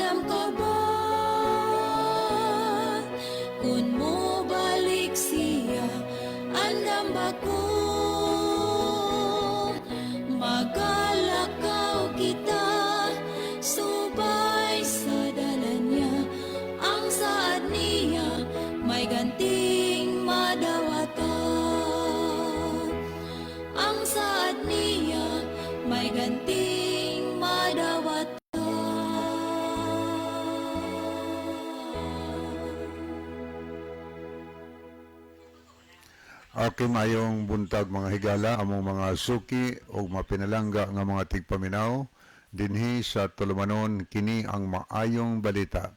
Andam ka ba kun mobalik siya? Andam ba ko magalakaw kita subay sa dalan niya? Ang saad niya may ganting madawatan. Ang saad niya may ganting madawatan. Okay, mayong buntag, mga higala, among mga suki o mapinalangga nga mga tigpaminaw dinhi sa tulumanon. Kini ang Maayong Balita.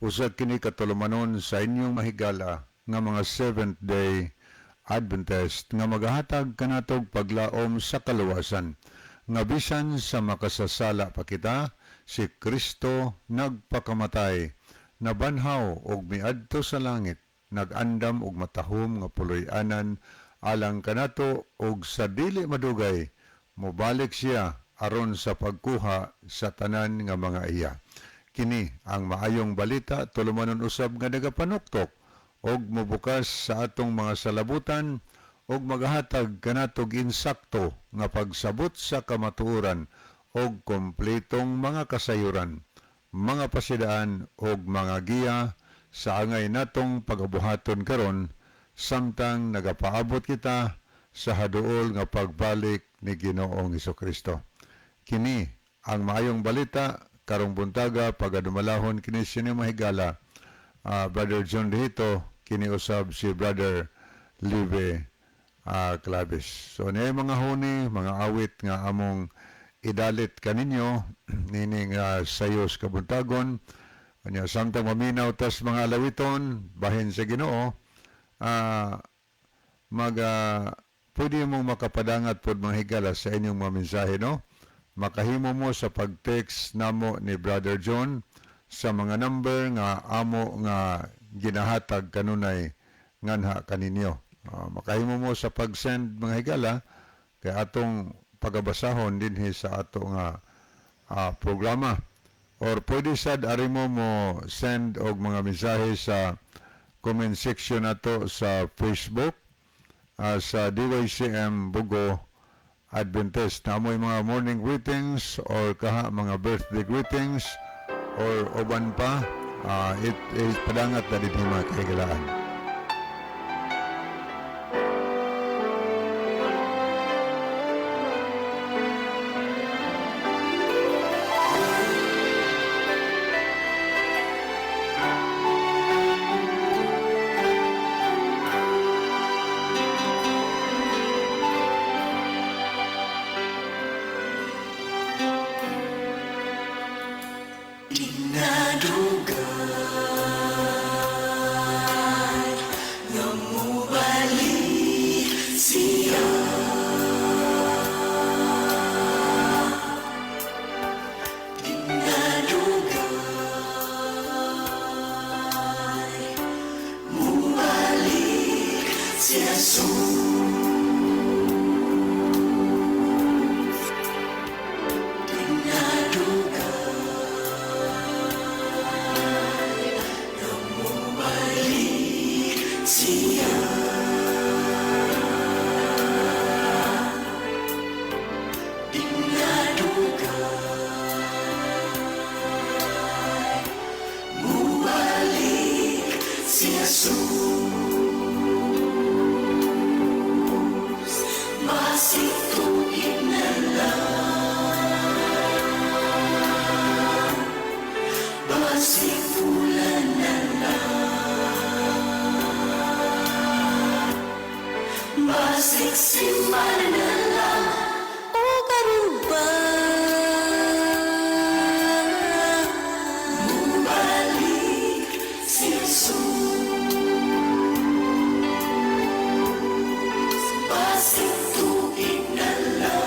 Usa kini ka tulumanon sa inyong mahigala nga mga Seventh Day Adventist nga magahatag kanatog paglaom sa kaluwasan nga bisan sa makasasala pa kita, si Kristo nagpakamatay, nabanhaw og miadto sa langit, nag-andam og matahom nga puloy-anan alang kanato, og sa dili madugay mobalik siya aron sa pagkuha sa tanan nga mga iya. Kini ang Maayong Balita, tulumanon usab nga nagapanuktok og mobukas sa atong mga salabutan og magahatag kanatog insakto nga pagsabot sa kamatuoran og kompletong mga kasayuran, mga pasidaan og mga giya sa angay natong pagabuhaton karon samtang nagapaabot kita sa haduol nga pagbalik ni Ginoong Kristo. Kini ang Maayong Balita karong buntaga, pagadumalahon kini sini, mahigala, Brother John Dihito, kini usab si Brother Live Claves. So niya mga huni, mga awit nga among idalit kaninyo nining sayos kabuntagon. Anya samtang maminaw tas mga alawiton bahin sa Ginoo, mag pwede mong makapadangat pod, mga higala, sa inyong mga mensahe, no? Makahimo mo sa pag-text namo ni Brother John sa mga number nga amo nga ginahatag kanunay nganha kaninyo. Makahimo mo sa pag-send, mga higala, kay atong pagabasahon dinhi sa ato nga programa. Or pwede sad ari mo mo send og mga mensahe sa comment section nato sa Facebook, sa DYCM Bogo Adventist. Na mo'y mga morning greetings or kaha mga birthday greetings or uban pa, it is padangat na dinhi, mga kahigalaan. Dinadugay nga mobalik siya. Dinadugay mobalik si Jesus. Dinadugay nga mobalik siya. Dinadugay mobalik si Jesus. Basig tuig na lang, basig bulan na lang, basig simana na lang O karon ba mobalik si Jesus. Basig tuig na lang,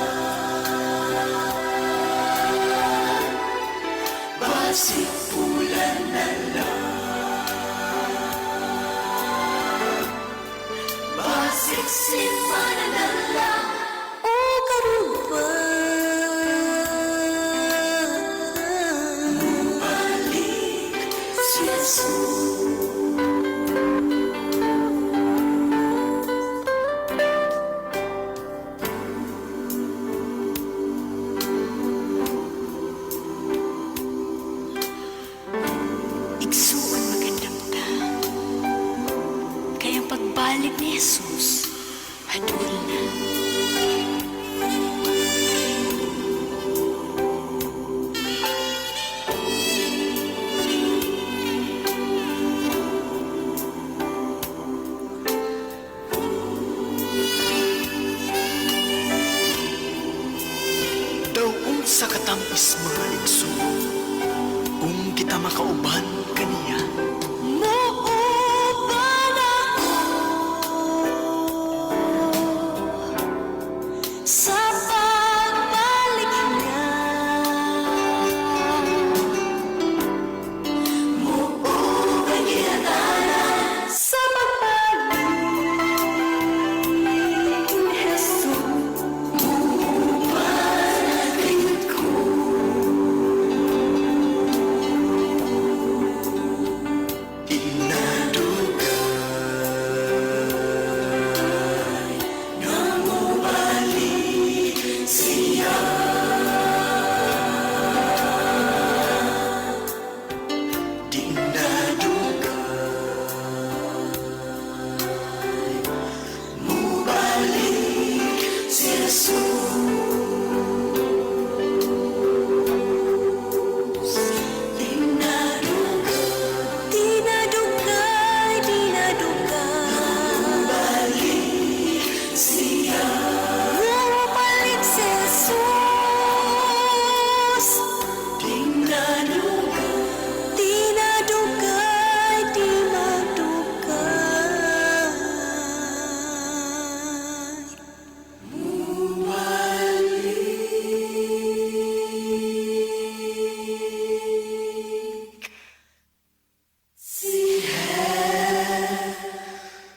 basig bulan na lang, basig simana na lang O karon ba mobalik. Jesus. Igsuon, magandam ta. Kay ang pagbalik ni Jesus, hadol na. Daw unsa katamis, mga igsoon, kung kita makauban kaniya. Muuban ako sa pagbalik niya. Muuban kinatanan Sa pagbalik ni Jesus. Kayod ko. Inadugay Nga mobalik siya. Di nadugay Mobalik si Jesus. Tinadugay, Dinadugay, dinadugay. balik siya. Bumalik si Jesus. Tinadugay, Dinadugay, dinadugay. si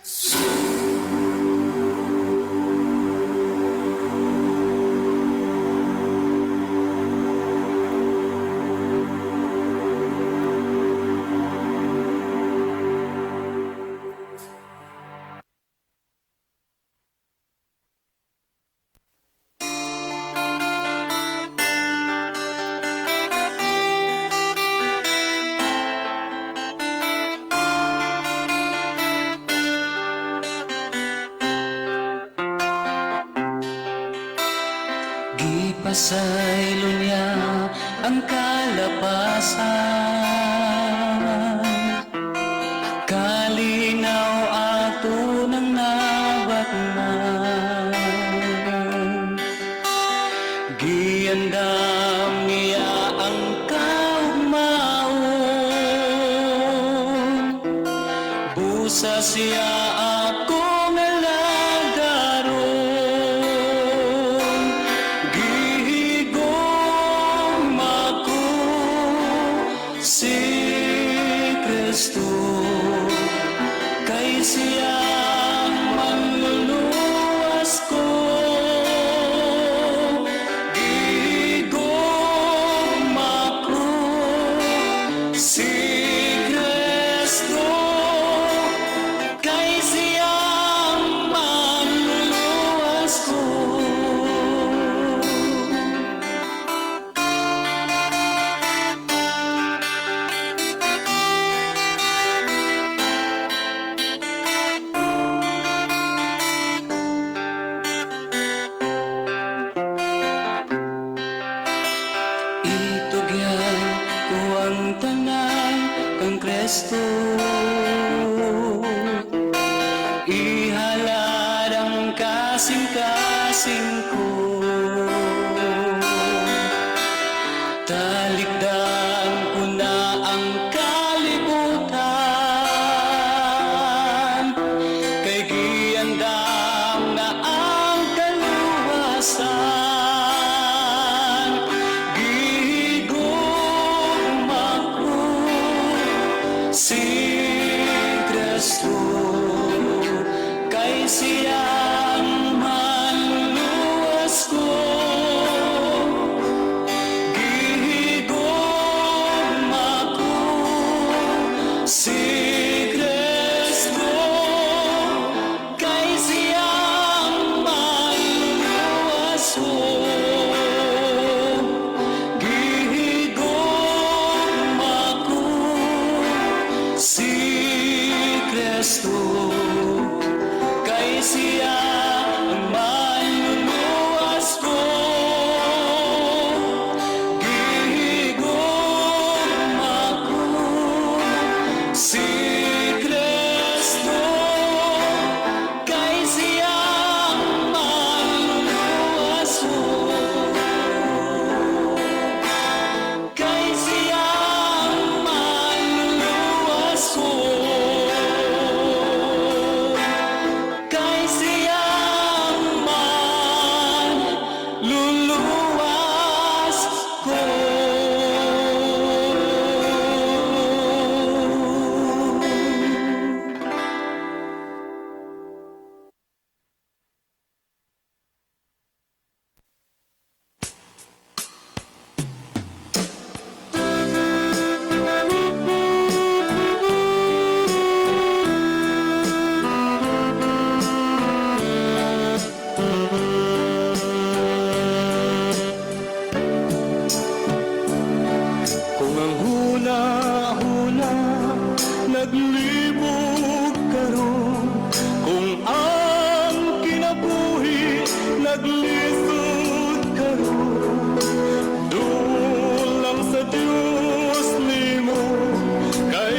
Jesus. Gipasaylo niya ang kalapasan, kalinaw ato ng nabatnan. Giandam niya ang kaugmaon, busa siya akong alagaron. Gihigugma ko si Kristo, kay siya ang manluluwas ko. Gihigugma ko si Kristo, kay siya ang manluluwas ko. Itugyan ko ang tanan kang Kristo, ihalad ang kasing-kasing ko. Talikdan ko na ang kalibutan, kay giandam na ang kaluwasan. Gihigugma ko si Kristo, kay siya ang manluluwas ko. Gihigugma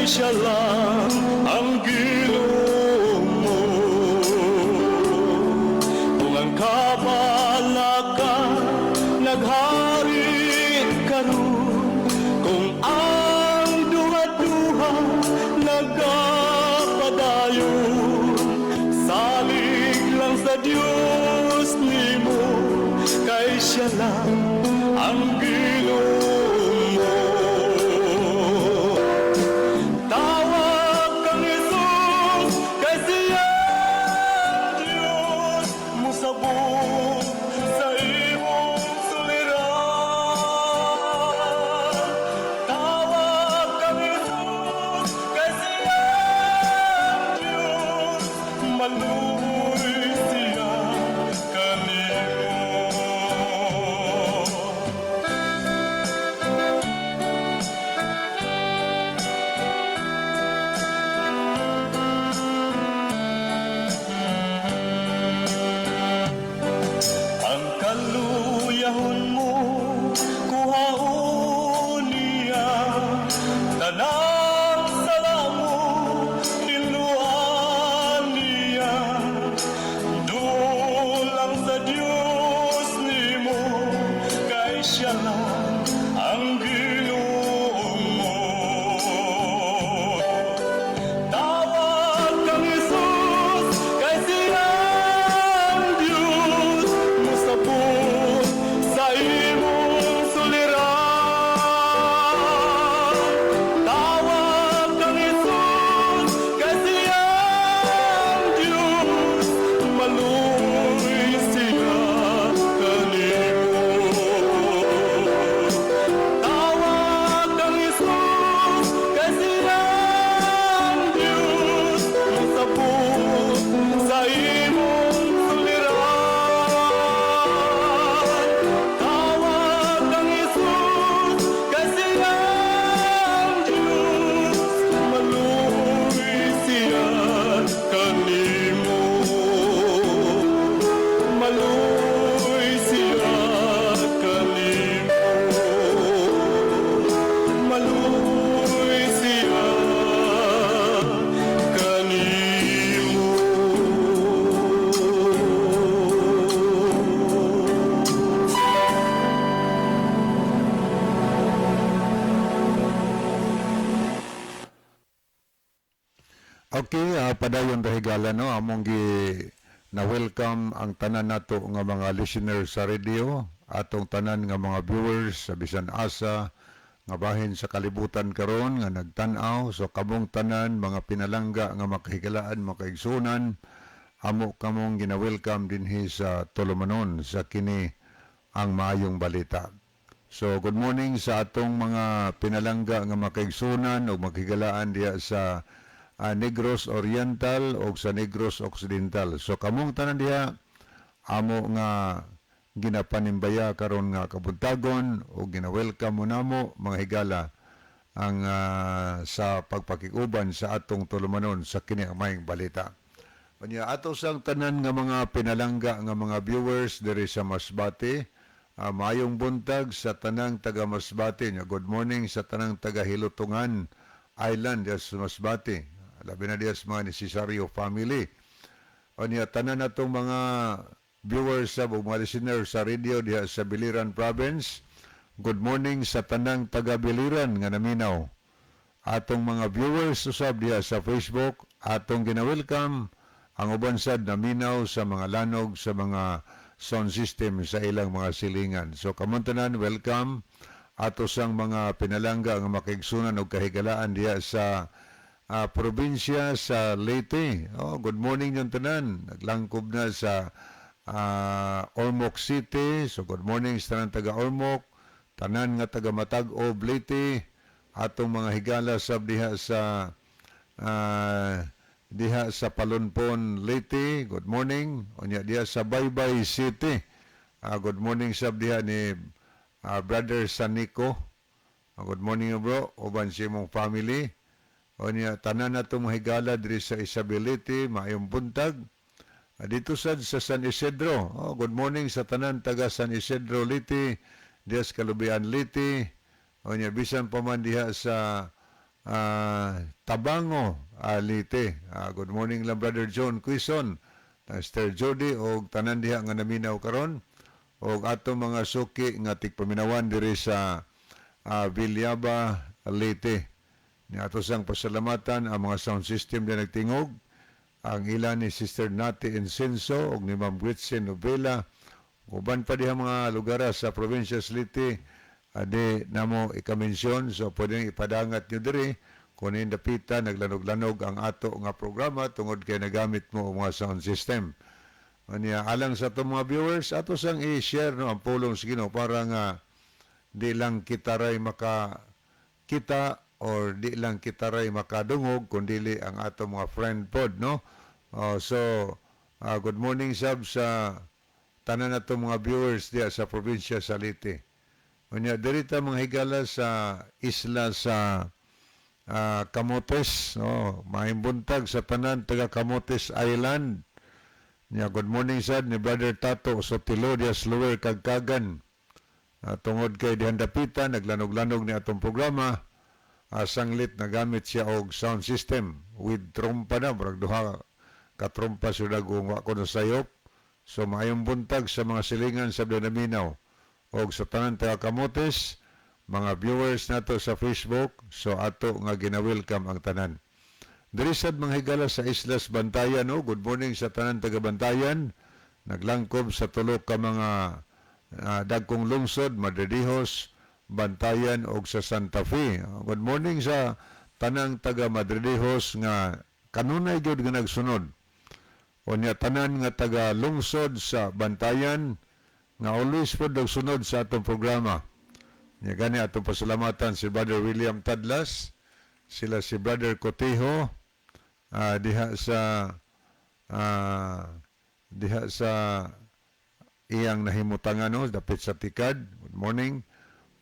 siya lang ang Ginoo mo. Kung ang kabalaka naghari karon, kung ang duha-duha nagapadayon, salig lang sa Dios nimo, kay siya lang ang Ginoo mo. Tawag kang Jesus, kay siya ang Diyos, musabot sa imong suliran. Tawag kang Jesus, kay siya ang Diyos, maluoy siya kanimo. Ang kaluyahon mo, kuhaon niya. Tanang sala mo, hinluan niya. Duol lang sa Diyos nimo, kay siya lang ang Ginoo mo. Tawag kang Jesus, kay siya ang Diyos, musabot sa imong suliran. Tawag kang Jesus, kay siya ang Diyos, maluoy siya kanimo. Tawag kang Jesus, kay siya ang Diyos, musabot sa imong suliran. Tawag kang Jesus, kay siya ang Diyos, maluoy siya kanimo. Maluoy siya kanimo. Maluoy siya kanimo. Okay, padayon ra, higala, no, among gi na welcome ang tanan nato nga mga listeners sa radio, atong tanan nga mga viewers sa bisan asa nga bahin sa kalibutan karon nga nagtan-aw. So kamong tanan, mga pinalangga nga makahigalaan, makaigsunan, amo kamong gina-welcome dinhi sa Tulumanon sa kini ang Maayong Balita. So good morning sa atong mga pinalangga nga makaigsunan o makigalaan diha sa Negros Oriental o sa Negros Occidental. So kamong tanan diha, amo nga ginapanimbaya karon nga kabuntagon o gina-welcome mo namo, mga higala, ang sa pagpakikuban sa atong tulumanon sa kini ang Maayong Balita. Unya ato sang tanan nga mga pinalangga nga mga viewers diri sa Masbate, maayong buntag sa tanang taga Masbate. Nya good morning sa tanang taga Hilutungan Island diha sa Masbate. Labi na diha sa mga ni Cesario family. Unya tanan natong mga viewers sa ug mga listeners sa radio diha sa Biliran Province. Good morning sa tanang taga Biliran nga naminaw. Atong mga viewers usab diha sa Facebook, atong gina-welcome ang uban sad naminaw sa mga lanog sa mga sound system sa ilang mga silingan. So kamong tanan, welcome. Ato sang mga pinalangga nga makigsunan og kahigalaan diha sa probinsya sa Leyte. Oh, good morning yung tanan. Naglangkob na sa Ormoc City. So good morning sa tanan taga Ormoc, tanan nga taga Matag-ob, Leyte, atong mga higala sab diha sa Palonpon, Leyte. Good morning. Unya diha sa Baybay City. Good morning sab diha ni Brother Sanico. Good morning, bro, uban sa imong family. Unya tanan nato mga higala diri sa Isabel, Leyte, maayong buntag. Dito sad sa San Isidro. Oh, good morning sa tanan taga San Isidro, Leyte, diha sa Kalubian, Leyte. Unya bisan pa man diha sa Tabango, Leyte. Good morning lang, Brother John Quizon, Sister Jody og tanan diha nga naminaw karon og ato mga suki nga tigpaminawan diri sa Villaba, Leyte. Ni ato sang pasalamatan ang mga sound system na nagtingog, ang ilan ni Sister Nati Incenso og ni Ma'am Gretchen Novela, uban pa diha mga lugar sa probinsya sa Leyte adi namo ikamensyon. So pwede ipadangat nyo diri kung dapita naglanog-lanog ang ato nga programa tungod kay nagamit mo ang mga sound system. Unya, alang sa atong mga viewers, ato sang i-share, no, ang pulong sa Ginoo para nga di lang kita ray maka kita or di lang kita ray makadungog kundi ang ato mga friend pod, no. Oh, so good morning sab sa tanan nato mga viewers diya sa probinsya sa Leyte. Unya, diri ta, mga higala, sa isla sa Camotes, no. Maayong buntag sa tanan taga Camotes Island. Nya, good morning sad ni Brother Tato Sotilo diya sa Lower Kagkagan. Tungod kay dihan dapita naglanog-lanog ni atong programa, sanglit nagamit siya og sound system with trompa na, murag duha ka trompa sila kung wa ko nasayop. So maayong buntag sa mga silingan sa naminaw og sa tanan taga Camotes, mga viewers nato sa Facebook, so ato nga gina-welcome ang tanan. Diri sad, mga higala, sa Islas Bantayan, no? Good morning sa tanan taga Bantayan. Naglangkob sa tulo ka mga dagkong lungsod, Madridejos, Bantayan ug sa Santa Fe. Good morning sa tanang taga Madridejos nga kanunay gyud nga nagsunod. Unya, tanan nga taga lungsod sa Bantayan nga always pod nagsunod sa atong programa. Nya gani atong pasalamatan si Brother William Tadlas, sila si Brother Cotejo diha sa iyang nahimutangan, no, dapit sa Tikad. Good morning.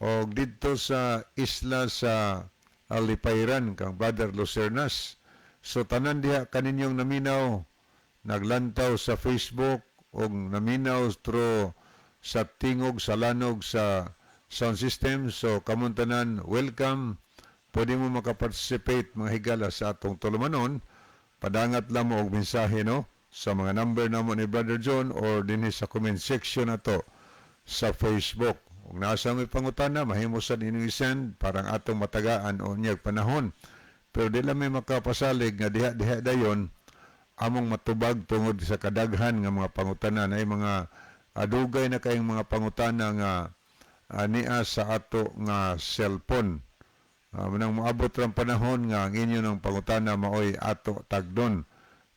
Og didto sa isla sa Alipayran kang Brother Lucernas. So tanan diha kaninyong naminaw, naglantaw sa Facebook og naminaw through sa tingog sa lanog sa sound system. So kamong tanan, welcome. Pwede mo makaparticipate, mga higala, sa atong tulumanon. Padangat lang mo og mensahe, no, sa mga number namo ni Brother John or dinhi sa comment section nato sa Facebook. Kung nasa may pangutana, mahimo sa inyong i-send parang atong matagaan o niyag panahon. Pero di lang may makapasalig nga diha-diha dayon among matubag tungod sa kadaghan nga mga pangutana na mga adugay na kayong mga pangutana nga nia sa ato nga cellphone. Manang moabot ang panahon nga ang inyo ng pangutana maoy ato tagdon.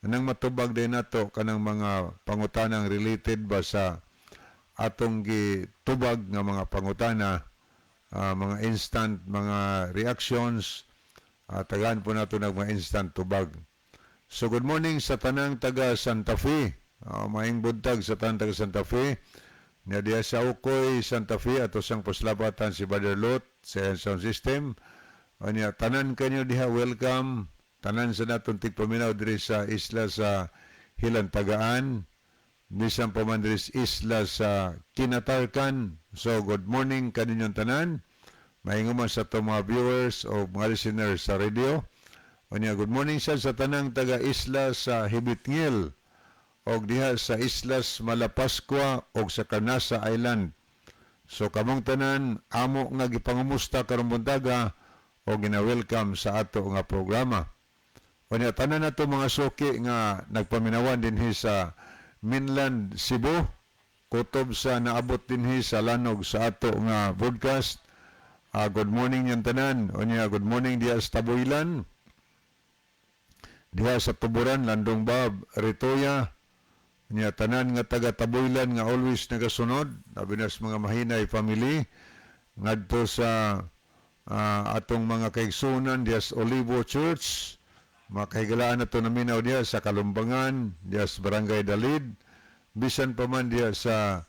Nang matubag din nato kanang mga pangutanang related ba sa atong gitubag nga mga pangutana, mga instant mga reactions, tagaan po nato ng mga instant tubag. So good morning sa tanang taga Santa Fe. Maayong buntag sa tanang taga Santa Fe. Nya, diha sa Ukoy, Santa Fe, ato sang pasalamatan si Brother Lot sa sound system. Anya, tanan kanyo diha, welcome. Tanan sa natong tigpaminaw diri sa isla sa Hilantagaan, bisan pa man diri sa isla sa Kinatarkan. So good morning kaninyong tanan. Maayong man sa atong mga viewers o mga listeners sa radio. Unya, good morning sa tanang taga isla sa Hibitngil og diha sa Islas Malapascua og sa Carnasa Island. So kamong tanan amo nga gipangumusta karong buntaga o gina-welcome sa ato nga programa. Unya, tanan nato mga suki nga nagpaminawan dinhi sa mainland Cebu, kutob sa naabot dinhi sa lanog sa ato nga broadcast. Good morning yang tanan. Unya, good morning diha sa Tabuilan. Diha sa Tuburan, Landong Bab, Ritoya. Unya, tanan nga taga Tabuilan nga always nagasunod, labi na sa mga Mahinay family ngadto sa atong mga kaigsunan diha sa Olivo Church, mga kahigalaan nato naminaw diha sa Kalumbangan, diha sa Barangay Dalid, bisan pa man diha sa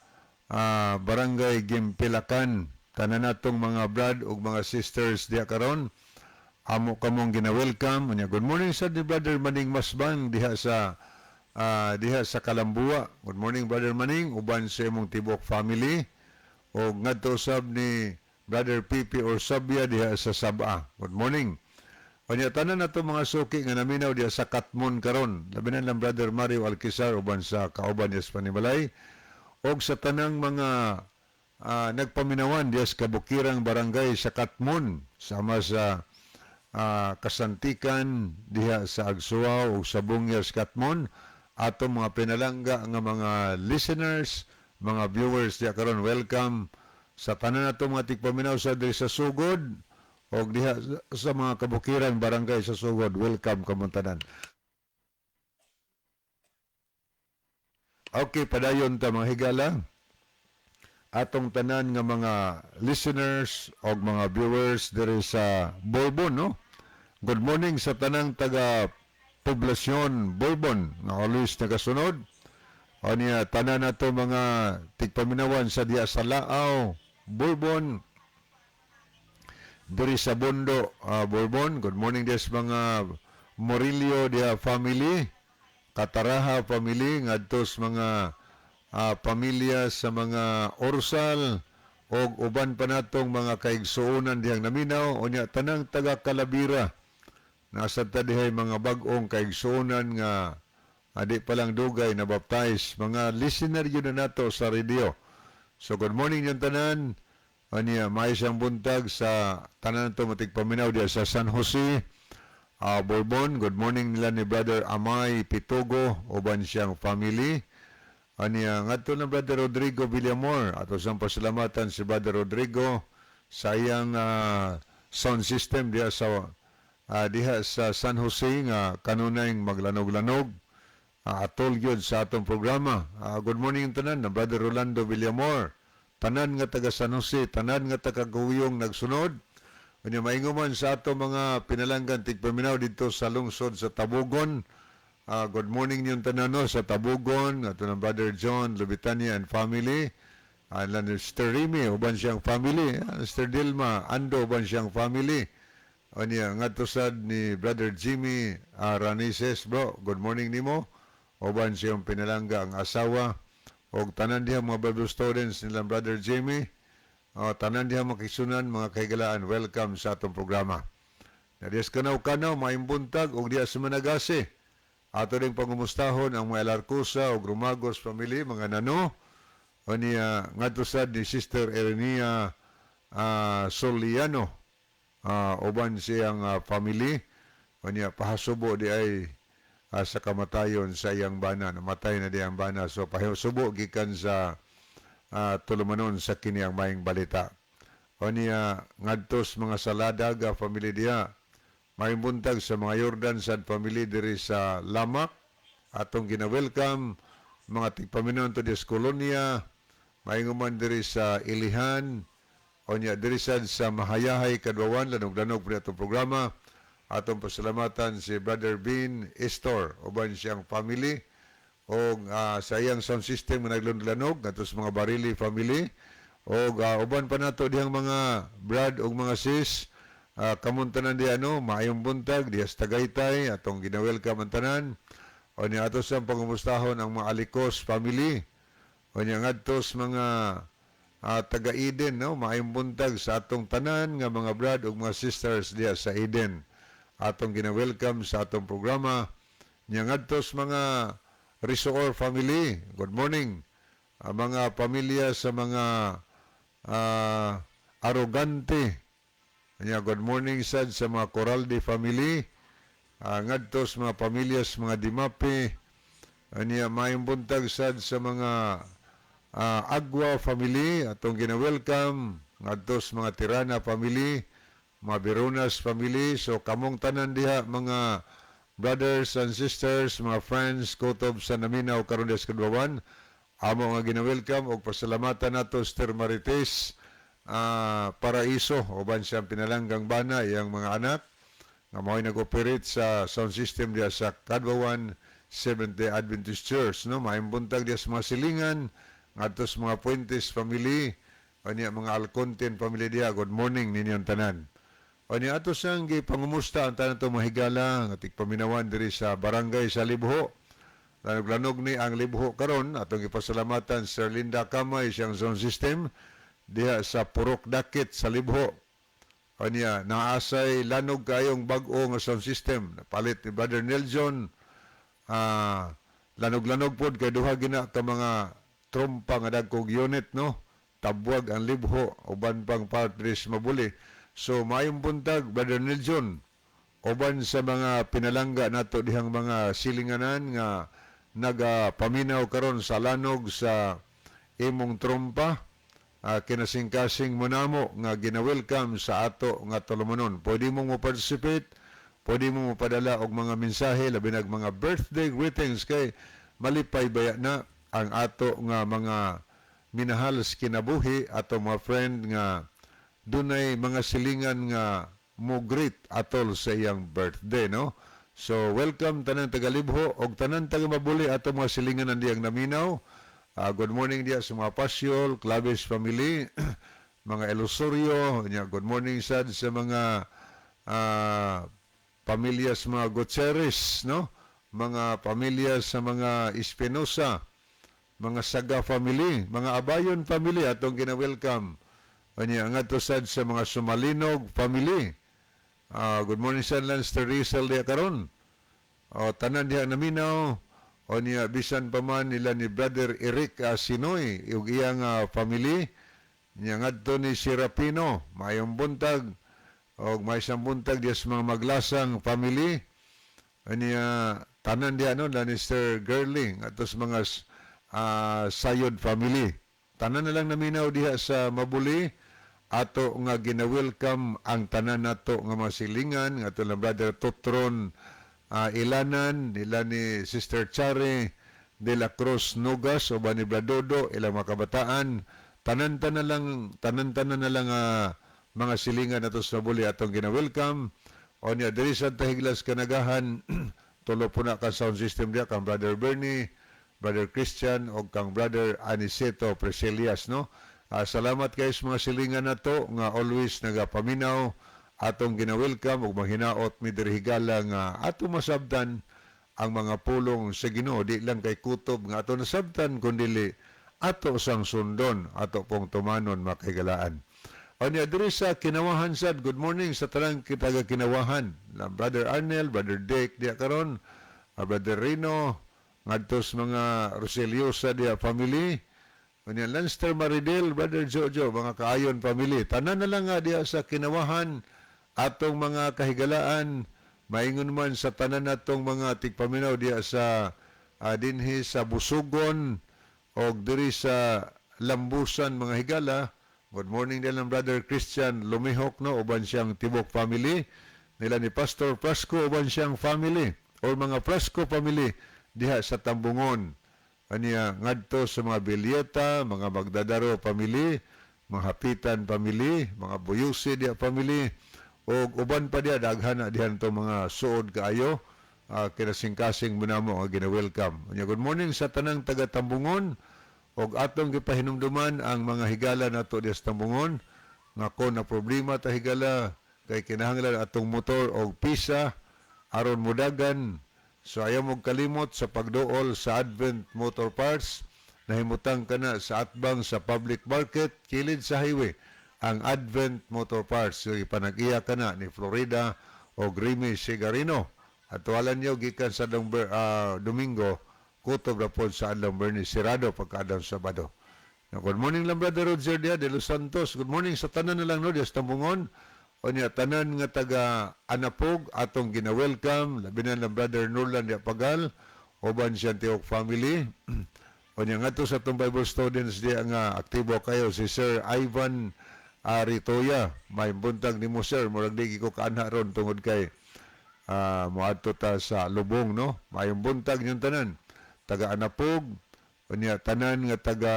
Barangay Gimpilakan. Tanan natong mga brad ug mga sisters diha karon, amo kamong gina-welcome. Unya, good morning sa ni Brother Maning Masbang diha sa Kalambua. Good morning, Brother Maning, uban sa imong tibok family o ngadto sab ni Brother Pipi or Sabia diha sa Sabah. Good morning. Unya tanan nato mga suki nga naminaw diya sa Katmon karon. Labi na lang Brother Mario Alquizar uban sa kauban niya sa panimalay og sa tanang mga nagpaminawan diya sa kabukirang barangay sa Katmon, sama sa Kasantikan diha sa Agsuaw ug sa Bungyas Katmon, atong mga pinalangga nga mga listeners, mga viewers diha karon. Welcome sa tanan nato mga tigpaminaw sa diri sa Sugod og diha sa mga kabukiran barangay sa Sugod. Welcome kamong tanan. Okay, padayon ta, mga higala. Atong tanan nga mga listeners og mga viewers diri sa Borbon, no? Good morning sa tanang taga poblasyon Borbon nga always nagasunod. O niya, tanan nato mga tigpaminawan sa diya sa Laaw, Borbon, diri sa Bondo, Borbon. Good morning des mga Morillo diha family, Kataraha family, ngadtos mga pamilya sa mga Orsal og uban pa natong mga kaigsuonan dihang naminaw. Unya tanang taga Kalabira, nasa ta dihay mga bag-ong kaigsuonan nga adi pa lang dugay na baptize, mga listener yun na nato sa radio. So good morning yung tanan. Anya, may isang buntag sa tanan to matigpaminaw diya sa San Jose, Borbon. Good morning nila ni Brother Amay Pitugo uban siyang family. Anya, ngadto na Brother Rodrigo Villamor. Ato siyang pasalamatan si Brother Rodrigo sa iyang sound system diha sa San Jose nga kanunay maglanog-lanog. Atol gyud sa atong programa. Good morning tanan na Brother Rolando Villamor. Tanan nga taga San Jose, tanan nga taga Guyong nagsunod. Unya maingon sa ato mga pinalanggan tigpaminaw dito sa lungsod sa Tabugon. Good morning niyong tanan, no, sa Tabugon, ato ng Brother John Lubitania and family. Uh, Mr. Remy, uban siyang family. Mr. Dilma, Ando, uban siyang family. Unya, ngadto sad ni Brother Jimmy Ranises, bro. Good morning nimo. Uban siyang pinalangga ang asawa. Og tanan diha mga Bible students nilang Brother Jimmy. Tanan diha mga kisunan, mga kahigalaan, welcome sa atong programa. Na diya sa kanaw-kanaw, maayong buntag, og diya sa Managasi. Ato ring pangumustahon ang mga Alarcosa og Rumagos family, mga nano. O niya, ngadto sad ni Sister Erenia Soliano, uban siyang family. O niya, pahasubo di ay sa kamatayon sa iyang bana. Namatay na di ang bana. So, pahasubo gikan sa tulumanon sa kiniyang maayong balita. O niya, ngadtos mga Saladaga family diha. Maayong buntag sa mga Jordan sad family diri sa Lamak. Atong gina-welcome mga tigpaminon to des Colonia. Maayong man diri sa Ilihan. O niya, diri sad sa Mahayahay Kadwawan, lanog-lanog po atong programa. Atong pasalamatan si Brother Bean Estor, uban siyang family o sa iyang sound system nga naglunod-lanog ngadto sa mga Barili family o uban pa nato dihang mga brad ug mga sis, kamong tanan diha, no, maayong buntag diha sa Tagaytay. Atong gina-welcome ang tanan. O niya, ato sa pangumustahon ang mga Alikos family. O niya, ngadto sa mga taga Eden, no, maayong buntag sa atong tanan nga mga brad ug mga sisters diha sa Eden. Atong gina-welcome sa atong programa. Nya ngadto sa mga Risoor family, good morning. Ang mga pamilya sa mga Arrogante. Nya, good morning sad sa mga Coralde family. Ngadto sa mga pamilya sa mga Dimape. Anya, maayong buntag sad sa mga Agua family, atong gina-welcome ngadto sa mga Tirana family, mga Veronas family. So kamong tanan diha, mga brothers and sisters, mga friends, kutob sa naminaw karon sa kadlawan, amo nga gina-welcome og pasalamatan nato Sister Marites Paraiso uban siyang pinalanggang bana, iyang mga anak nga mao'y nag-operate sa sound system diha sa Kadwawan Seventh-day Adventist Church, no. Maayong buntag diha sa mga Silingan, ngadto sa mga Puentes family, unya mga Alcontin family diha. Good morning ninyong tanan. Unya ato sang gipangumusta ang tanan to mga higala nga tigpaminawan diri sa barangay sa Libho. Lanog-lanog ni ang Libho karon. Atong gipasalamatan Sir Linda Kamay, siyang sound system diha sa Purok Dakit sa Libho. Kanya naasay lanog kayong bag-o nga sound system. Napalit ni Brother Nelson. Lanog-lanog pod kay duha gina ka mga trompa nga dagkog unit, no. Tabwag ang Libho uban pang part diri sa Mabuli. So maayong buntag, Brother Nelson, uban sa mga pinalangga nato dihang mga silinganan nga nagapaminaw karon sa lanog sa imong trompa, kinasingkasing mo namo nga gina-welcome sa ato nga tulumanon. Pwede mong mo-participate, pwede mo mopadala og mga mensahe, labi nag mga birthday greetings, kay malipay baya na ang ato nga mga minahal sa kinabuhi, ato mga friend nga dunay mga silingan nga mo greet atol sa iyang birthday, no? So welcome tanan taga-Libho og tanan taga Mabuli, ato mga silingan diyang naminaw. Good morning diya sa mga Pasyol, Claves family, mga Elosorio, nya good morning sad sa mga pamilya sa mga Gutierrez, no? Mga pamilya sa mga Espinosa, mga Saga family, mga Abayon family atong gina-welcome. Anya ngadto sad sa mga Sumalinog family. Good morning sa Lanster Rizal diya karon. O tanan diha naminaw o niya bisan pa man nila ni Brother Eric Sinoy ug iyang family niya, ngadto ni Serapino, maayong buntag, og may isang buntag diya sa mga Maglasang family. Aniya tanan diya, no, Lannister Girling ato sa mga Sayod family. Tanan na lang naminaw diha sa Mabuli, ato nga gina-welcome ang tanan nato nga mga silingan, nga lang Brother Totron Ilanan nila ni Sister Chari de la Cruz Nogas uban ni Bradodo, ilang mga kabataan, tanan-tanan lang, tanan-tanan na lang mga silingan nato sa Mabuli atong gina-welcome. O niya diri sa Tahiglas Kanagahan, tulo po na ka sound system diya, kang Brother Bernie, Brother Christian o kang Brother Aniceto Preselias, no. Salamat kayo sa mga silingan nato nga always nagapaminaw, atong gina-welcome ug manghinaot mi diri, higala, nga ato masabtan ang mga pulong sa Ginoo, di lang kay kutob nga ato nasabtan kundili ato sang sundon, ato pong tumanon, makahigalaan. O niya, diri sa Kinawahan sad, good morning sa tanang taga Kinawahan. Na Brother Arnel, Brother Dick diya karon, Brother Rino, ngadto sa mga Roseliosa diya family, unya Lanster Maridel, Brother Jojo, mga Kaayon family. Tanan na lang nga diya sa Kinawahan, atong mga kahigalaan, maingon man sa tanan natong mga tigpaminaw diya sa dinhi sa Busugon og diri sa Lambusan, mga higala. Good morning din lang Brother Christian Lumihok, no, uban siyang tibok family nila ni Pastor Prasco uban siyang family or mga Prasco family diha sa Tambungon. Aniya ngadto sa mga Bilyeta, mga Magdadaro family, mga Hapitan family, mga Buyusi diha family ug uban pa diha, daghan na diha to mga suod kaayo, kinasingkasing mo namo nga gina-welcome. Anya good morning sa tanang taga Tambungon ug atong gipahinumduman ang mga higala nato diha sa Tambungon nga kon na problema ta, higala, kay kinahanglan atong motor og pisa aron mudagan. So ayaw mo kalimot sa pagduol sa Advent Motor Parts. Nahimutang kana sa atbang sa public market, kilid sa highway, ang Advent Motor Parts. So ipanag-iya kana ni Florida o Grimy Sigarino. At wala niyo gikan sa Domingo, kutob na po sa adlaw Bernie Sirado pagka-adlaw Sabado. Now, good morning lang Brother Roger dia de Los Santos. Good morning sa tanan na lang, no, diya sa Tambungon. O niya tanan nga taga Anapog atong gina-welcome, labi na lang Brother Nurlan dia Pagal uban siya tiok family. O niya ngadto sa atong Bible students diya nga aktibo kayo, si Sir Ivan Aritoya. May buntag nimo, sir, murag di ko kaanha ron tungod kay moadto ta sa Lubong, no. Mayong buntag niyong tanan taga Anapog. Unya tanan nga taga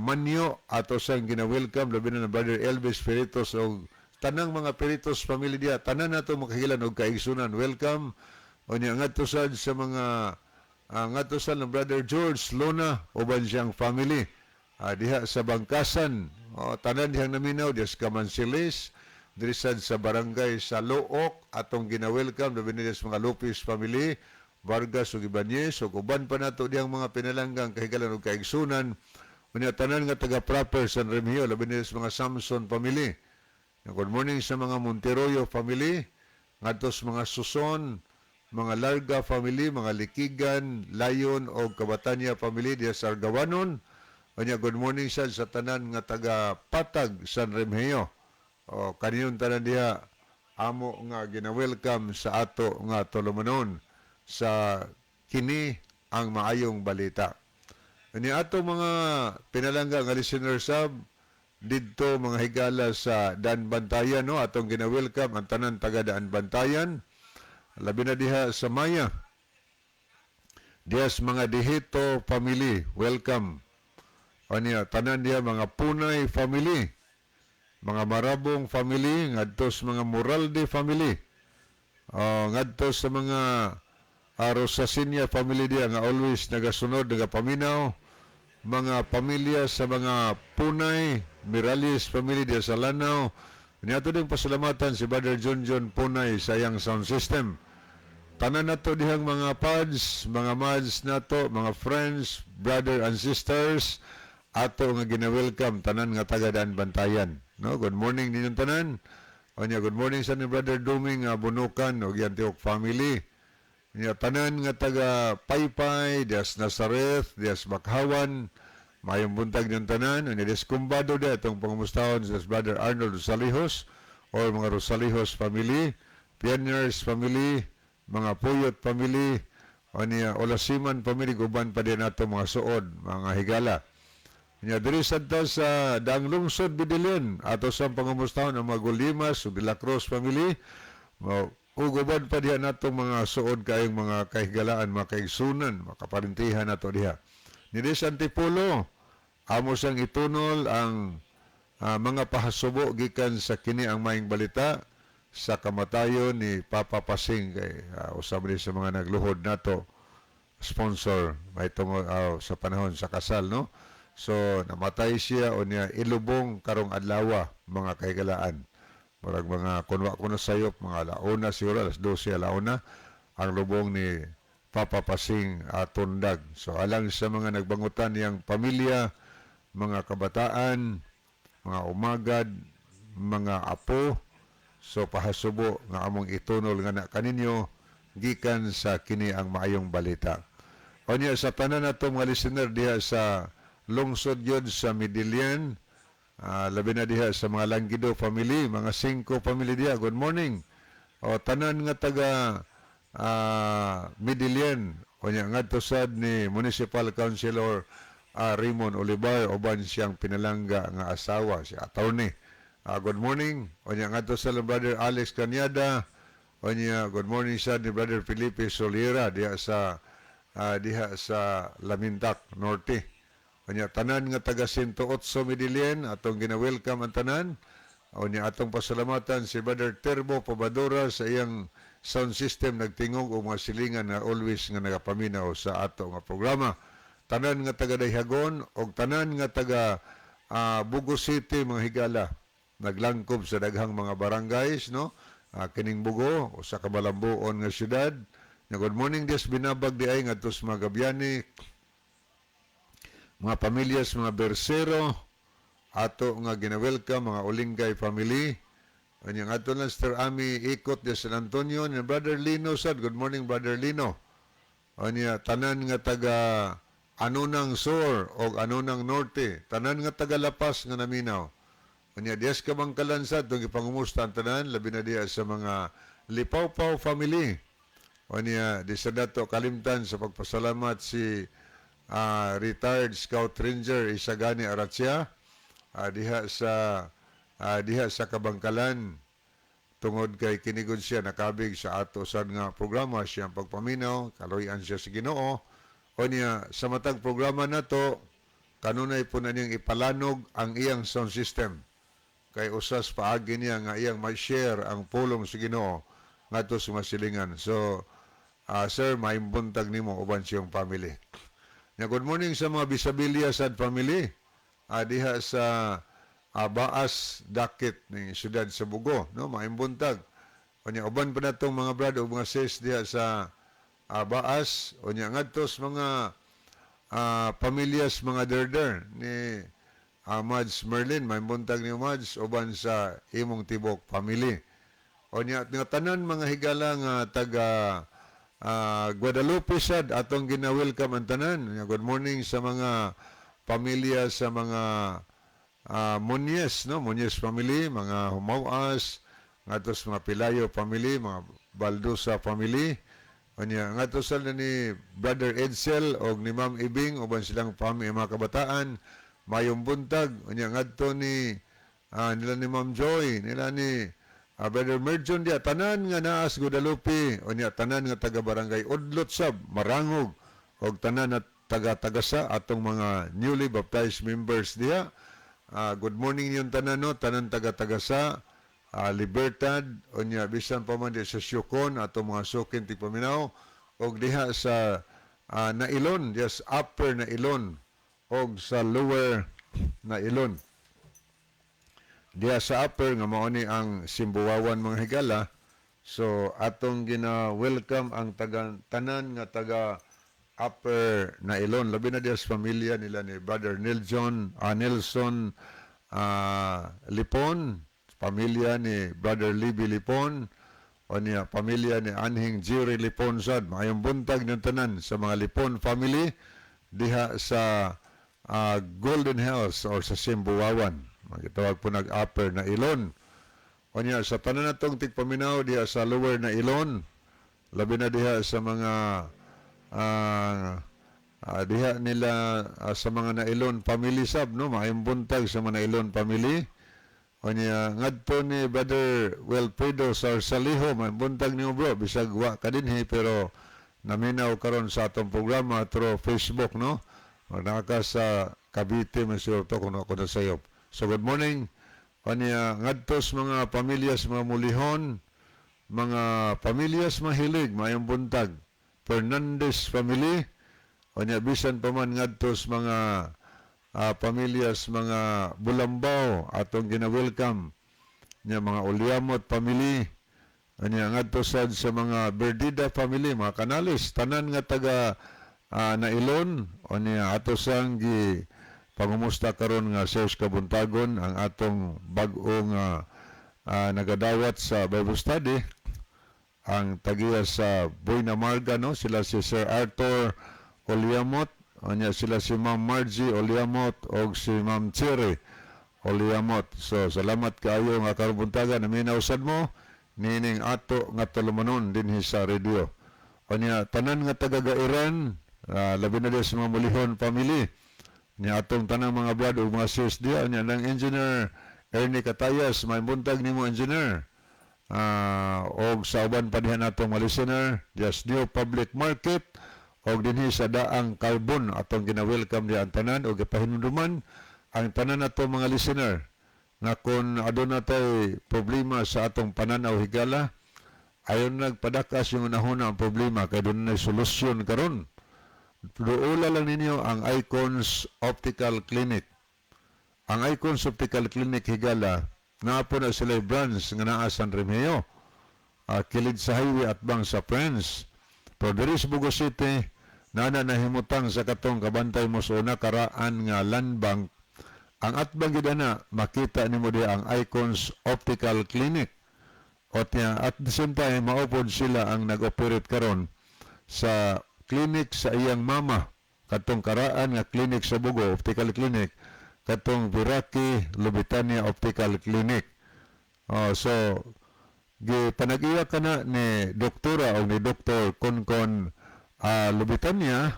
Manyo ato sang gina-welcome, labi na ng Brother Elvis Peritos og tanang mga Peritos family diya. Tanan nato makahilan og kaigsunan, welcome. Unya ngadto sad sa mga ngadto sa ng Brother George Lona uban siyang family diha sa Bangkasan. O, tanan dihang naminaw diha sa Kamansilis, diri sad sa barangay sa Look atong gina-welcome, labi na sa mga Lopez family, Vargas ug Ibanez ug uban pa nato diyang mga pinalanggang kahigalan ug kaigsunan. Unya tanan nga taga proper San Remigio, labi na sa mga Samson family. Good morning sa mga Monteroyo family, ngadto sa mga Suson, mga Larga family, mga Likigan, Layon o Kabatanya family diha sa Argawanon. Unya good morning sad sa tanan nga taga Patag, San Remigio. O kaniyong tanan diha amo nga gina-welcome sa ato nga tulumanon sa Kini ang Maayong Balita. Ni ato mga pinalangga nga listeners sab didto, mga higala, sa Daan Bantayan, no, atong gina-welcome ang tanan taga Daan Bantayan, labi na diha sa Maya. Diha sa mga Dihito family, welcome. Anya tanan diha, mga Punay family, mga Marabong family, ngadto sa mga Moralde family. Ngadto sa mga Rosasinia family diha nga always nagasunod, nagapaminaw, mga pamilya sa mga Punay, Mirales family diha sa Lanao. Niato din pasalamatan si Brother John John Punay sa iyang sound system. Tanan nato dihang mga pads, mga mads nato, mga friends, brother and sisters, ato nga gina-welcome tanan nga taga Daan Bantayan. No, good morning ninyong tanan. Onya good morning sa ni Brother Duming nga Bunukan ug iyang tiok family. Nya tanan nga taga Paypay, dias Nazareth, dias Bakhawan, mayong buntag niyong tanan. Unya dias Kumbado dia itong pangumustahon sa Brother Arnold Rosalijos or mga Rosalijos family, Pioneers family, mga Puyot family, unya Olasiman family, guban pa din nato mga suod, mga higala. Nya diri sadta sa Daang Lungsod Medellin, ato sa pangumustahon ang mga Gulimas ug De La Cruz family. Mo ug uban pa diha natong mga suod kayong mga kahigalaan, mga kaigsunan, mga kaparintihan nato diha. Ni sa Antipolo, amo siyang itunol ang mga pahasubo gikan sa Kini ang Maayong Balita sa kamatayon ni Papa Pasing, kay usab ni sa mga nagluhod nato sponsor may tungod sa panahon sa kasal, no. So namatay siya o niya ilubong karong adlaw, mga kahigalaan, murag mga kunwa kuno sayop mga alauna siguro, alas 12, alauna ang lubong ni Papa Pasing Tundag. So alang sa mga nagbangutan niyang pamilya, mga kabataan, mga umagad, mga apo, so pahasubo nga among itunol nga na kaninyo gikan sa Kini ang Maayong Balita. Unya sa tanan nato mga listener diha sa lungsod yun sa Medellin, labi na diha sa mga Langgido family, mga Cinco family diha, good morning. O tanan nga taga Medellin, unya ngadto sad ni Municipal Councilor Raymond Olivar uban siyang pinalangga nga asawa, si attorney. Good morning. Unya ngadto sa Brother Alex Canyada. Unya good morning sa ni Brother Felipe Solera diha sa Lamintak Norte. Unya tanan nga taga 108 Medellin, atong gina-welcome ang tanan. Unya atong pasalamatan si Brother Terbo Pabadora sa iyang sound system nagtingog og mga silingan nga always nga nagapaminaw sa ato nga programa. Tanan nga taga Dayhagon og tanan nga taga Bogo City, mga higala, naglangkob sa daghang mga barangays, no, kining Bogo usa ka malambuon nga syudad. Nga good morning des binabag di ay ngadto sa mga Gabyani, mga pamilya sa mga Bersero, ato nga gina-welcome mga Ulingay family. Unya ngadto lang Sister Ami Ikot de San Antonio ni Brother Lino sad. Good morning, Brother Lino. Unya tanan nga taga Anunang Sur o Anunang Norte, tanan nga taga Lapas nga naminaw. Unya dias ka Bangkalan sad tong gipangumusta ang tanan, labi na diha sa mga Lipawpaw family. Unya di sa dato kalimtan sa pagpasalamat si retired Scout Ranger Isagani Aratsia diha sa Kabangkalan, tungod kay kinigod siya nakabig sa ato sad nga programa siyang pagpaminaw. Kaluy-an siya sa Ginoo. Unya sa matag programa nato kanunay po na niyang ipalanog ang iyang sound system kay usas paagi niya nga iyang ma-share ang pulong sa Ginoo ngadto sa mga silingan. So sir, maayong buntag nimo uban siyang family. Nya good morning sa mga Bisabilia sad family diha sa Baas Dakit ning siyudad sa Bogo, no, maayong buntag. Unya uban pa natong mga brad ug mga sis diha sa Baas. Unya ngadto sa mga pamilyas mga derder ni Mads Merlin, maayong buntag ni Mads uban sa imong tibok family. O nya nga tanan mga higala nga taga Guadalupe sad, atong gina-welcome ang tanan. Nya, good morning sa mga pamilya sa mga Muñez, no? Muñez family, mga Humawas, ngadto sa mga Pilayo family, mga Baldusa family. Unya ngadto sa ni Brother Edsel og ni Ma'am Ibing uban silang family, mga kabataan, mayong buntag. Unya ngadto ni nila ni Ma'am Joy, nila ni Brother Merjon dia, tanan nga naa sa Guadalupe, unya tanan nga taga Barangay Udlot sab, Marangog, og tanan na taga Tagasa, atong mga newly baptized members diha. Good morning yung tanan, no, tanan taga Tagasa, Libertad, unya bisan pa man di sa Siocon, atong mga suking tigpaminaw og diha sa Nailon, yes, Upper Nailon og sa Lower Nailon. Diha sa Upper nga mao ni ang Simbuwawan, mga higala. So atong gina-welcome ang taga tanan nga taga Upper Nailon, labi na diha sa pamilya nila ni Brother Nelson Nelson Lipon, pamilya ni Brother Libby Lipon, o niya pamilya ni Anhing Jerry Lipon sad. Maayong buntag ng tanan sa mga Lipon family diha sa Golden House or sa Simbuwawan, magitawag po nag Upper Nailon. O niya sa tanan natong tigpaminaw diha sa Lower Nailon, labi na diha sa mga diha nila sa mga Nailon family sab, no, maayong buntag sa mga Nailon family. O niya ngadto ni Brother Wilfredo Sarsaliho, maayong buntag nimo, bro, bisag wa ka dinhi pero naminaw karon sa atong programa through Facebook, no? Naa ka sa Cavite man siguro to kung ako na sayop. So good morning. Kanya ngadto sa mga pamilya sa mga Mulihon, mga pamilya sa Mahilig, maayong buntag. Fernandez family, kanya bisan pa man ngadto sa mga pamilya sa mga Bulambaw, atong gina-welcome nya mga Uliamot family, anya ngadto sad sa mga Berdida family, mga Canales, tanan nga taga Nailon, unya ato sang gi pangumusta karon nga sa kabuntagon ang atong bag-o nga nagadawat sa Bible study, ang tagiya sa Buena Marga, no, sila si Sir Arthur Oliamot, unya sila si Ma'am Margie Oliamot og si Ma'am Cherry Oliamot. So salamat kaayo nga karong buntaga naminaw sad mo nining ato nga tulumanon dinhi sa radio. Unya tanan nga taga Gairan, labi na diha sa mga Mulihon family, niya atong tanang mga brad ug mga sis diha, unya nang Engineer Ernie Katayas, may buntag nimo, engineer, og sa uban pa diha natong mga listener just New Public Market og dinhi sa Daang Carbon, atong gina-welcome diha ang tanan og gipahinumduman ang tanan nato mga listener nga kung aduna tay problema sa atong pananaw, higala, ayon nagpadakas yung unahuna ang problema kay duna na solusyon karon. Duola lang ninyo ang Icons Optical Clinic. Ang Icons Optical Clinic, higala, naa po na sila branch nga naa San Remigio, kilid sa highway at bang sa Friends. Pero diri sa Bogo City, nana nahimutang sa katong kabantay mo sa una karaan nga Land Bank. Ang atbang gid ana, makita nimo diha ang Icons Optical Clinic. O niya, at the same time, maupod sila ang nag-operate karon sa clinic sa iyang mama. Katong karaan nga clinic sa Bogo, Optical Clinic, katong Viraki Lubitania Optical Clinic. Oh, so gipanag-iya ka na ni doktora o ni Dr. Konkon Lubitania.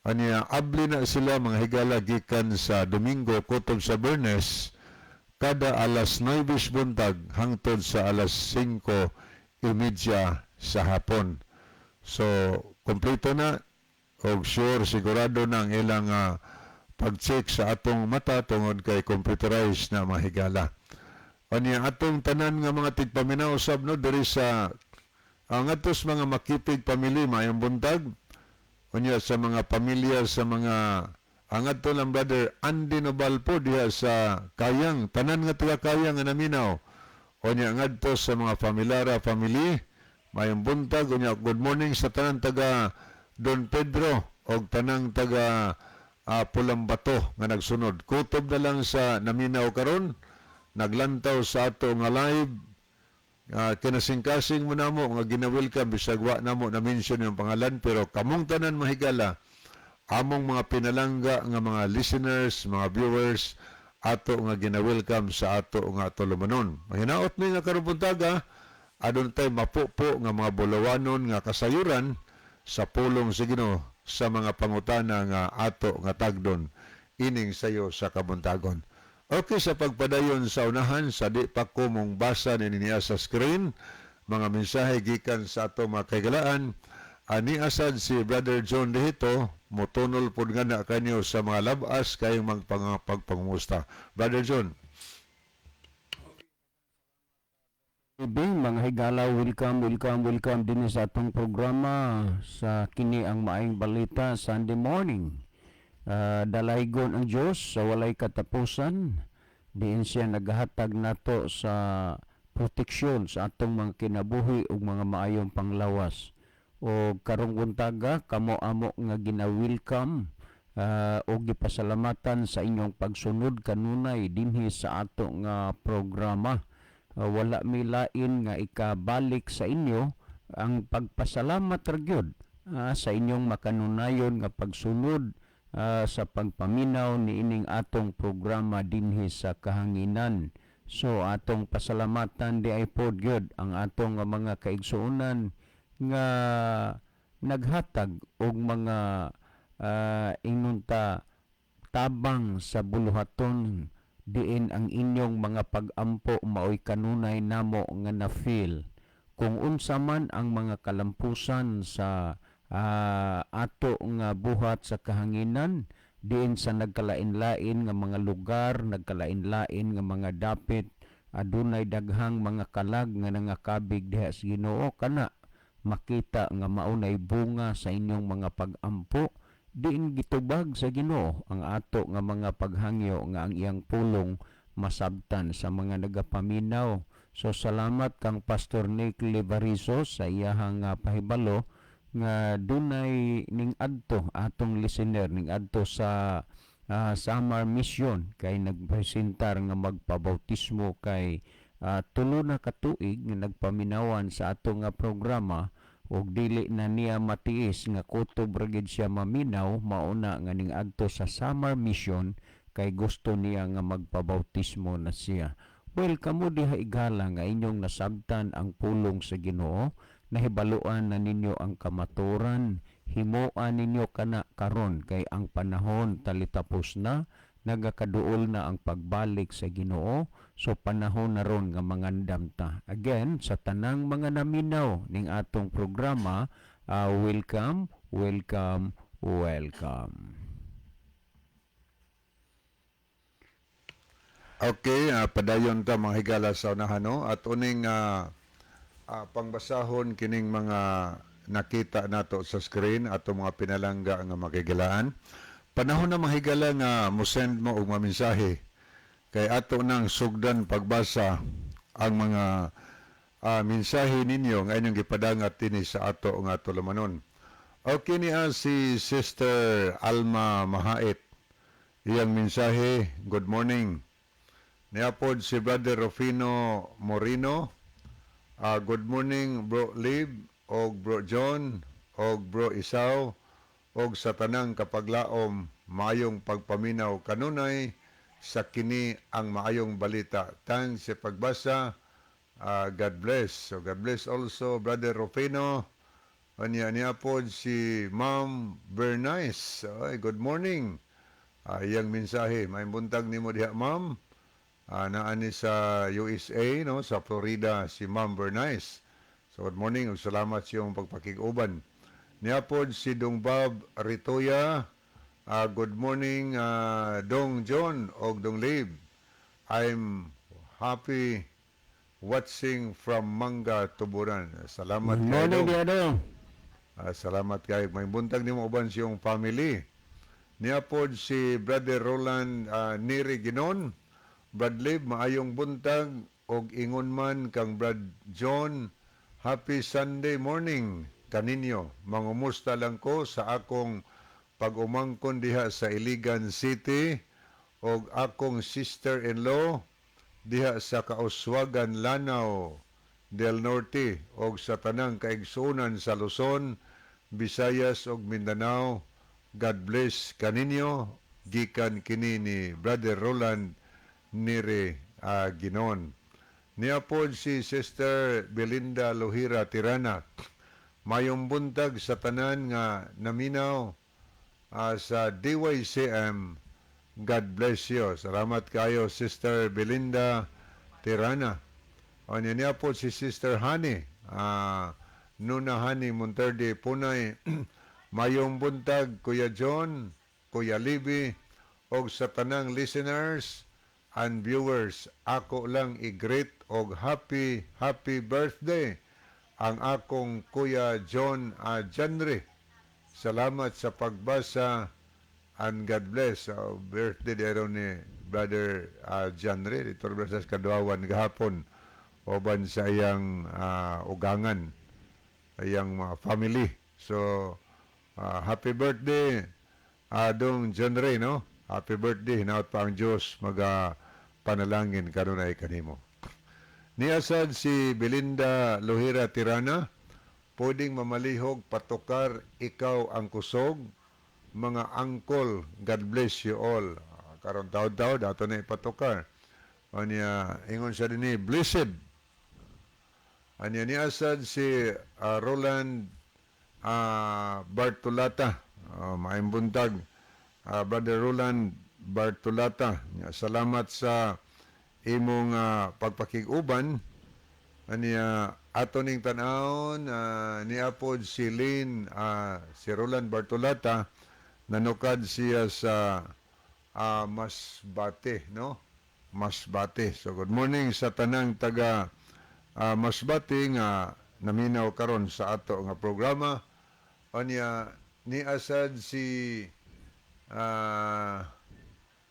Anya abli na sila, mga higala, gikan sa Domingo kutob sa Bernes kada alas 9 buntag hangtod sa alas 5:30 sa hapon. So kompleto na og sure sigurado na ang ilang pag-check sa atong mata tungod kay computerized na, mahigala. Anya atong tanan nga mga tigpaminaw usab, no, diri sa ang atos mga Makipig family, maayong buntag. Unya sa mga pamilya sa mga ang ato lang Brother Andy Nobal po diha sa Kayang, tanan nga taga Kayang nga naminaw. Unya ngadto sa mga Familiara family, maayong buntag. Unya good morning sa tanan taga Don Pedro og tanang taga Pulang Bato nga nagsunod. Kutob na lang sa naminaw karon, naglantaw sa ato nga live. Kinasingkasing mo namo nga gina-welcome bisag wa namo na mention yung pangalan, pero kamong tanan, mahigala, among mga pinalangga nga mga listeners, mga viewers, ato nga gina-welcome sa ato nga tulumanon. Mahinaot mi nga karong buntaga adun tay mapupo nga mga bulawanon nga kasayuran sa pulong sa Ginoo sa mga pangutana nga ato nga tagdon ining sayo sa kabuntagon. Okay, sa pagpadayon sa unahan, sa di pa ko mong basa ni niya sa screen, mga mensahe gikan sa ato mga kahigalaan, ani asad si Brother John dihito, motunol pod nga na kanyo sa mga labas kayong magpangpagpangumusta. Brother John. Evening, mga higala, welcome, welcome, welcome din sa atong programa sa kini ang Maayong Balita Sunday morning. Dalaygon ang Dios sa walay katapusan. Diin siya naghatag nato sa proteksyon sa atong mga kinabuhi ug mga maayong panglawas. O karong buntaga, kamo amo nga gina-welcome og gipasalamatan sa inyong pagsunod kanunay dinhi sa ato nga programa. Wala mi lain nga ikabalik sa inyo ang pagpasalamat ra gyud sa inyong makanunayon nga pagsunod sa pagpaminaw niining atong programa dinhi sa kahanginan. So atong pasalamatan di ay pod gyud ang atong nga mga kaigsuonan nga naghatag og mga ingnunta tabang sa buluhaton diin ang inyong mga pag-ampo maoy kanunay namo nga na-feel kung unsa man ang mga kalampusan sa ato nga buhat sa kahanginan diin sa nagkalain-lain nga mga lugar, nagkalain-lain nga mga dapit, adunay daghang mga kalag nga nangakabig diha sa Ginoo. Kana makita nga maunay bunga sa inyong mga pag-ampo diin gitubag sa Ginoo ang ato nga mga paghangyo nga ang iyang pulong masabtan sa mga nagapaminaw. So salamat kang Pastor Nick Libarizo sa iyahang pahibalo nga dunay ning adto atong listener ning adto sa Summer Mission kay nagpresentar nga magpabautismo kay 3 na ka tuig nga nagpaminawan sa ato nga programa ug dili na niya matiis nga kutob ra gid siya maminaw, mauna nga ning adto sa Summer Mission kay gusto niya nga magpabautismo na siya. Well, kamo diha igala nga inyong nasabtan ang pulong sa Ginoo, nahibaluan na ninyo ang kamaturan, himoa ninyo kana karon kay ang panahon talitapos na, nagakaduol na ang pagbalik sa Ginoo, so panahon na ron nga mangandam ta. Again, sa tanang mga naminaw ning atong programa, welcome, welcome, welcome. Okay, padayon ta, mga higala, sa unahan, no? At uning pangbasahon kining mga nakita nato sa screen ato mga pinalangga nga makigilaan. Panahon na, mga higala, nga mo-send mo og mga mensahe kay ato nang sugdan pagbasa ang mga mensahe ninyo nga inyong gipadangat dinhi sa ato nga tulumanon. Okay niya si Sister Alma Mahait. Iyang mensahe, good morning. Niapod si Brother Rufino Morino. Good morning, Bro Lib, og Bro John, og Bro Isaw, og sa tanang kapaglaom, maayong pagpaminaw kanunay sa kini ang Maayong Balita. Thanks sa pagbasa. God bless. So God bless also, Brother Rufino. Anya niya po si Ma'am Bernice. Ay, good morning. Iyang mensahe, may buntag nimo diha, Ma'am. Naa ni sa USA, no, sa Florida si Ma'am Bernice. So good morning ug salamat sa iyong pagpakig-uban. Niapod si Dong Bob Ritoya. Good morning, Dong John og Dong Lib. I'm happy watching from Manga, Tuburan. Salamat Good kay morning, Dong. diha dong. Salamat kay may buntag nimo uban siyong family. Niapod si Brother Roland Neri Ginon. Brad Lib, maayong buntag og ingon man kang Brad John. Happy Sunday morning kaninyo. Mangumusta lang ko sa akong pag-umangkon diha sa Iligan City og akong sister-in-law diha sa Kauswagan, Lanao del Norte og sa tanang kaigsuonan sa Luzon, Visayas ug Mindanao. God bless kaninyo. Gikan kini ni Brother Roland Nere Ginon. Niya pod si Sister Belinda Lohira Tirana. Mayong buntag sa tanan nga naminaw sa DYCM. God bless you. Salamat kayo, Sister Belinda Tirana. O niya niya po si Sister Honey. Nuna Honey Monterde Punay. Mayong buntag, Kuya John, Kuya Libby, og sa tanang listeners and viewers. Ako lang i-greet og happy, happy birthday ang akong Kuya John Janre. Salamat sa pagbasa and God bless. Birthday dero ni Brother Janre dito sa Kaduawan gahapon uban sa iyang ugangan, iyang mga family. So happy birthday, Dong Janre, no? Happy birthday. Hinaot pa ang Diyos maga panalangin kanunay kanimo. Niasad si Belinda Lohira Tirana, pwedeng mamalihog patukar "Ikaw ang Kusog", mga angkol, God bless you all. Karon taod-taod, ato na ipatukar. Anya, ingon siya din, blessed. Anya niasad si Roland Bartolata, maayong buntag. Brother Roland Bartolata, nya, salamat sa imong pagpakig-uban. Anya ato ning tan-awon, niapod si Lynn, si Roland Bartolata, nanukad siya sa Masbate, no? Masbate. So good morning sa tanang taga Masbate nga naminaw karon sa ato nga programa. Anya ni asad si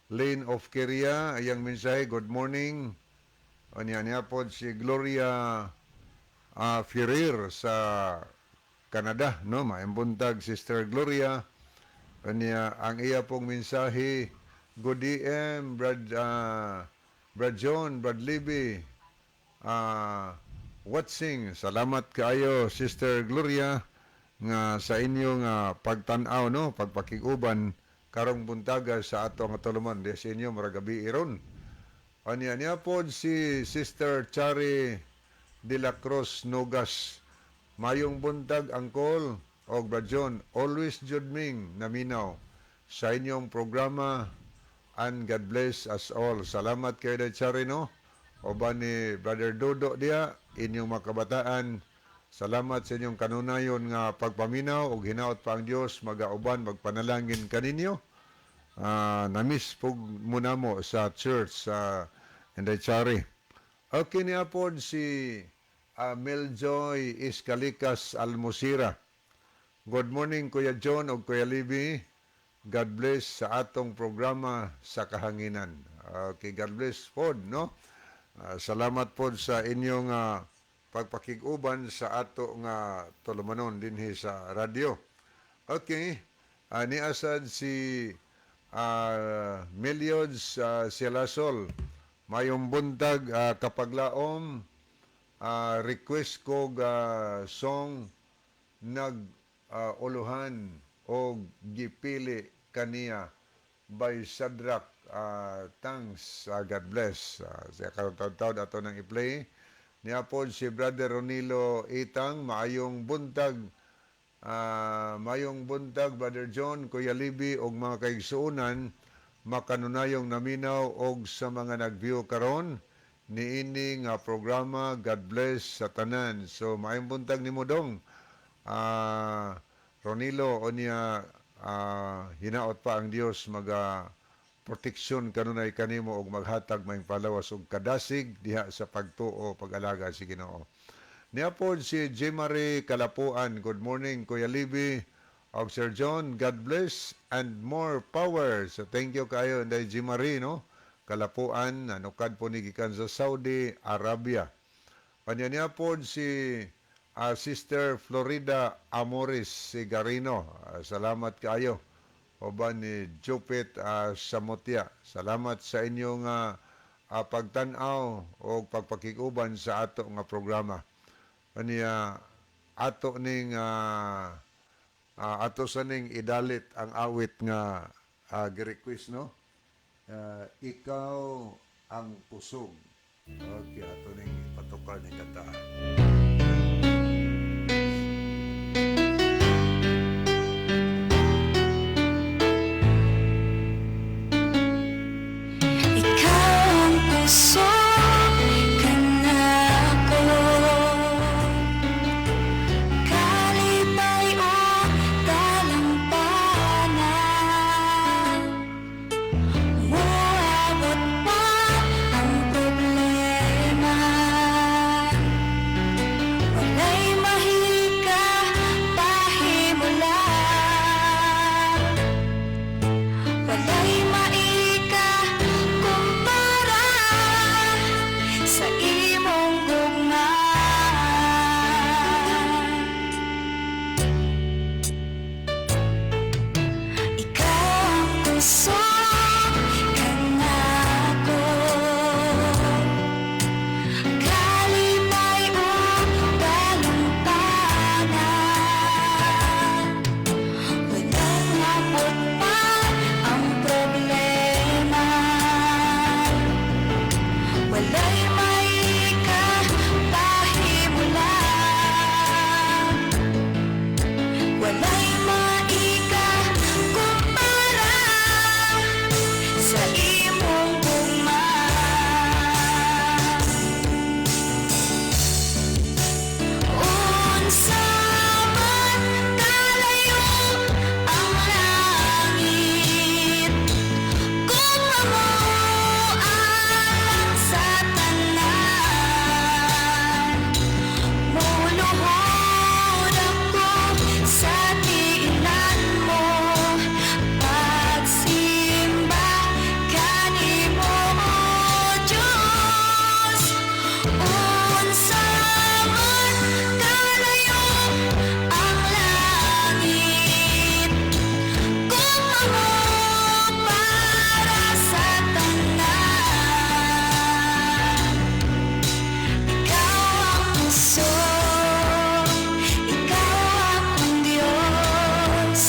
Lane of Korea, ayang mensahe, good morning. Anya niya pod si Gloria Ferrer sa Canada, no? Maayong buntag, Sister Gloria. Anya ang iya pong mensahe, "Good AM, Brad John, Brad Libby, watching." Salamat kaayo, Sister Gloria, nga sa inyong pagtan-aw, no, pagpakig-uban karong buntaga sa ato nga tuluman. Di sa inyo murag gabi iron. Anya niya pod si Sister Chari de la Cruz Nogas. "Mayong buntag, Angkol og Brad John. Always jud ming naminaw sa inyong programa and God bless us all." Salamat kay Day Chari, no. Uban ni Brother Dodo diya, inyong mga kabataan. Salamat sa inyong kanunayon nga pagpaminaw ug hinaot pa ang Dios magauban magpanalangin kaninyo. Namiss pug muna mo sa church sa Inday Chari. Okay, niya pod si Meljoy Iskalikas Almusira. "Good morning, Kuya John ug Kuya Libby. God bless sa atong programa sa kahanginan." Okay, God bless pod, no? Salamat pod sa inyong pagpakig-uban sa ato nga tulumanon dinhi sa radyo. Okay, niasad si Meliods Silasol. "Mayong buntag, kapaglaom, request ko song nag uluhan og gipili kaniya by Shadrach. Thanks, God bless." Sa karon taon ato nang i-play. Niya pod si Brother Ronilo Itang, "Maayong buntag. Mayong buntag, Brother John, Kuya Libby ug mga kaigsuonan makanunayong naminaw og sa mga nag-view karon niini nga programa. God bless sa tanan." So maayong buntag nimo dong. Ronilo, unya hinaot pa ang Dios maga proteksyon kanunay kanimo og maghatag maayong palawas og kadasig diha sa pagtuo, pag-alaga sa Ginoo. Niya pod si Jimary Kalapuan. "Good morning, Kuya Libby og Sir John. God bless and more power." So thank you kayo, Inday Jimary, no? Kalapuan, nanukad po ni gikan sa Saudi Arabia. Kanya niya pod si Sister Florida Amores Sigarino. Salamat kayo. uban ni Jupit Samotia. Salamat sa inyong pagtan-aw o pagpakikuban sa ato nga programa. Aniya ato ning ato sa ning idalit ang awit nga gi-request, no? Ikaw ang kusog. Okay, ato ning ipatukar ni kanta. Ikaw ang kusog kanako, kalipay o dalampanan. Muabot pa ang problema, walay mahika pahimulan. Walay maika kumpara sa imong gugma. Ikaw ang kusog kanako, kalipay o dalampanan. Walang abot pa ang problema, walay maikapahimulan. Walay maikakumpara sa imong gugma. Unsa man kalayo ang langit, kung amo ang sa tanan, muluhod ako sa tiilan mo, pagsimba kanimo, O Diyos. Unsa man kalayo ang langit, kung amo para sa tanan, ikaw ang kusog, ikaw akong Diyos,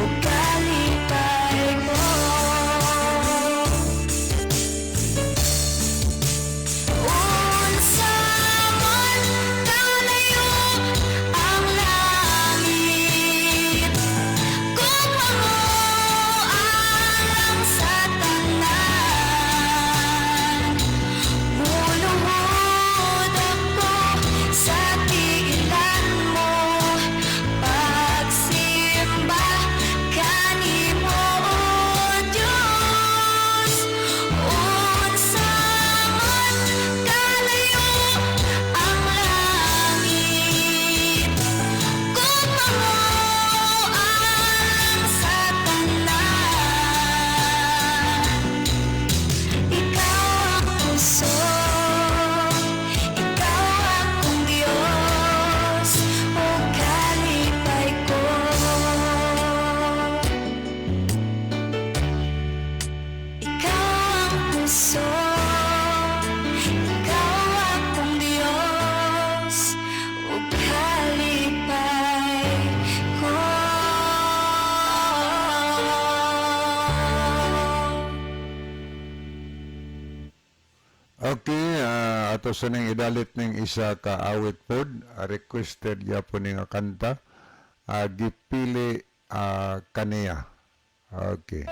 ug kalipay ko. Unsa man kalayo ang langit, kung amo alang sa tanan, muluhod ako sa tiilan mo, pagsimba kanimo, O Diyos. Unsa man kalayo ang langit, kung amo ang sa tanan, ikaw ang kusog, ikaw akong Diyos, ug kalipay ko. Ikaw ang kusog, ikaw akong Diyos, ug kalipay ko. Okay, ato sa ning idalit ning isa ka awit pod, requested gyapon ni nga kanta, gipili kaniya. Okay.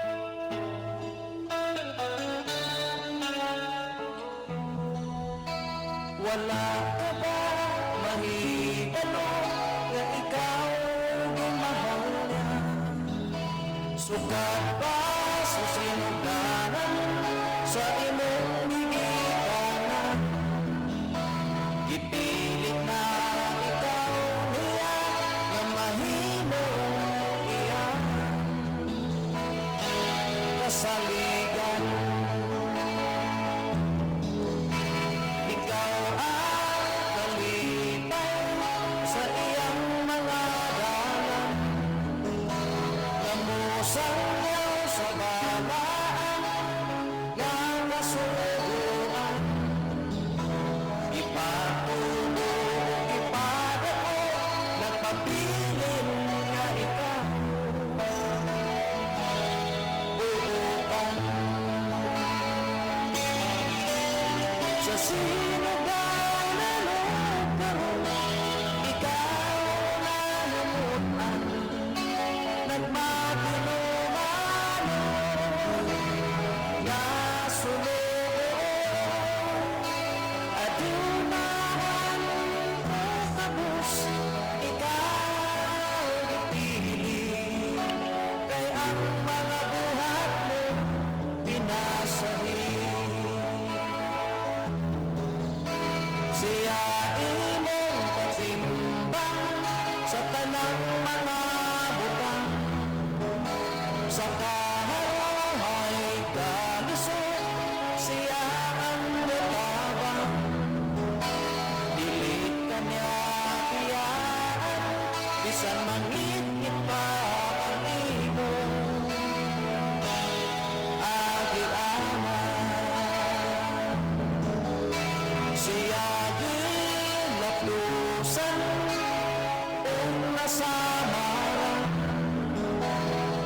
Wala ka ba mahibalo nga ikaw gimahal niya? Sukat pa sa sinugdanan sa imong gigikanan. Gipilit na ikaw niya nga mahimo iya kasaligan. Ikaw ang kalipay sa iyang mga dalan. Kamusang Sinuganan o karon, ikaw na lumutan, nagmatinumanon, nga sumuo. Aduna ang kabus, ikaw gipili, kay ang mga buhat mo pinasahi. Siya imong katimbang sa tanang mga butang, sa kaharohay kalisod, siya ang mutabang. Dili ka niya biyaan, bisan mangitngit pa ang imong agianan. Siya gilaplusan ug nasamaran,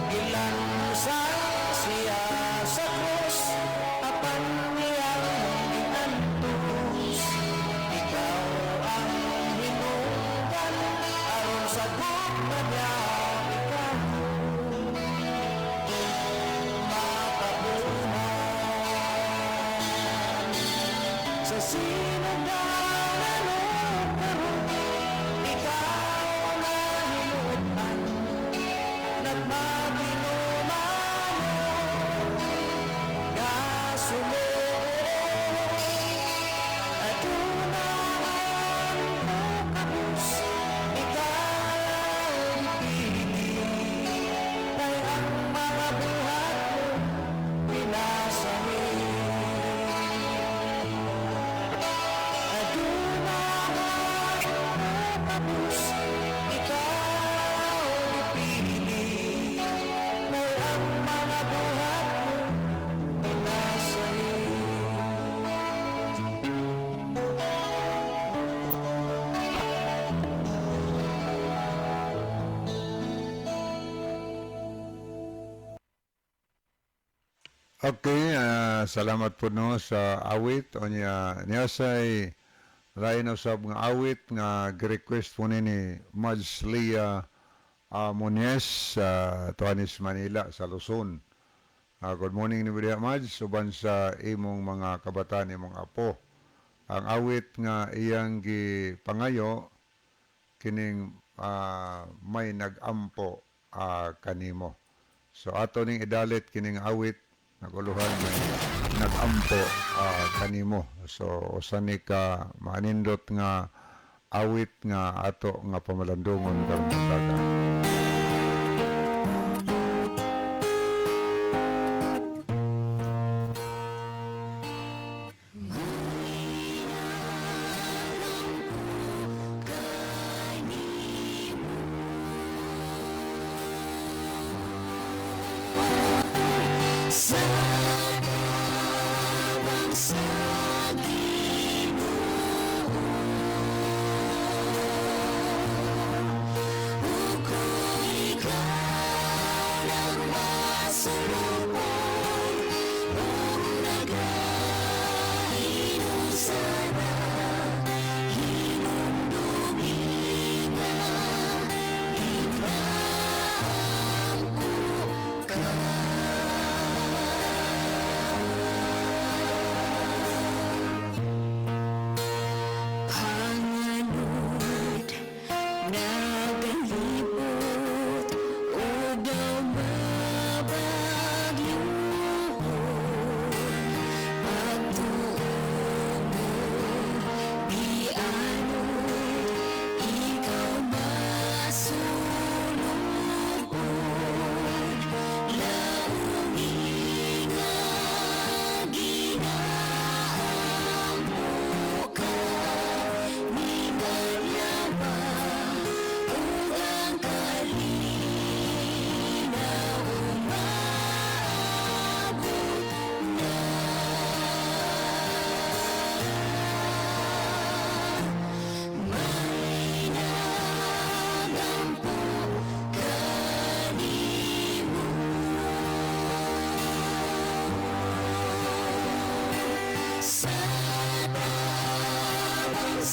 gilansan siya sa krus, apan iyang giantos. Ikaw ang hinungdan aron sa gugma niya ikaw makabuhay. Sa sinuganan o karon, ikaw na hinutan, nagmatinumanon, nga sumuo. Aduna ang kabus, ikaw gipili, kay ang mga buhat mo pinasahi. Aduna ang kabus, ikaw gipili, kay ang mga buhat mo pinasahi. Okay, salamat po no sa awit o niya niya say lain usab nga awit nga gi-request po ni Mads Lea Muñez sa Tuanis, Manila sa Luzon. Good morning ni diha Mads uban sa imong mga kabataan, imong apo. Ang awit nga iyang gipangayo kining may nagampo kanimo. So ato ning idalit kining awit naguluhan may nagampo kanimo. So usa ni ka maanindot nga awit nga ato nga pamalandungon karong buntaga. Sa tabang sa Ginoo, ug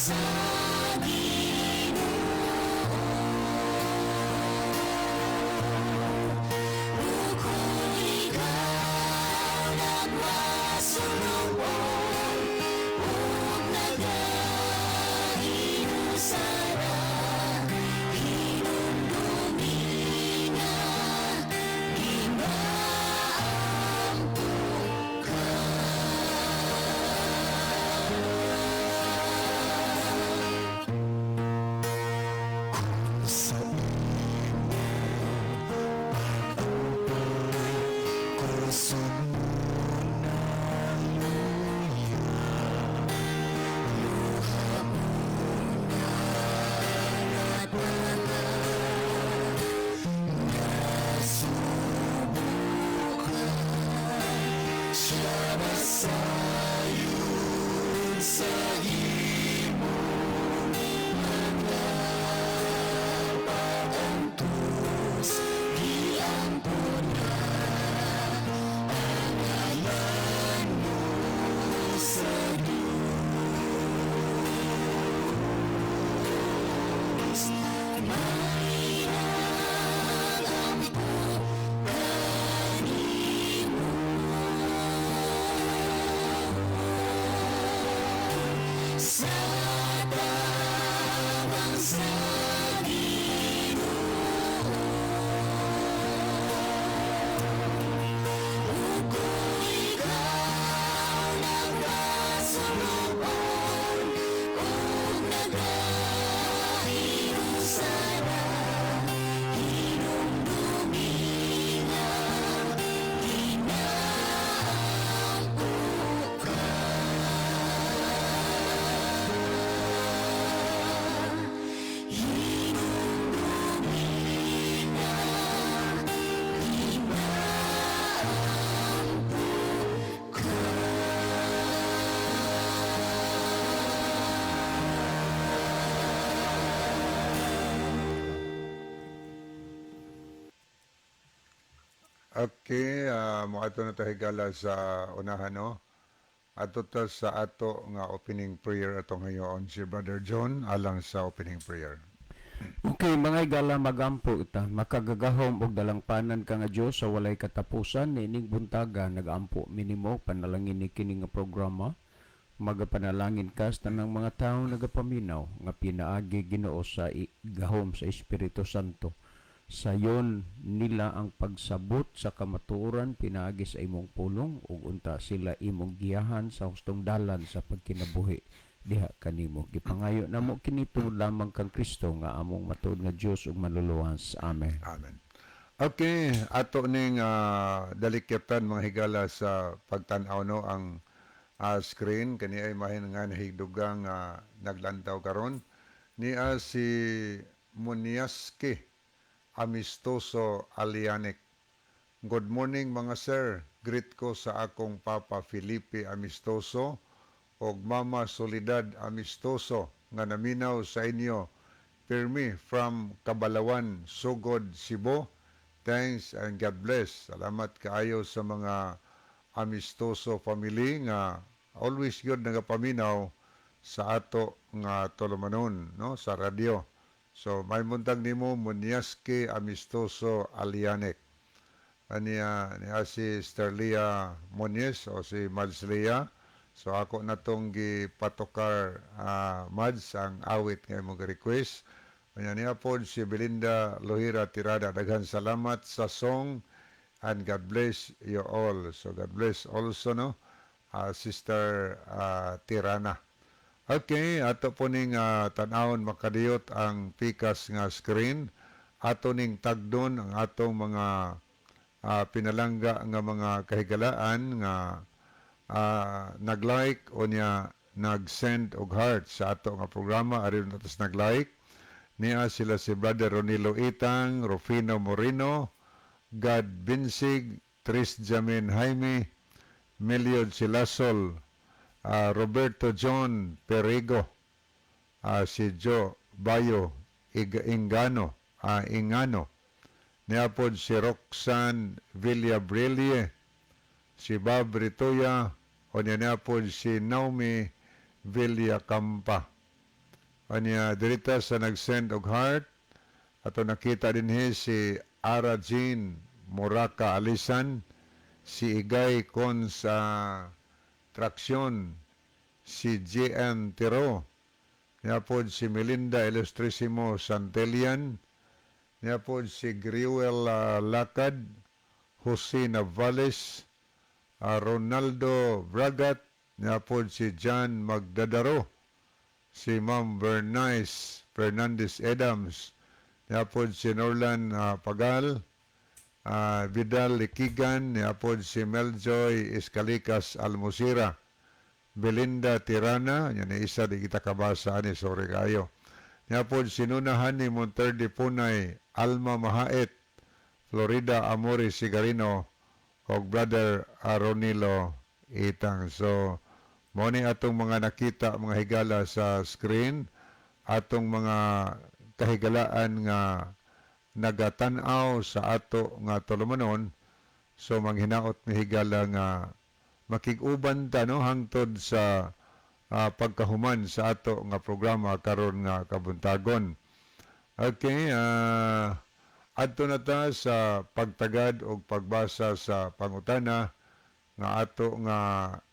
Sa Ginoo. Ug kung ikaw nagmasulubon ug nagainusara, hinumdumi nga ginaampo ka. Sa imo pag-ampo, kusog mo ng luya, luha mo na nasubukan siya masayon sa imong mga pag-antos, giampo niya ang ngalan mo sa Diyos. May nagampo kanimo sa tabang sa Ginoo. Ug kung ikaw nagmasulubon ug nagainusara, hinumdumi nga ginaampo ka. Hinumdumi nga ginaampo ka. Okay, moadto na ta, higala, sa unahan, no. Adto ta sa ato nga opening prayer atong ngayon si Brother John alang sa opening prayer. Okay, mga higala, magampo ta. Makagagahom og dalangpanan ka nga Dios sa walay katapusan, niining buntaga nagampo mi nimo, panalangin ni kini nga programa. Magapanalangin ka sa tanang mga tawo nagapaminaw nga pinaagi, Ginoo, sa gahom sa Espiritu Santo. Sayon nila ang pagsabot sa kamatuoran pinaagi sa imong pulong ug unta sila imong giyahan sa hustong dalan sa pagkinabuhi diha kanimo. Gipangayo namo kini tungod lamang kang Kristo nga among matuod nga Dios ug Manluluwas. Amen. Amen. Okay, ato ning dalikyatan, mga higala, sa pagtan-aw, no, ang screen kani ay mahin nga nahigdugang naglantaw karon niya si Muniaski Amistoso Alianek. "Good morning, mga sir. Greet ko sa akong papa Felipe Amistoso ug mama Soledad Amistoso nga naminaw sa inyo pirmi from Kabalawan, Sugod, Cebu. Thanks and God bless." Salamat kaayo sa mga Amistoso family nga always gyud nagapaminaw sa ato nga tulumanon, no, sa radyo. So may buntag nimo, Muniaski Amistoso Alianek. Aniya niya si Sterlia Moniz o si Mads Lea. So ako na tong gipatokar, Mads, ang awit nga imong request. Anya niya pod si Belinda Lohira Tirada. "Daghan salamat sa song and God bless you all." So God bless also, no, Sister Tirana. Okay, ato po ning tan-awon makadiyot ang pikas nga screen. Ato ning tagdon ang atong mga pinalangga nga mga kahigalaan nga nag-like o niya nag-send og heart sa ato nga programa. Ari na tas nag-like niya sila si Brother Ronilo Itang, Rufino Moreno, God Binsig, Tris Jamin Jaime, Meliod Silasol, Roberto John Perego, si Joe Bayo Ingano, Ingano, niapod si Roxanne Villabrille, si Bob Ritoya, o niya niapod si Naomi Villacampa. Anya dirita sa nag-send og heart ato nakita dinhi si Ara Jean Moraka Alisan, si Igay Con sa Traksyon, si JN Tiro, niya pod si Melinda Ilustrisimo Santillan, niya pod si Griuel Lakad, Jose Navales, Ronaldo Bragat, niya pod si John Magdadaro, si Ma'am Bernice Fernandez Adams, niya pod si Norlan Pagal, Vidal Likigan, niya pod si Meljoy Escalicas Almusira, Belinda Tirana, yan ay isa di kita kabasa ani, sorry kayo. Niya pod si Nunahan ni Monterde Punay, Alma Mahaet, Florida Amore Sigarino, og Brother Aronilo Itang. So, mao ni atong mga nakita, mga higala, sa screen, atong mga kahigalaan nga nagatan-aw sa ato nga tulumanon. So manghinaot ni higala nga makig-uban ta, no, hangtod sa pagkahuman sa ato nga programa karon nga kabuntagon. Okay, adto na ta sa pagtagad og pagbasa sa pangutana nga ato nga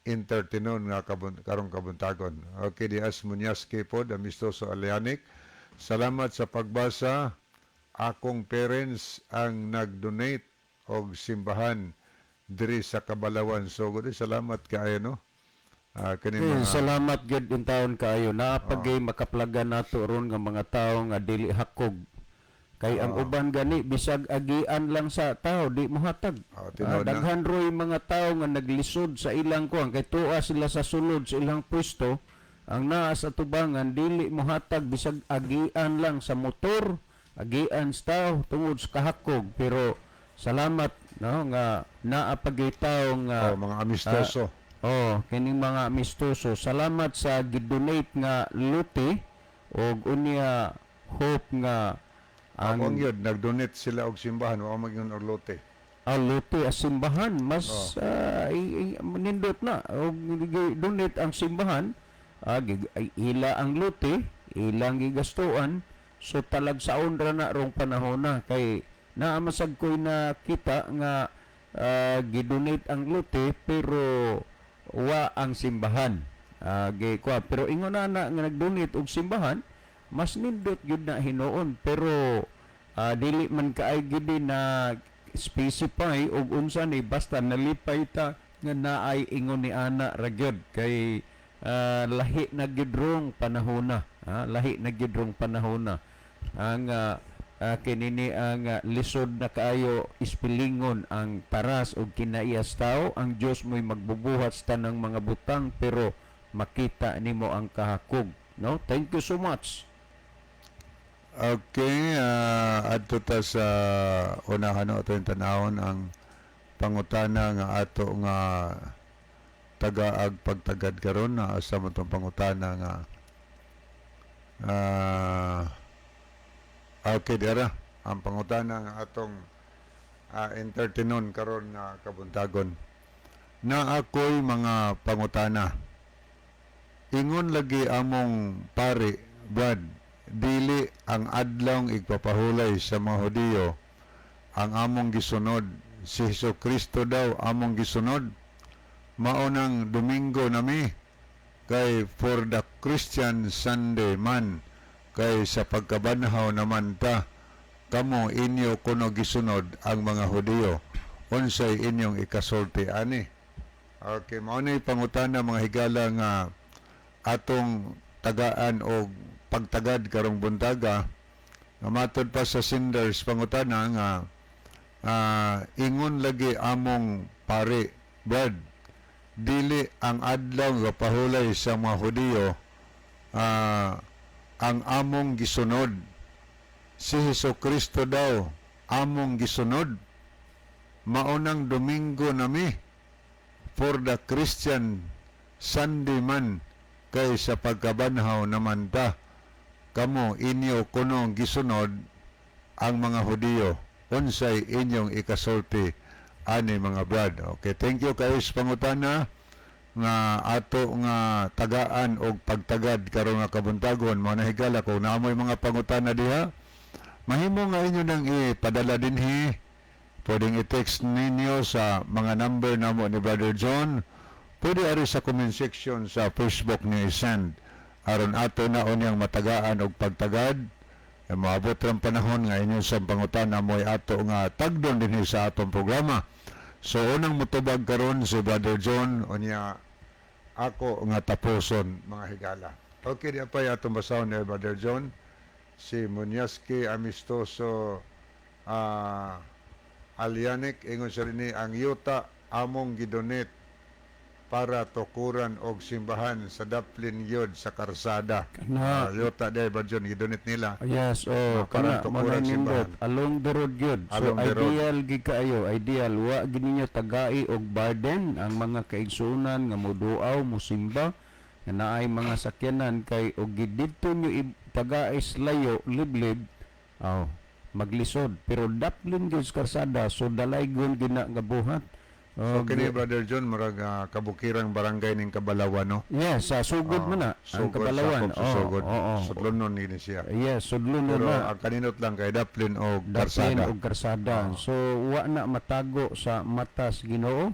entertainon nga karong kabuntagon. Okay, di as Munyaski pod, amistoso Alianik. Salamat sa pagbasa. Akong parents ang nag-donate og simbahan diri sa Kabalawan. So, good, salamat kaayo, no? Kini Eh, mga salamat gyud in taon kaayo. Naa pagay makaplagan nato ron nga mga tawo nga dili hakog. Kay ang uban gani bisag agian lang sa tao di mohatag. Oh, tinuod na. Daghan roy mga tao nga naglisod sa ilang kuan kay tuwa sila sa sulod sa ilang pwesto, ang naa sa tubangan dili mohatag bisag agian lang sa motor, agian sa tao tungod sa kahakog, pero salamat, no, nga naa pagay tao nga Oh, mga amistoso. Oh, kining mga amistoso. Salamat sa gidonate nga lote og unya hope nga Ang ang yun, nag-donate sila og simbahan, wa man og lote. Ang lote as simbahan mas nindot na og donate ang simbahan, ay, ila ang lote, ilang gigastuan, so talagsaon ra na rong panahon na kay naa masag ko'y nakita nga gidonate ang lote pero wa ang simbahan. Gi kuha, pero ingon na na nga nag-donate og simbahan mas nindot gyud na hinuon, pero dili man kaay gyud na specify og unsa ni, basta nalipay ta nga naay ingon ni ana ra gyud kay lahi na gyud rong panahona, lahi na gyud rong panahona ang kinini ang lisod na kaayo ispilingon ang paras og kinaiyas tao. Ang Dios mo'y magbubuhat sa tanang mga butang pero makita nimo ang kahakog, no? Thank you so much. Okay, adto ta sa unahan, no, ato yung tanawon ang pangutana nga ato nga tagaag pagtagad karon na asa mo tong pangutana nga okay, dira ang pangutana nga atong entertainon karon nga kabuntagon. Na ako'y mga pangutana. Ingon lagi among pari, Brad, dili ang adlawng igpapahulay sa mga Hudiyo ang among gisunod. Si Hesus Kristo daw among gisunod. Mao nang Domingo nami kay for the Christian Sunday man kay sa pagkabanhaw naman ta. Kamo inyo kuno gisunod ang mga Hudiyo. Unsay inyong ikasulti ani? Okay, mao ni pangutana, mga higala, nga atong tagaan og pagtagad karong buntaga. Nga matod pa sa senders pangutana nga ingon lagi among pare, Brad, dili ang adlaw nga pahulay sa mga Hudiyo ang among gisunod. Si Hesus Kristo daw among gisunod. Maunang Domingo nami for the Christian Sunday man kay sa pagkabanhaw naman ta. Kamo inyo kuno gisunod ang mga Hudiyo. Unsay inyong ikasulti ani, mga brad? Okay, thank you kayo sa pangutana. Nga ato nga tagaan og pagtagad karon nga kabuntagon, mga nahigala. Kung naamoy mga pangutana diha, mahimo nga inyo nang ipadala dinhi. Pwedeng i-text ninyo sa mga number namo ni Brother John. Pwede ari sa comment section sa Facebook niyo i-send aron ato na unyang matagaan og pagtagad. E moabot ang panahon nga inyo sa pangutana mo'y ato nga tagdon dinhi sa atong programa. So unang mutubag karon si Brother John, unya ako nga tapuson, mga higala. Okay, di pa atong basahon ni Brother John. Si Munyaski Amistoso Alianek, ingon siya rin, ang yuta among gidonate para tukuran og simbahan sa daplin yod sa karsada. Kana. Yuta dahil ba John, gidonate nila. Yes, oh, para kana tukuran mo na nindot simbahan. Along the road yun. So Along the road. Ideal gid kaayo, ideal wa gid ninyo tagai og burden ang mga kaigsuonan nga moduaw, mosimba nga naay mga sakyanan, kay og gididto nyo tagai sa layo liblib, aw maglisod, pero daplin gyud sa karsada, so dalaygon gid na nga buhat. So Og, kini, Brother John, murag kabukirang barangay ning Kabalawan, no? Yes, sa sugod man na ang Sugod, Kabalawan. sakop sa Oo, sugod. oo. Sudlonon ni siya. Yes, sudlonon Pero na. ang kaninot lang kay daplin og Daplin karsada. og karsada. So wa na matago sa mata sa Ginoo.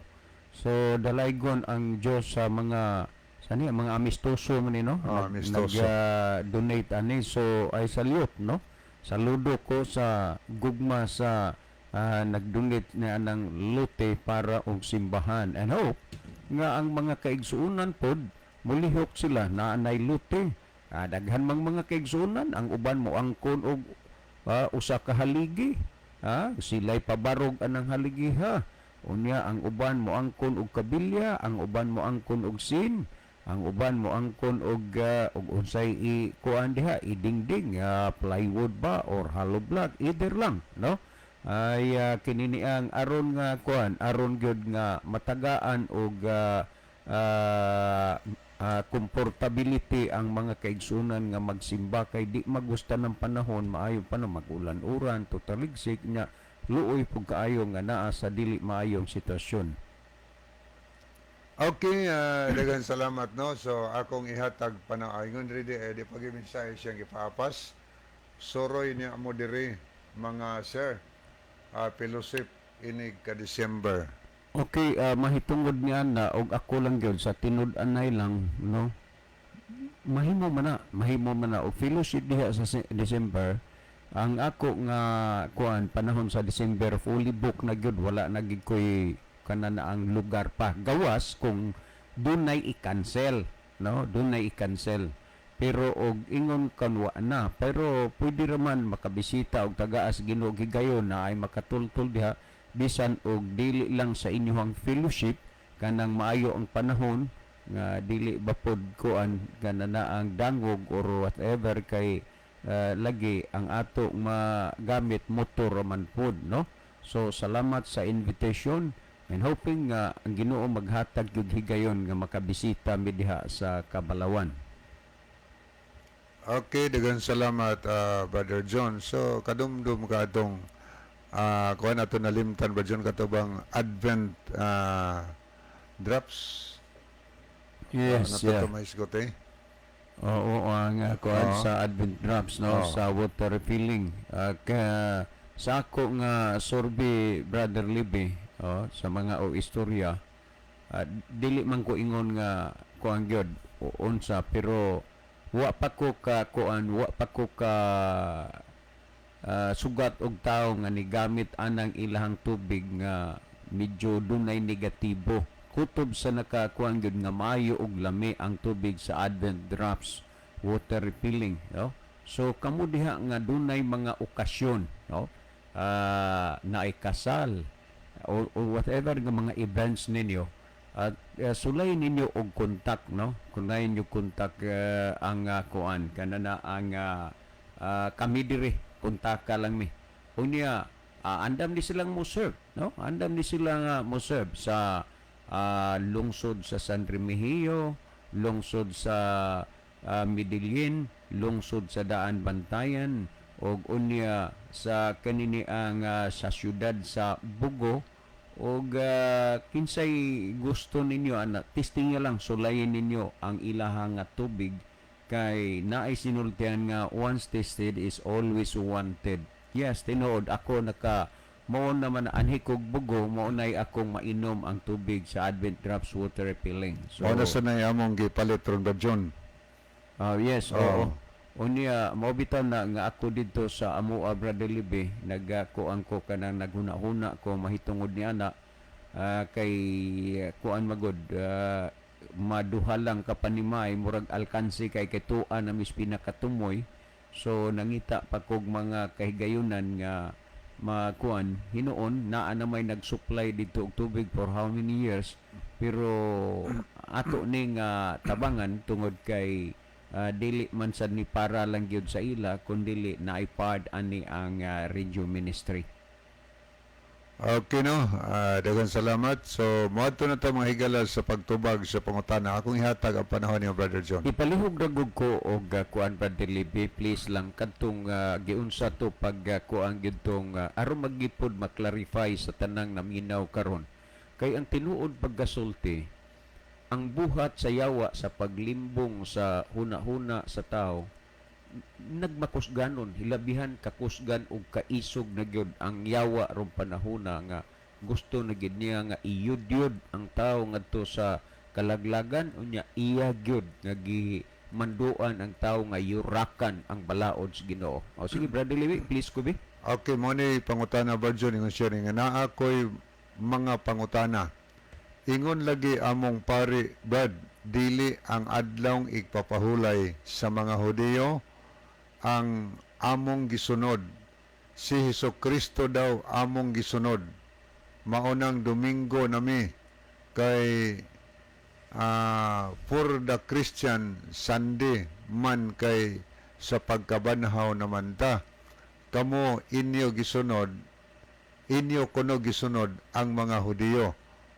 So dalaygon ang Dios sa mga sani mga amistoso man ni, no? Oo, amistoso. Nag, donate ani, so I salute, no? Saludo ko sa gugma sa nag-donate na anang lote para og simbahan and hope nga ang mga kaigsuonan pod mulihok sila na anay lote. Daghan mang mga kaigsuonan, ang uban mo angkon og usa ka haligi, ha, sila'y pabarog anang haligi, ha. Unya ang uban mo angkon og kabilya, ang uban mo angkon og sin, ang uban mo angkon og unsay i kuan diha, idingding, plywood ba or hollow block, either lang, no? Ay kini ni ang aron nga kuan, aron gyud nga matagaan og comfortability ang mga kaigsunan nga magsimba, kay di magusta ng panahon, maayo pa na magulan-uran, totaligsik nya, luoy pug kaayo nga naa sa dili maayong sitwasyon. Okay, daghang salamat, no. So akong ihatag pa na ingon diri di pag mensahe siyang gipaapas. Soroy niya mo diri, mga sir. Fellowship inig ka December. Okay, mahitungod niya na og ako lang gyud sa tinud-anay lang, no. Mahimo man na, mahimo man na og fellowship diha sa December. Ang ako nga kuan, panahon sa December fully book na gyud, wala na gyud koy kana na ang lugar pa. Gawas kung dunay i-cancel, no? Dunay i-cancel. Pero og ingon kan wa na, pero pwede raman makabisita og tagaas Ginoo gigayon na ay makatultol diha bisan og dili lang sa inyong fellowship, kanang maayo ang panahon nga dili ba pod kuan kana na ang dangog or whatever, kay lagi ang ato magamit motor man pod, no? So salamat sa invitation and hoping nga ang Ginoo maghatag gyud higayon nga makabisita mi diha sa Kabalawan. Okay, daghang salamat, Brother John. So kadumdum ka atong kuan ato nalimtan ba John kato bang Advent drops? Yes, yeah. Nato mahisgot eh. Oo, ang kuan sa Advent drops, no, sa water refilling. Ka, sa ako nga survey, Brother Libby, oh, sa mga o istorya, dili man ko ingon nga kuan gyud o unsa, pero wa pa ko ka kuan, wa pa ko ka sugat og tawo nga nigamit anang ilahang tubig nga medyo dunay negatibo, kutob sa nakakuan gyud nga maayo og lami ang tubig sa Advent drops water refilling, no? So kamo diha nga dunay mga okasyon, no, naay kasal or whatever nga mga events ninyo at sulay ninyo og contact, no? Kunay ninyo contact ang kuan kana na ang kami diri, kontaka lang mi. Unya andam ni silang mo serve, no? Andam ni sila nga mo serve sa lungsod sa San Remigio, lungsod sa Medellin, lungsod sa Daan Bantayan og unya sa kanini ang sa syudad sa Bugo. Og kinsay gusto ninyo ana, testing niya lang, sulayin ninyo ang ilaha nga tubig kay naay sinultian nga "Once tested is always wanted." Yes, tinuod ako naka mao naman anhi kog bugo, mao nay akong mainom ang tubig sa Advent Drops Water Refilling. So Mao na sa nay among gipalit ron, Brad John. Ah, yes, Oo. oo. Unya, mao bitaw na nga ako didto sa amoa, Brother Libe, nagkuan ko kanang naghuna-huna ko mahitungod ni ana, kay kuan magod, maduha lang ka panimay, murag alkansi kay kay tuan na mis pinakatumoy. So nangita pa kog mga kahigayunan nga makuan hinuon naa na may nag-supply didto og tubig for how many years, pero ato ning tabangan tungod kay dili man sad ni para lang gyud sa ila kun dili naay part ani ang radio ministry. Okay, no. Daghang salamat. So moadto na ta, mga higala, sa pagtubag sa pangutana. Akong ihatag ang panahon niyo, Brother John. Ipalihog ra gud ko og kuan, Brother Libby, please lang, kadtong giunsa to pag kuan gyud tong aron magipod maklarify sa tanang naminaw karon. Kay ang tinuod pagkasulti, ang buhat sa yawa sa paglimbong sa huna-huna sa tao nagmakusganon, hilabihan kakusgan og kaisog na gyud ang yawa ron panahona nga gusto na gyud niya nga iyudyod ang tao ngadto sa kalaglagan. Unya iya gyud nga gimanduan ang tao nga yurakan ang balaod sa Ginoo. O sige, Brother Lewi, please ko bi. Okay, mo ni pangutana, Brother John, ingon siya nga naa ko'y mga pangutana. Ingon lagi among pari, Brad, dili ang adlawng igpapahulay sa mga Hudiyo ang among gisunod. Si Hesus Kristo daw among gisunod. Maunang Domingo nami kay for the Christian Sunday man kay sa pagkabanhaw naman ta. Kamo inyo gisunod, inyo kuno gisunod ang mga Hudiyo.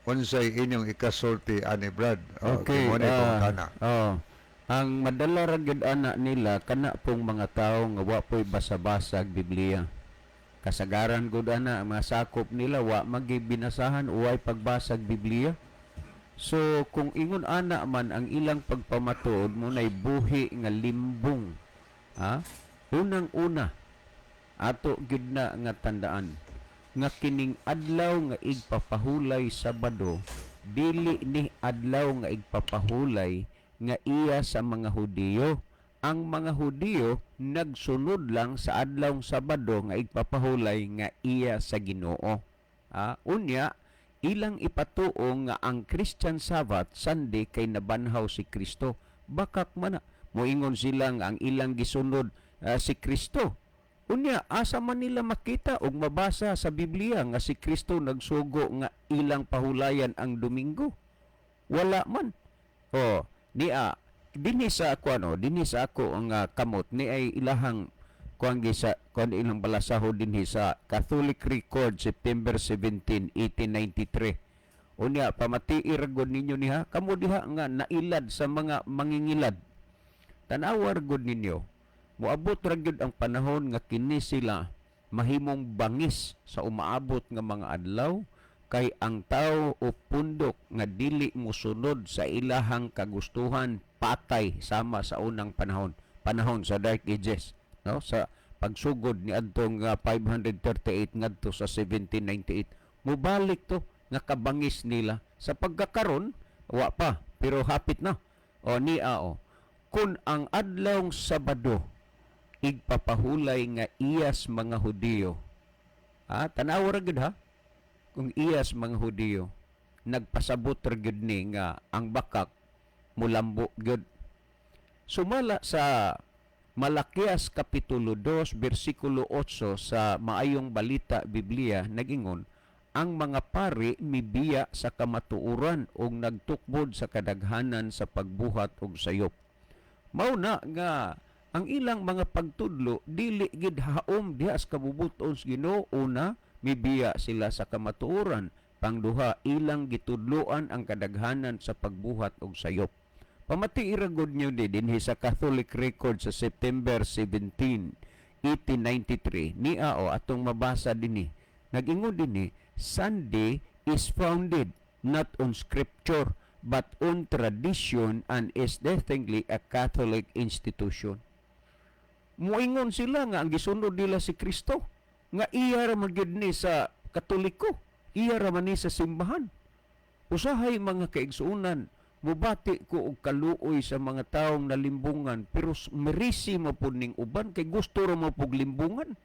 Unsay inyong ikasulti ani, Brad? Oh, Okay, mo ni pangutana. Oh. Ang madala ra gyud ana nila kana pong mga tao nga wa po'y basa-basa og Biblia. Kasagaran gud ana mga sakop nila wa magibinasahan, uway pagbasa og Biblia. So kung ingon ana man ang ilang pagpamatuod mo nay buhi nga limbong. Ha? Unang-una ato gyud na nga tandaan nga kining adlaw nga igpapahulay, Sabado, dili ni adlaw nga igpapahulay nga iya sa mga Hudiyo. Ang mga Hudiyo nagsunod lang sa adlaw Sabado nga igpapahulay nga iya sa Ginoo. Unya ilang ipatuo nga ang Christian Sabbath Sunday kay nabanhaw si Kristo. Bakak man na. Moingon sila nga ang ilang gisunod si Kristo. Unya, asa man nila makita og mabasa sa Biblia nga si Kristo nagsugo nga ilang pahulayan ang Domingo? Wala man. Oh, niya dinhi sa ako ano, dinhi sa ako ang kamot ni ay ilahang kuan sa kuan ilang balasahod dinhi sa Catholic Record, September 17, 1893. Unya pamatii ra gud ninyo niha, kamo diha nga nailad sa mga mangingilad. Tanawa ra gud ninyo. Moabot ra gyud ang panahon nga kini sila mahimong bangis sa umaabot nga mga adlaw kay ang tao o pundok nga dili mosunod sa ilahang kagustuhan patay, sama sa unang panahon, panahon sa Dark Ages, no, sa pagsugod ni adtong 538 ngadto sa 1798. Mubalik to nga kabangis nila. Sa pagkakaron wa pa, pero hapit na. O niya o, kung ang adlawng Sabado igpapahulay nga iyas mga Hudiyo, ha, tanawa ra gyud ha, kung iyas mga Hudiyo, nagpasabot ra gyud ni nga ang bakak mulambo gyud. Sumala sa Malakias Kapitulo 2 bersikulo 8 sa Maayong Balita Biblia, nagingon ang mga pari mibiya sa kamatuoran ug nagtukbod sa kadaghanan sa pagbuhat og sayop. Mao na nga ang ilang mga pagtudlo dili gid haom diha sa kabubuton sa Ginoo. Una, mibiya sila sa kamatuoran. Pangduha, ilang gitudloan ang kadaghanan sa pagbuhat og sayop. Pamati ra gud nyo di dinhi sa Catholic Record sa September 17, 1893. Nia o atong mabasa dinhi. Nag-ingon dinhi, "Sunday is founded not on scripture but on tradition and is distinctly a Catholic institution. Muingon sila nga ang gisunod nila si Kristo, nga iya ra man gyud ni sa Katoliko, iya ra man ni sa simbahan. Usahay, mga kaigsuonan, mubati ko og kaluoy sa mga taong nalimbungan, pero merisi mo pud ning uban kay gusto ra mo pug limbungan.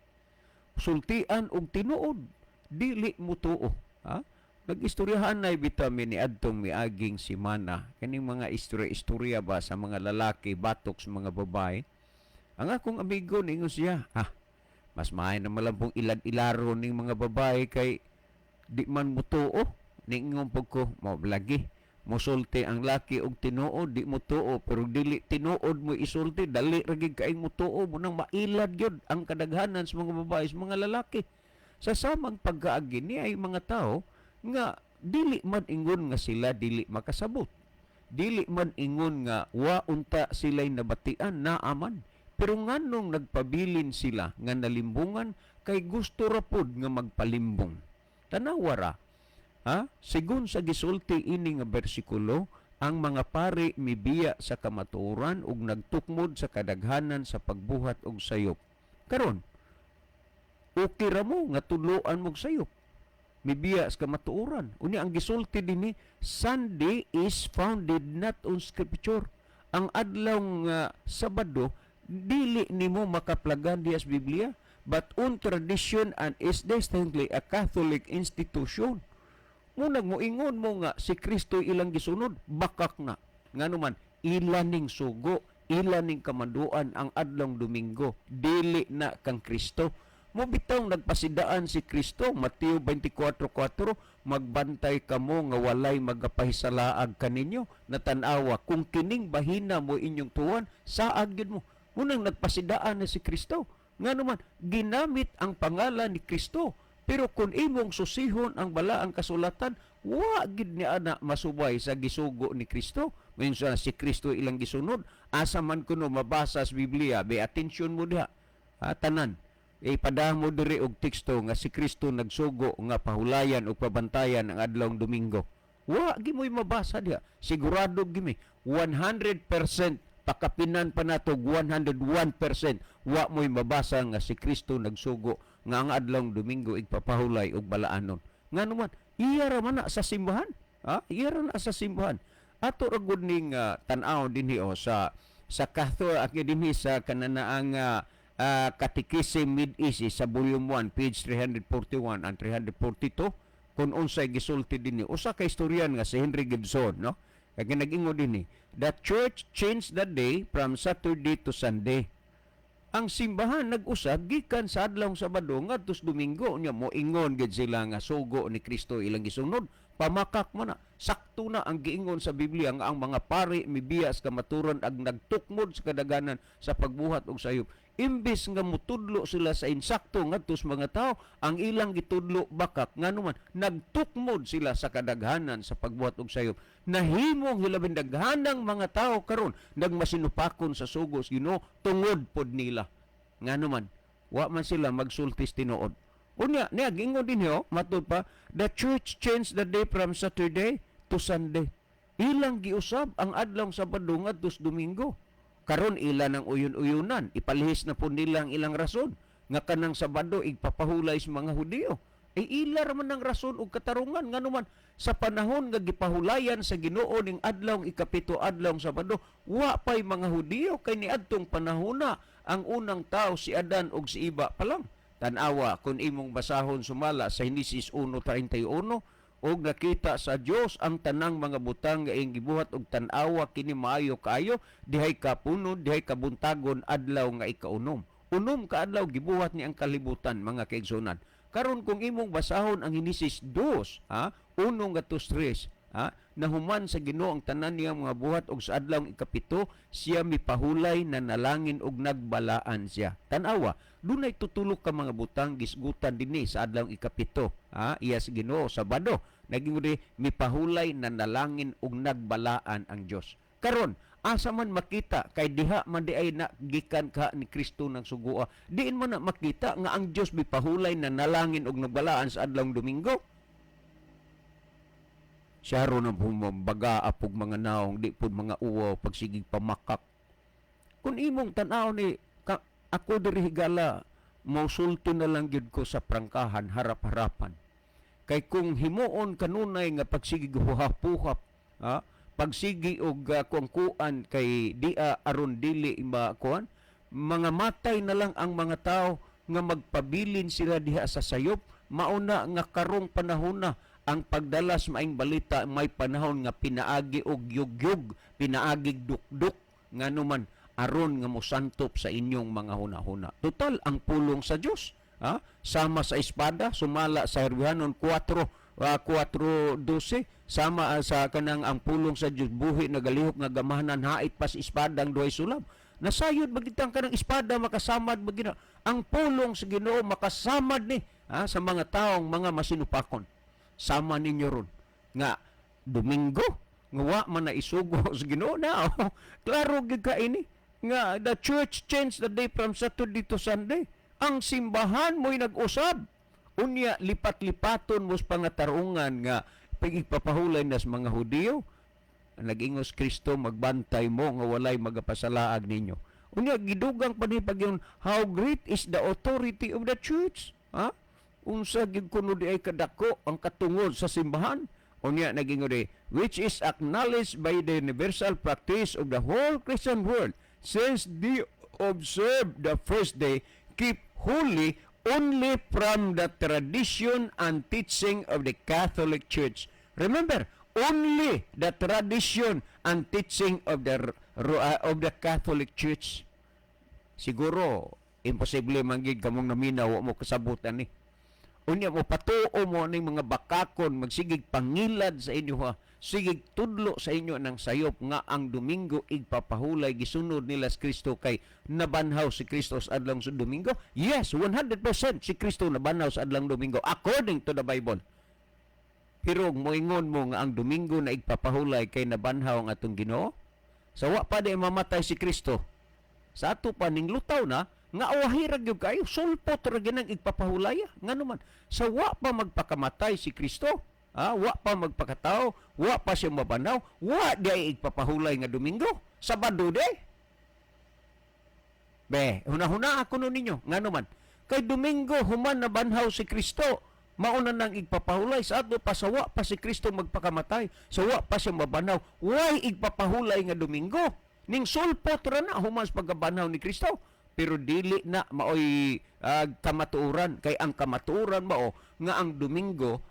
Sultian og tinuod, dili mo tuo, ha? Nag-istoryahan na bitamin ni adtong miaging simana, kaning mga istorya-istorya ba sa mga lalaki batok sa mga babae. Ang akong amigo, ningon siya, "Ah, mas maayo na malang pong ilad-ilaro ning mga babae kay di man mo tuo." Ningon pug ko, "Mao lagi, mosulti ang laki og tinuod, di mo tuo, pero dili tinuod mo isulti, dali ra gid kaayong motuo." Mo nang mailad gyud ang kadaghanan sa mga babae sa mga lalaki. Sa samang pagkaagi ni ay mga tao nga dili man ingon nga sila dili makasabot, dili man ingon nga wa unta sila'y nabatian, naaman, pero nganong nagpabilin sila nga nalimbungan? Kay gusto ra pod nga magpalimbong. Tanawa ra, ha? Sigon sa gisulti ini nga bersikulo, ang mga pari mibiya sa kamatuoran ug nagtukmod sa kadaghanan sa pagbuhat og sayop. Karon, okay ra mo nga tudloan mo og sayop, mibiya sa kamatuoran. Unya ang gisulti dinhi, Sunday is founded not on scripture. Ang adlaw nga Sabado dili nimo makaplagan diha sa Biblia but on tradition and is distinctly a Catholic institution. Munag moingon mo nga si Kristo ilang gisunod, bakak na. Ngano man, ila ning sugo, ila ning kamanduan ang adlong Domingo, dili na kang Kristo. Mo bitawng nagpasidaan si Kristo, Mateo 24:4, "Magbantay kamo nga walay magapahisalaag kaninyo." Natan-awa, kung kining bahina mo inyong tuwan, saag gyud mo. Munang nagpasidaan na si Kristo. Ngano man, ginamit ang pangalan ni Kristo. Pero kung imong susihon ang balaang kasulatan, wa gid ni ana masubay sa gisugo ni Kristo. Minsan si Kristo ilang gisunod, asa man kuno mabasa sa Biblia? Be attention mo diha. Ha, tanan. Ipadamo diri og teksto nga si Kristo nagsugo nga pahulayan o pabantayan ang adlawng Domingo. Wa gi mo'y mabasa diha. Sigurado gimi 100%, pakapinan pa nato 101%, wa mo'y mabasa nga si Kristo nagsugo nga ang adlawng Domingo igpapahulay og balaanon. Ngano man, iya ra man na sa simbahan. Ha? Iya ra na sa simbahan. Ato ra gud ning tan-aw dinhi o sa Catholic dinhi sa kananaang Catechism Mid-East sa volume 1, page 341 and 342, kung unsay gisulti dinhi. Usa ka istoryan nga si Henry Gibson, no, kay nag-ingon dinhi, "The church changed the day from Saturday to Sunday." Ang simbahan nag-usab gikan sa adlawng Sabado ngadto sa Domingo. Nya moingon gid sila nga sugo ni Kristo ilang gisunod, pamakak mo na. Sakto na ang giingon sa Biblia nga ang mga pari mibiya sa kamaturan ag nagtukmod sa kadaganan sa pagbuhat og sayop. Imbes nga mutudlo sila sa insakto ngadto sa mga tao, ang ilang gitudlo bakak. Ngano man, nagtukmod sila sa kadaghanan sa pagbuhat og sayop. Nahimong hilabing daghanang mga tao karon nagmasinupakon sa sugo sa Ginoo tungod pod nila. Ngano man, wa man sila magsultis tinuod. Unya niya giingon din ho, matud pa, "The church changed the day from Saturday to Sunday." Ilang giusab ang adlawng Sabado ngadto sa Domingo. Karon ila ng uyon-uyunan, ipalihis na po nila ang ilang rason nga kanang Sabado igpapahulay sa mga Hudiyo. Eh ila ra man ang rason ug katarungan. Ngano man, sa panahon nga gipahulayan sa Ginoo ning adlawng ikapito, adlawng Sabado, wa pay mga Hudiyo kay niadtong panahona ang unang tao si Adan ug si Iba pa lang. Tan-awa kung imong basahon sumala sa Henesis 1:31, "Og nakita sa Dios ang tanang mga butang nga iyang gibuhat, og tan-awa, kini maayo kaayo. Dihay kapunon, dihay kabuntagon, adlaw nga ikaunom." 6 ka adlaw gibuhat ni ang kalibutan, mga kaigsunan. Karon kung imong basahon ang Henesis 2, ha, 1 ngadto 3, ha, nahuman sa Ginoo ang tanan niyang mga buhat og sa adlaw 7 siya mipahulay, nanalangin og nagbalaan siya. Tan-awa, dunay tutulok ka mga butang gisgutan dinhi sa adlaw 7, ha, iya sa Ginoo, Sabado. Naging di mipahulay, nanalangin og nagbalaan ang Dios. Karon, asa man makita, kay diha man di ay na gikan ka ni Kristo ng sugua? Diin man na makita nga ang Dios mipahulay, nanalangin og nagbalaan sa adlawng Domingo? Siya ron ang baga apog mga naong, di pud mga uwaw pagsigig pamakak. Kung imong tan-aw ni ka, ako diri, higala, mosulti na lang gyud ko sa prangkahan, harap-harapan. Kay kung himuon kanunay nga pagsigig huhap-huhap, ha? Pagsigi og kuan kay dia aron dili ma kuan, mga matay na lang ang mga tao nga magpabilin sila diha sa sayop. Mauna nga karong panahon na ang pagdalas maing balita, may panahon nga pinaagi og yugyug, pinaagi dukduk, ngano man aron nga mosantop sa inyong mga hunahuna. Total, ang pulong sa Dios, ha, sama sa espada, sumala sa Hebraehanon 4 4:12, sama sa kanang ang pulong sa Dios buhi, nagalihok nga gamahanan, hait pas espadang duhay sulab. Nasayod bagitang kanang espada makasamad bagina ang pulong sa Ginoo, makasamad ni, ha, sa mga taong mga masinupakon. Sama ninyo ron nga Domingo nga wa man na isugo sa Ginoo na, oh. Klaro gyud ka ini nga the church changed the day from Saturday to Sunday. Ang simbahan mo'y nag-usab. Unya lipat-lipaton mo sa pangatarungan nga pagipapahulay na sa mga Hudiyo. Nag-ingos Kristo, "Magbantay mo nga walay magapasalaag ninyo." Unya gidugang pa ni pagyon, how great is the authority of the church, ha? Unsa gyud kuno di ay kadako ang katungod sa simbahan. Unya naging di, which is acknowledged by the universal practice of the whole Christian world, since they observe the first day keep holy only from the tradition and teaching of the Catholic Church. Remember, only the tradition and teaching of the Catholic Church. Siguro imposible man gid kamong naminaw, wa mo kasabutan ni. Unya mo patuo mo ning mga bakakon magsigig pangilad sa inyo, ha. Sigig tudlo sa inyo ng sayop nga ang Domingo igpapahulay, gisunod nila si Kristo kay nabanhaw si Kristo sa adlong sa Domingo. Yes, 100% si Kristo nabanhaw sa adlong Domingo according to the Bible. Pero moingon mo nga ang Domingo na igpapahulay kay nabanhaw ang atong Ginoo, sa wa pa di mamatay si Kristo. Sa ato pa ning lutaw na nga awahi ra gyud kayo, sulpot ra gyud ang igpapahulay. Ngano man sa wa pa magpakamatay si Kristo, ah, wa pa magpakatao, wa pa siya mabanhaw, wa di ay igpapahulay nga Domingo, Sabado de. Be, huna-huna ako no ninyo, ngano man kay Domingo human nabanhaw si Kristo, mauna nang igpapahulay. Sa ato pa, sa wa pa si Kristo magpakamatay, sa wa pa siya mabanhaw, way igpapahulay nga Domingo. Ning sulpot ra na human sa pagkabanhaw ni Kristo. Pero dili na maoy kamatuoran, kay ang kamatuoran mao nga ang Domingo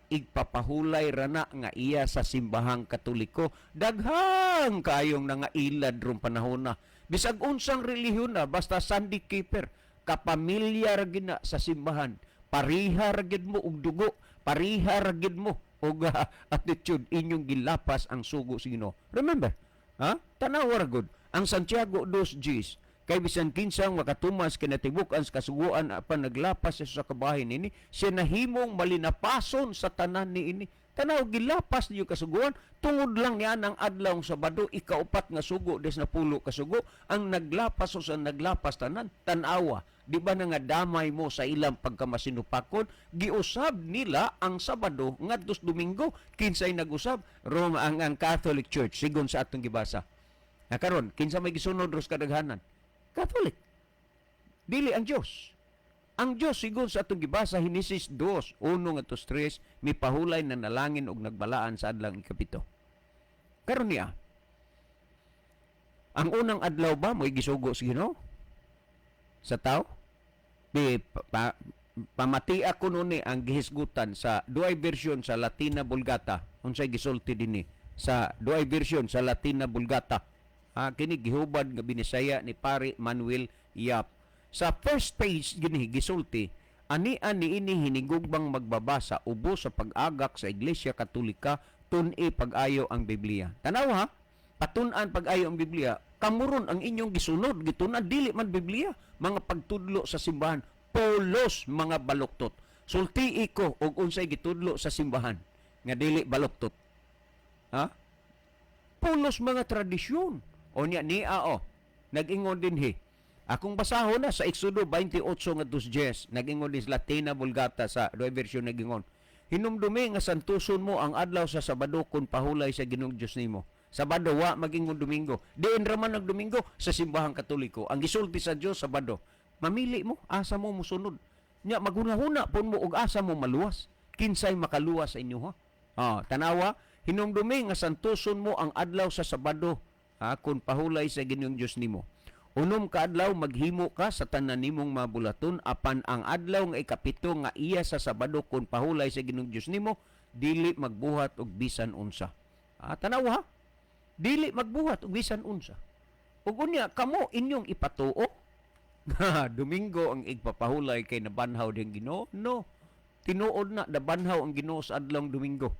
igpapahulay ra na nga iya sa Simbahang Katoliko. Daghang kayong nangailad rong panahon na. Bisag unsang relihiyon na, basta Sunday keeper, kapamilya ra gid na sa simbahan, pariha ra gid mo og dugo, pariha ra gid mo og attitude, inyong gilapas ang sugo sa Ginoo. Remember, ha, tanawa ra gud ang Santiago 2 Gs, kay bisan kinsang makatumas kinatibuk-an sa kasuguan apan naglapas siya sa kabahin nini, siya nahimong malinapason sa tanan niini. Tanaw, gilapas niyo kasuguan tungod lang niya ang adlaw Sabado, ikaupat nga sugo des na pulo kasugo, ang naglapas o sa naglapas tanan. Tanawa, di ba na nga damay mo sa ilang pagkamasinupakon? Giusab nila ang Sabado ngadto sa Domingo. Kinsay nag-usab? Roma, ang Catholic Church, sigon sa atong gibasa na. Karon, kinsa may gisunod ros kadaghanan? Catholic, dili ang Dios. Ang Dios, sigon sa atong gibasa, Henesis 2:1 ngadto 3, mipahulay na nalangin og nagbalaan sa adlang ikapito. Karon niya, ang unang adlaw ba mo'y gisugo sa Ginoo sa tao? Di pa, pamati ako nun ni ang gihisgutan sa duay version sa Latina Vulgata. Unsay gisulti dinhi sa duay version sa Latina Vulgata? Ah, kini gihubad nga binisaya ni Pare Manuel Yap. Sa first page gini gisulti, ani ani ini hinigugmang magbabasa ubos sa pag-agak sa Iglesia Katolika, tun-i pag-ayo ang Biblia. Tanaw ha, patun-an pag-ayo ang Biblia, kamuron ang inyong gisunod, gitun-an dili man Biblia, mga pagtudlo sa simbahan, pulos mga baluktot. Sultii ko og unsay gitudlo sa simbahan nga dili baluktot. Ha? Pulos mga tradisyon. O niya niya o, nag-ingon dinhi. Akong basahon na sa Exodo 28 nga 2:10, nag-ingon din sa Latina Vulgata sa duay version, nag-ingon. Hinumdumi nga santuson mo ang adlaw sa Sabado kun pahulay sa Ginoong Dios nimo. Sabado wa magingon Domingo. Diin ra man ang Domingo sa simbahang Katoliko. Ang gisulti sa Dios, Sabado. Mamili mo asa mo mosunod. Nya maghunahuna pun mo og asa mo maluwas. Kinsay makaluwas sa inyo, ha? Ah, tanawa, hinumdumi nga santuson mo ang adlaw sa Sabado, ha, kun pahulay sa Ginoong Dios nimo. 6 ka adlaw maghimo ka sa tanan nimong mabulaton, apan ang adlaw nga 7 nga iya sa Sabado kun pahulay sa Ginoong Dios nimo, dili magbuhat og bisan unsa. Ah, tanawa, ha? Dili magbuhat og bisan unsa. Ug unya kamo inyong ipatuo Domingo ang igpapahulay kay nabanhaw din Ginoo. No. Tinuod na nabanhaw ang Ginoo sa adlawng Domingo.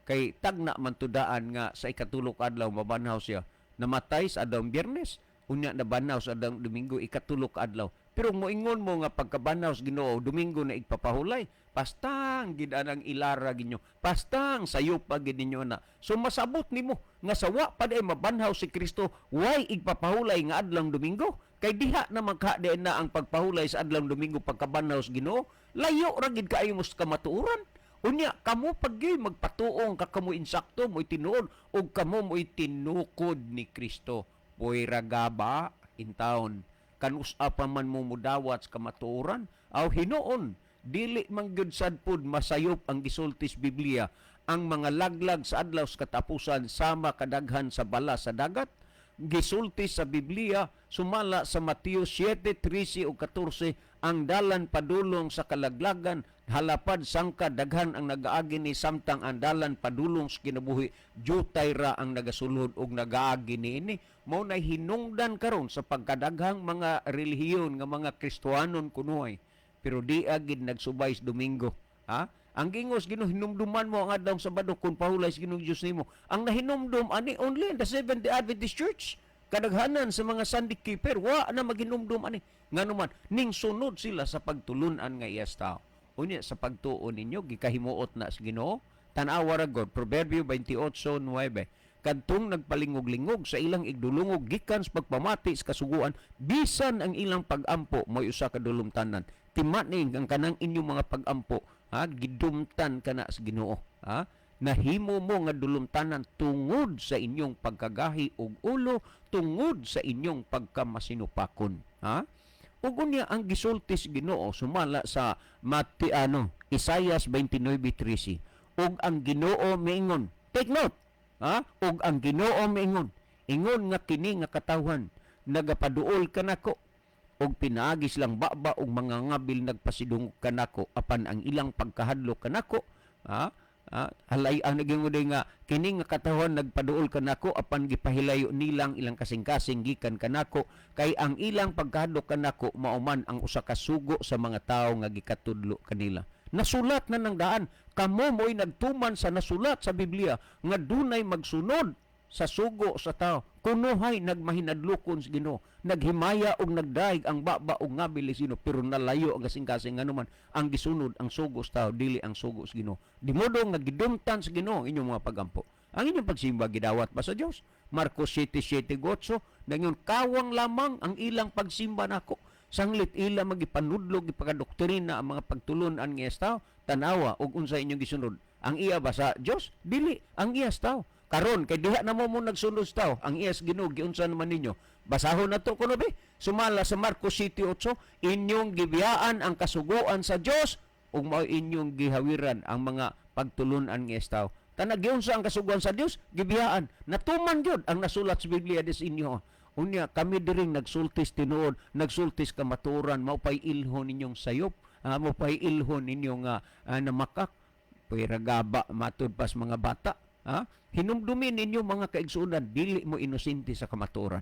Kay tagna man tudaan nga sa 3 ka adlaw mabanhaw siya. Namatay sa adlawng Biyernes, unya nabanhaw sa adlawng Domingo, 3 ka adlaw. Pero moingon mo nga pagkabanhaw sa Ginoo Domingo na igpapahulay, pastang gid anang ilara ginyo, pastang sayop pa gid ninyo na. So masabot nimo nga sa wa pa day mabanhaw si Kristo, way igpapahulay nga adlawng Domingo? Kay diha na magka na ang pagpahulay sa adlawng Domingo pagkabanhaw sa Ginoo, layo ra gid kaayo mo sa kamatuoran. Unya kamo pag gyud magpatuong ka kamo insakto mo'y tinuod ug kamo mo'y tinukod ni Kristo. Puwera gaba in town. Kanusa pa man mo mudawat sa kamatuoran, aw hinuon dili man gyud sad pud masayop ang gisultis Biblia ang mga laglag sa adlaw sa katapusan sama kadaghan sa bala sa dagat. Gisulti sa Biblia sumala sa Mateo 7:13 ug 14, ang dalan padulong sa kalaglagan halapad sangka daghan ang nagaagi ni, samtang ang dalan padulong sa kinabuhi jutay ra ang nagasulod og nagaagi niini. Mao nay hinungdan karon sa pagkadaghang mga relihiyon nga mga Kristohanon kunuhay, pero di agid nagsubay sa Domingo, ha? Ang gingos Ginoo, hinumduman mo ang adlaw Sabado kun pahulay sa Ginoong Dios nimo. Ang nahinumdum ani only in the Seventh-day Adventist Church. Kadaghanan sa mga Sunday keeper wa na maghinumdum ani. Ngano man ning sunod sila sa pagtulun-an nga iyas tao. Unya sa pagtuo ninyo gikahimuot na sa Ginoo. Tan-awa ra god, Proverbio 28:9. Kadtong nagpalingog-lingog sa ilang igdulungog gikan sa pagpamati sa kasuguan, bisan ang ilang pagampo mo'y usa ka dulumtanan. Tima ni ang kanang inyong mga pagampo, ha, gidumtan kana sa Ginoo, ha? Nahimo mo nga dulumtanan tungod sa inyong pagkagahi og ulo, tungod sa inyong pagkamasinupakon, ha? Ug unya ang gisulti sa Ginoo sumala sa Mati ano, Isayas 29:13. Ug ang Ginoo miingon, take note, ha? Ug ang Ginoo miingon, ingon nga kini nga katawhan nagapaduol kanako og pinaagi silang baba og mga ngabil nagpasidungog kanako, apan ang ilang pagkahadlok kanako, ha? Ha? Halay ang naging nga kini nga katawhan nagpaduol kanako apan gipahilayo nilang ilang kasing-kasing gikan kanako, kay ang ilang pagkahadlok kanako mao man ang usa ka sugo sa mga tawo nga gikatudlo kanila. Nasulat na ng daan, kamo mo'y nagtuman sa nasulat sa Biblia nga dunay magsunod sa sugo sa tao. Kunuhay nagmahinadlokon sa Ginoo, naghimaya og nagdaig ang baba og ngabil sino, pero nalayo ang kasing-kasing nganuman ang gisunod ang sugo sa tao, dili ang sugo sa Ginoo. Di modo nga gidumtan sa Ginoo ang inyong mga pagampo. Ang inyong pagsimba gidawat ba sa Dios? Marcos 7:7-8, nangon kawang lamang ang ilang pagsimba nako. Sanglit ila magipanudlog ipakadoktrina ang mga pagtulun-an nga tao, tanawa og unsa inyong gisunod. Ang iya ba sa Dios? Dili, ang iya sa tao. Karon kay diha na mo mo nagsunod sa tao, ang iya sa Ginoo giunsa naman ninyo. Basahon na to kuno be. Sumala sa Marcos 7:8, inyong gibiyaan ang kasuguan sa Dios ug mao inyong gihawiran ang mga pagtulun-an nga tao. Tanag giunsa ang kasuguan sa Dios, gibiyaan. Natuman gyud ang nasulat sa Biblia des inyo. Unya kami diring nagsultis tinuod, nagsultis kamatuoran, mao pay ilhon ninyong sayop, mao pay ilhon ninyong namakak. Pwera gaba matud pas mga bata, ha? Hinumdumin ninyo mga kaigsuonan, dili mo inosente sa kamatuoran.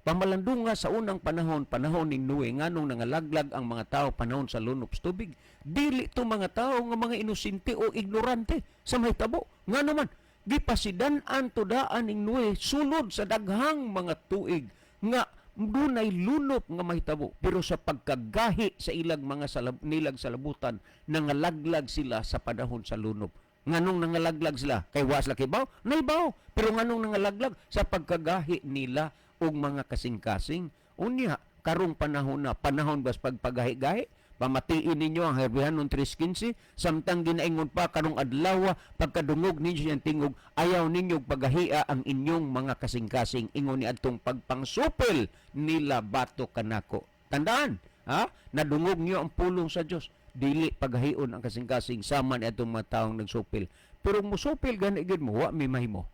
Pamalandunga sa unang panahon, panahon ning Noe, nganong nangalaglag ang mga tao panahon sa lunop sa tubig, dili to mga tao nga mga inosente o ignorante sa mahitabo. Ngano man gipasidan-an tudaan ning Noe sulod sa daghang mga tuig nga dunay lunop nga mahitabo, pero sa pagkagahi sa ilang mga nilag sa labutan, nangalaglag sila sa panahon sa lunop. Nganong nangalaglag sila? Kay wa sila kibaw? Naibaw. Pero nganong nangalaglag? Sa pagkagahi nila og mga kasing-kasing. Unya, karong panahon na, panahon bas pagpagahi-gahi, Pamatiin ninyo ang Hebrehanon 3:15, samtang ginaingon pa karong adlaw, pagkadungog ninyo siyang tingog, ayaw ninyo pagahia ang inyong mga kasing-kasing, ingon ni adtong pagpangsupil nila bato kanako. Tandaan, ha? Nadungog niyo ang pulong sa Dios. Dili pagahion ang kasing-kasing sama ni adtong mga taong nagsupil. Pero musupil gani gyud mo, wa may mahimo.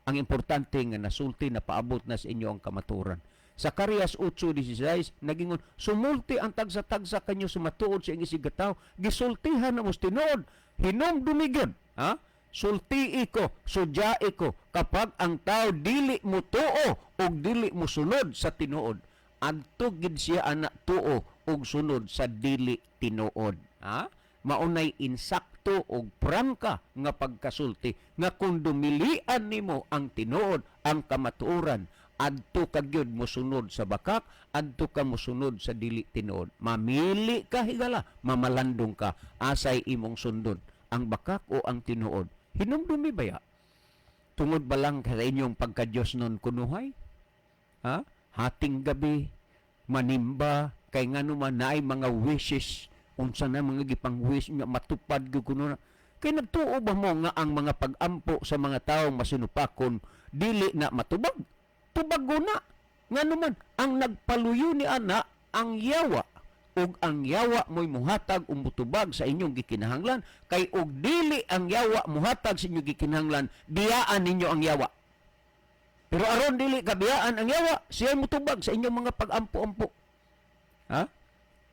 Ang importante nga nasulti, na paabot na sa inyo ang kamaturan. Zacarias 8:16 nagingon, sumulti ang tagsa-tagsa kanyo sa matuod sa iyang isigkatawo, gisultihan na mos tinuod, hinumdumi gyud, ha? Sultii ko, sudyai ko, kapag ang tao dili mo tuo og dili mo sunod sa tinuod, adto gid siya ana tuo og sunod sa dili tinuod, ha? Maunay insakto og prangka nga pagkasulti nga kung dumilian nimo ang tinuod, ang kamatuoran, adto ka gyud mosunod sa bakak, adto ka mosunod sa dili tinuod. Mamili ka, higala, mamalandong ka, asay imong sundon, ang bakak o ang tinuod. Hinumdumi baya? Tungod ba lang sa inyong pagka-Diyos nun kunuhay? Ha? Hating gabi, manimba, kay ngano man naay mga wishes, unsa na mga gipang wish nga matupad gyud kuno na. Kay nagtuo ba mo nga ang mga pag-ampo sa mga taong masinupakon dili na matubag? Tubago na. Ngano man ang nagpaluyo ni ana ang yawa, ug ang yawa mo'y muhatag o mutubag sa inyong gikinahanglan, kay og dili ang yawa muhatag sa inyong gikinahanglan, biyaan ninyo ang yawa. Pero aron dili kabiyaan ang yawa, siya mutubag sa inyong mga pag-ampo-ampo. Ha?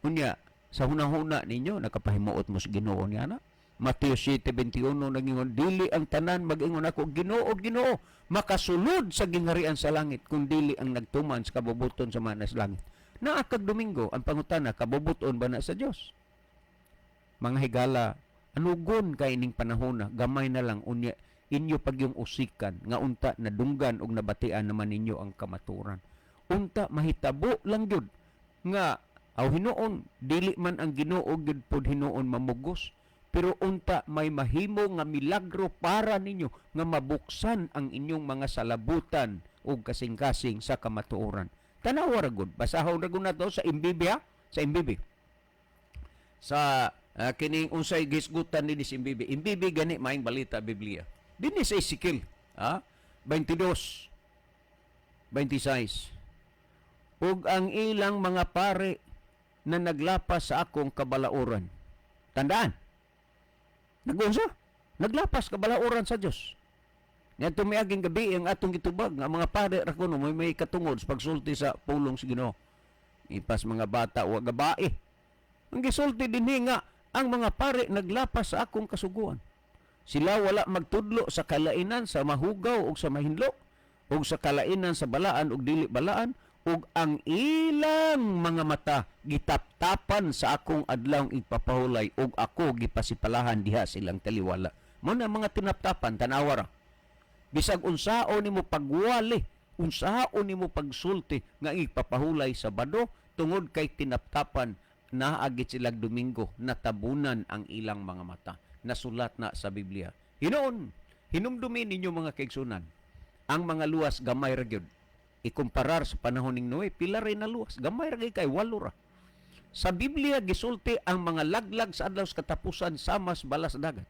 Unya, sa hunahuna ninyo, nakapahimuot mo sa Ginoo niya na. Mateo 7:21 nagingon, dili ang tanan mag-ingon ako, Ginoo, Ginoo, makasulod sa gingharian sa langit, kung dili ang nagtuman sa kabubuton sa manas langit. Naa kag Domingo, ang pangutana, kabubuton ba na sa Dios? Mga higala, anugon kay ining panahona, gamay na lang unya inyo pag yung usikan nga unta nadunggan og nabatian naman ninyo ang kamaturan. Unta mahitabo lang gyud nga aw hinuon dili man ang Ginoo gyud pod hinuon mamugos, pero unta may mahimo nga milagro para ninyo nga mabuksan ang inyong mga salabutan ug kasing-kasing sa kamatuoran. Tanawa ra gud, basahon ra gud nato sa MBB, ha? Sa MBB. Sa kining unsay gisgutan ni sa MBB. MBB gani maayong balita Biblia. Dinhi sa Ezekiel, ha? 22:26. Ug ang ilang mga pare na naglapas sa akong kabalauran. Tandaan. Nagunsa? Naglapas kabalauran sa Dios. Niadto miaging gabi ang atong gitubag nga mga pare ra kuno may katungod sa pagsulti sa pulong sa Ginoo. Ipas mga bata wa gabae. Ang gisulti dinhi nga ang mga pare naglapas sa akong kasuguan. Sila wala magtudlo sa kalainan sa mahugaw ug sa mahinlo, ug sa kalainan sa balaan ug dili balaan, ug ang ilang mga mata gitaptapan sa akong adlawng igpapahulay, ug ako gipasipalahan diha silang taliwala. Mo na mga tinaptapan, tanawa ra. Bisag unsaon nimo pagwali, unsaon nimo pagsulti nga igpapahulay sa bado, tungod kay tinaptapan, naagit silag Domingo, natabunan ang ilang mga mata. Nasulat na sa Biblia. Hinoon, hinumdumi ninyo mga kaigsunan, ang mga luwas gamay ra gyud. Ikumparar sa panahon ning Noe, pila rin na luwas, gamay ra gyud kay walo ra. Sa Biblia gisulti ang mga laglag sa adlaw sa katapusan samas balas dagat.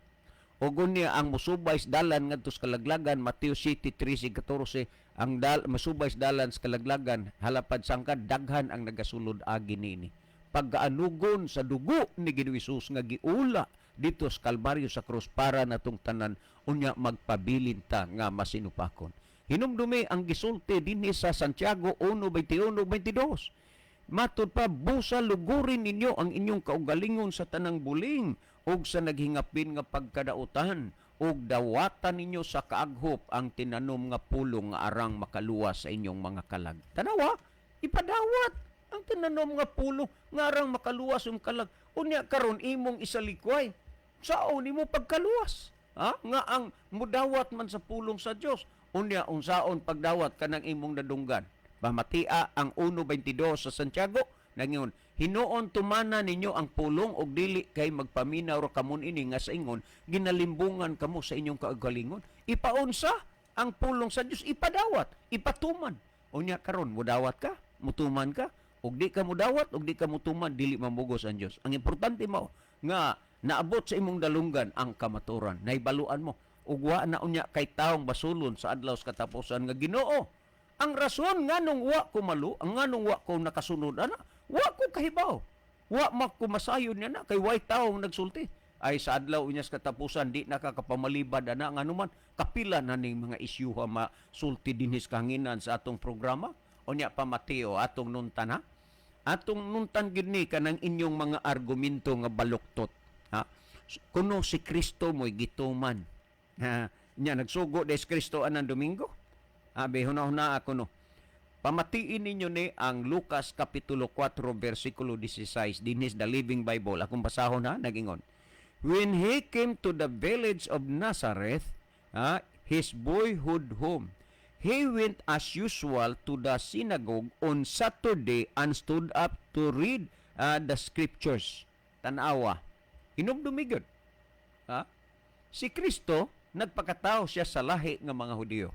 O gunya ang musubay sa dalan ngadto sa kalaglagan, Mateo 7:13-14, ang musubay sa dalan sa kalaglagan, halapad sangkad daghan ang nagasulod agi niini. Pagkaanugon sa dugo ni Ginoong Hesus nga giula dito sa Kalbaryo sa krus para natong tanan, unya magpabilin ta nga masinupakon. Hinumdumi ang gisulti dinhi sa Santiago 1:21-22. Matud pa, busa lugurin ninyo ang inyong kaugalingon sa tanang buling ug sa naghingapin nga pagkadautan, ug dawatan ninyo sa kaaghop ang tinanom nga pulong nga arang makaluwas sa inyong mga kalag. Tanawa, ipadawat ang tinanom nga pulong nga arang makaluwas ang kalag. Unya karon imong isalikway, sao nimo pagkaluwas? Ha? Nga ang mudawat man sa pulong sa Dios. Unya unsaon pagdawat kanang imong nadunggan? Pamatia ang 1:22 sa Santiago nangiyon, hinuon tumana ninyo ang pulong og dili kay magpaminaw ra kamon ini nga sa ingon ginalimbungan kamo sa inyong kaugalingon. Ipaunsa ang pulong sa Dios, ipadawat, ipatuman. Unya karon mudawat ka, mutuman ka, Ug di ka mudawat ug di ka mutuman, dili mamugos ang Dios. Ang importante mao nga naabot sa imong dalunggan ang kamaturan, nahibaluan mo ug wa na unya kay taong basulon sa adlaw sa katapusan nga, "Ginoo, ang rason nganong wa ko malu, ang nganong wa ko nakasunod ana, wa ko kahibaw. Wa ma ko masayon niya na kay way taong nagsulti." Ay, sa adlaw unya sa katapusan, di nakakapamalibad ana, nganuman kapila na ning mga isyuha masulti dinhi sa kahanginan sa atong programa. Unya pa, Mateo, atong nuntan, ha, atong nuntan gid ni kanang inyong mga argumento nga baluktot, ha. Kuno si Kristo mo'y gituman, ha. Nya nagsugo des Kristo anang Domingo. Abi, huna-huna ako, no. Pamatiin ninyo ni ang Lucas Kapitulo 4 versikulo 16 dinhi sa The Living Bible. Akong basahon, ha, nagingon: "When he came to the village of Nazareth, his boyhood home, he went as usual to the synagogue on Saturday and stood up to read the scriptures." Tanawa. Hinumdumi gyud. Ha? Si Kristo, nagpakatao siya sa lahi ng mga Hudiyo.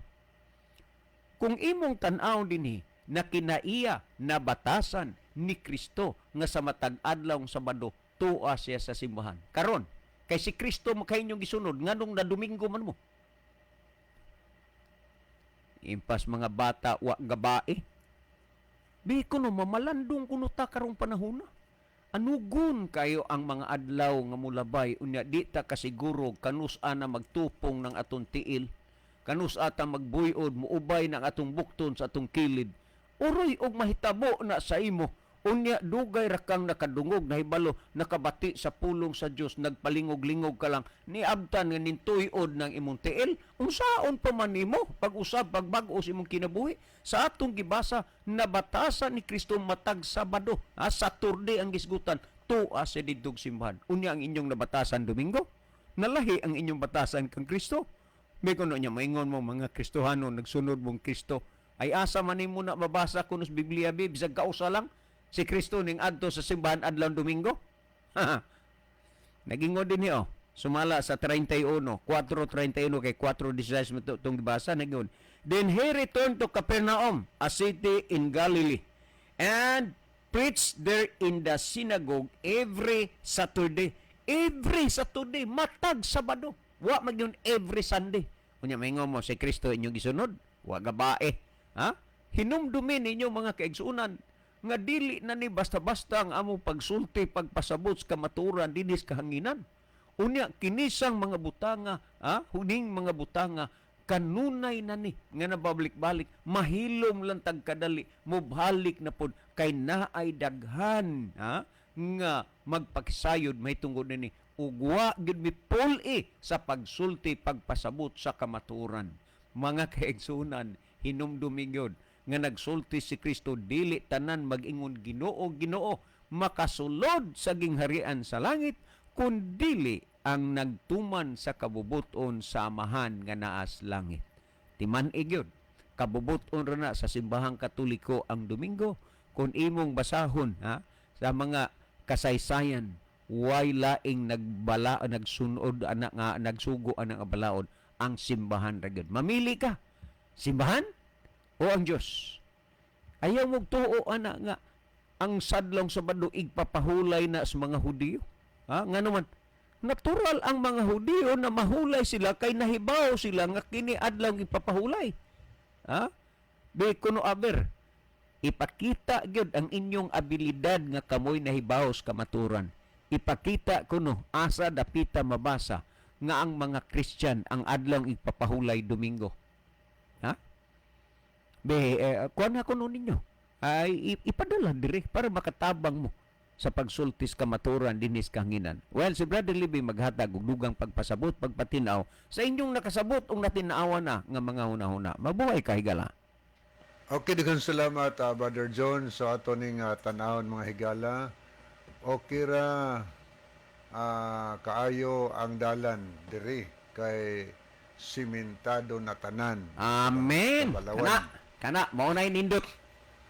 Kung imong tan-aw dinhi na kinaiya na batasan ni Kristo nga sa matag adlaw Sabado tua siya sa simbahan. Karon, kay si Kristo makay inyong gisunod, nganong na Domingo man mo? Impas mga bata wa gabae. Bi kuno mamalandong kuno ta karong panahona. Anugon kayo ang mga adlaw nga mulabay, unya di ta kasiguro kanus ana magtupong ng atong tiil, kanus ata magbuyod, muubay ng atong bukton sa atong kilid. Uroy og mahitabo na sa imo. Unya dugay ra kang nakadungog, nahibalo, nakabati sa pulong sa Dios, nagpalingog-lingog ka lang, niabtan nga nintuyod ng imong tiil, unsaon pa man nimo pag-usab, pagbag-o sa imong kinabuhi? Sa atong gibasa, nabatasan ni Kristo matag Sabado, ha, Saturday ang gisgutan, tua sa didtog simbahan. Unya ang inyong nabatasan Domingo, nalahi ang inyong batasan kang Kristo. May kuno niya maingon mo mga Kristohano, nagsunod mong Kristo. Ay, asa man nimo na mabasa kuno sa Biblia, bi bisag kausa lang si Kristo ning adto sa simbahan adlaw Domingo? Nagingon din niyo sumala sa 31, 4:31 kay 4:16 mo itong gibasa, nagingon: "Then he returned to Capernaum, a city in Galilee, and preached there in the synagogue every Saturday." Every Saturday, matag Sabado. Wa magyun every Sunday. Unya maingon mo si Kristo inyong gisunod, wa gabae. Ha? Hinumdumi ninyo, mga kaigsuonan, nga dili na ni basta-basta ang among pagsulti, pagpasabot sa kamatuoran dinhi sa kahanginan. Unya kinisang mga butanga, ha, huning mga butanga kanunay na ni nga nababalik-balik, mahilom lang tag kadali, mubhalik na pod kay naay daghan, ha, nga magpagsayod may tungod nini ug wa gyud mi pul-i sa pagsulti, pagpasabot sa kamatuoran. Mga kaigsuonan, hinumdumi gyud nga nagsulti si Kristo, "Dili tanan mag-ingon, 'Ginoo, Ginoo,' makasulod sa gingharian sa langit, kun dili ang nagtuman sa kabubuton sa Amahan nga naas langit." Timan gyud kabubuton ra na sa Simbahang Katoliko ang Domingo. Kung imong basahon, ha, sa mga kasaysayan, way laing nagbala nagsunod ana nga nagsugo ana nga balaod, ang simbahan ra gyud. Mamili ka, simbahan o ang Dios. Ayaw mo tuo ana nga ang sadlong Sabado igpapahulay na sa mga Hudiyo. Ha, nga naman natural ang mga Hudiyo na mahulay sila kay nahibaw sila nga kini adlaw ipapahulay. Ha, be kuno aber ipakita gyud ang inyong abilidad nga kamoy nahibaw sa kamaturan. Ipakita kuno asa dapita mabasa nga ang mga Christian ang adlaw ipapahulay Domingo. Ha, be kuan na kuno ninyo ay ipadala dire para makatabang mo sa pagsultis kamaturan dinhi sa kahanginan. Well, si Brother Libby maghatag og dugang pagpasabot, pagpatinaw sa inyong nakasabot ug natinawan na nga mga hunahuna. Mabuhay ka, higala. Okay, daghang salamat, Brother John, sa ato ning tanawon, mga higala. Okay ra kaayo ang dalan diri kay simentado na tanan. Amen. Sa Balawan. Kana, kana mao nay nindot.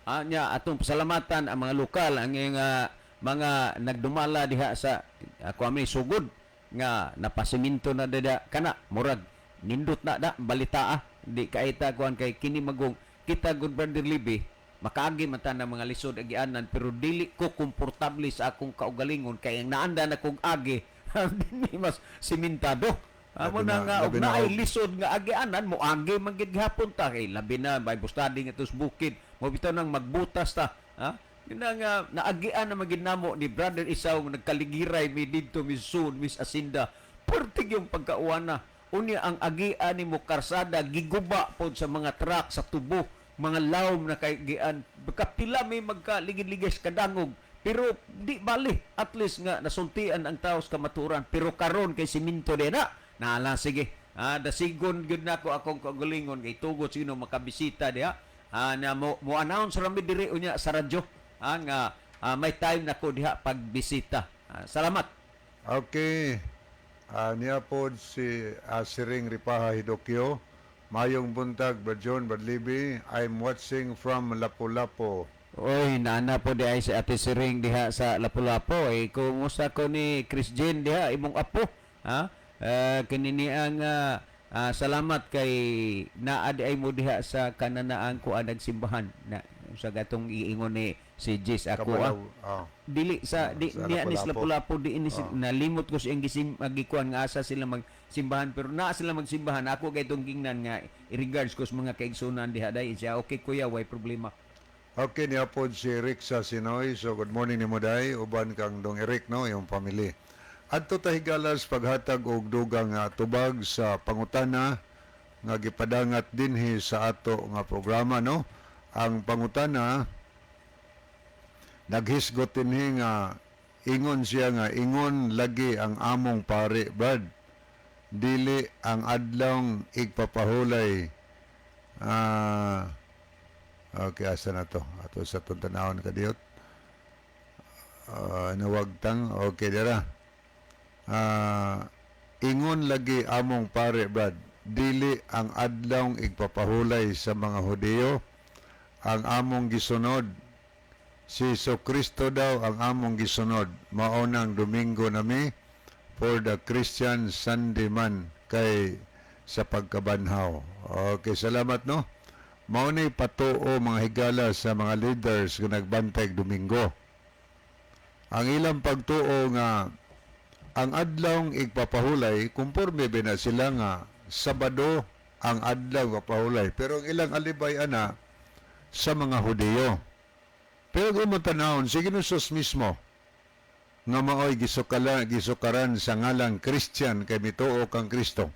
Ah, nya atong pasalamatan ang mga lokal, ang mga nagdumala diha sa ako ami sugod nga napasiminto na dada kana, murag nindot na da balita, ah, di kaita kuan kay kini magong kita, good Brother Libby. Makaagi man ta ng mga lisod agianan, pero dili ko komportable sa akong kaugalingon kay ang naanda na kong agi dinhi mas simentado. Amo Labi na na- nga og labi na naay lisod nga agianan, mo agi man gid gihapon ta kay labi na Bible study nga tos bukid mo bitaw nang magbutas ta, ha. Yun na nga naagian na magid namo ni Brother Isaw, nagkaligiray mi didto, mi Soon, Miss Asinda, pertig yung pagkauwana. Unya ang agian nimo karsada giguba pod sa mga truck sa tubo, mga lawom na kay gian, kapila may magkaligid-ligid kadangog, pero di bali, at least nga nasultian ang tao sa kamaturan. Pero karon kay siminto din na naala, sige, dasigon gyud nako akong kaugalingon kay tugot sino makabisita diha, na mo announce ra mi diri unya sa radyo, nga may time nako diha pagbisita. Salamat. Okay. Niya pod si Siring Ripaha Hidokyo. Mayong buntag, Brad John, Brad Libby. I'm watching from Lapu-Lapu. Oy, naana po di ay si Ate Siring diha sa Lapu-Lapu. Eh, kumusta ko ni Chris Jane diha, imong apo? Ha? Kini ni ang salamat kay naa di ay mo diha sa kananaan ko nagsimbahan na sa gatong iingon ni si Jis ako. Kabalaw. Oh. Dili sa di Sa niya ni Lapu-Lapu. Lapu-Lapu di ini nalimot ko siyang gisim agikuan nga asa sila magsimbahan, pero naa sila magsimbahan. Ako kay itong gingnan nga i regards ko sa mga kaigsunan diha dai siya. Okay kuya, way problema. Okay, niya pod si Rick sa Sinoy. So, good morning ni Moday. Uban kang Dong Eric, no? Yung family. Adto ta, higalas, paghatag og dugang nga tubag sa pangutana nga gipadangat dinhi sa ato nga programa, no? Ang pangutana, naghisgot dinhi nga ingon siya nga ingon lagi ang among pare, Brad, dili ang adlong igpapahulay. Okay, asa na to? Ato sa itong tanawon kadiyot. Nawagtang. Okay, dira. Ingon lagi among pare, Brad, dili ang adlong igpapahulay sa mga Hudiyo ang among gisunod. Si Kristo daw ang among gisunod. Mao nang Domingo nami for the Christian Sunday man kay sa pagkabanhaw. Okay, salamat, no. Mao ni patuo, mga higala, sa mga leaders nga nagbantay Domingo. Ang ilang pagtuo nga ang adlawng igpapahulay, kumporme ba na sila nga Sabado ang adlaw igpapahulay. Pero ang ilang alibay ana sa mga Hudiyo. Pero kung matanawon, si Ginoong mismo nga maoy gisukaran sa ngalang Christian kay mituo kang Kristo.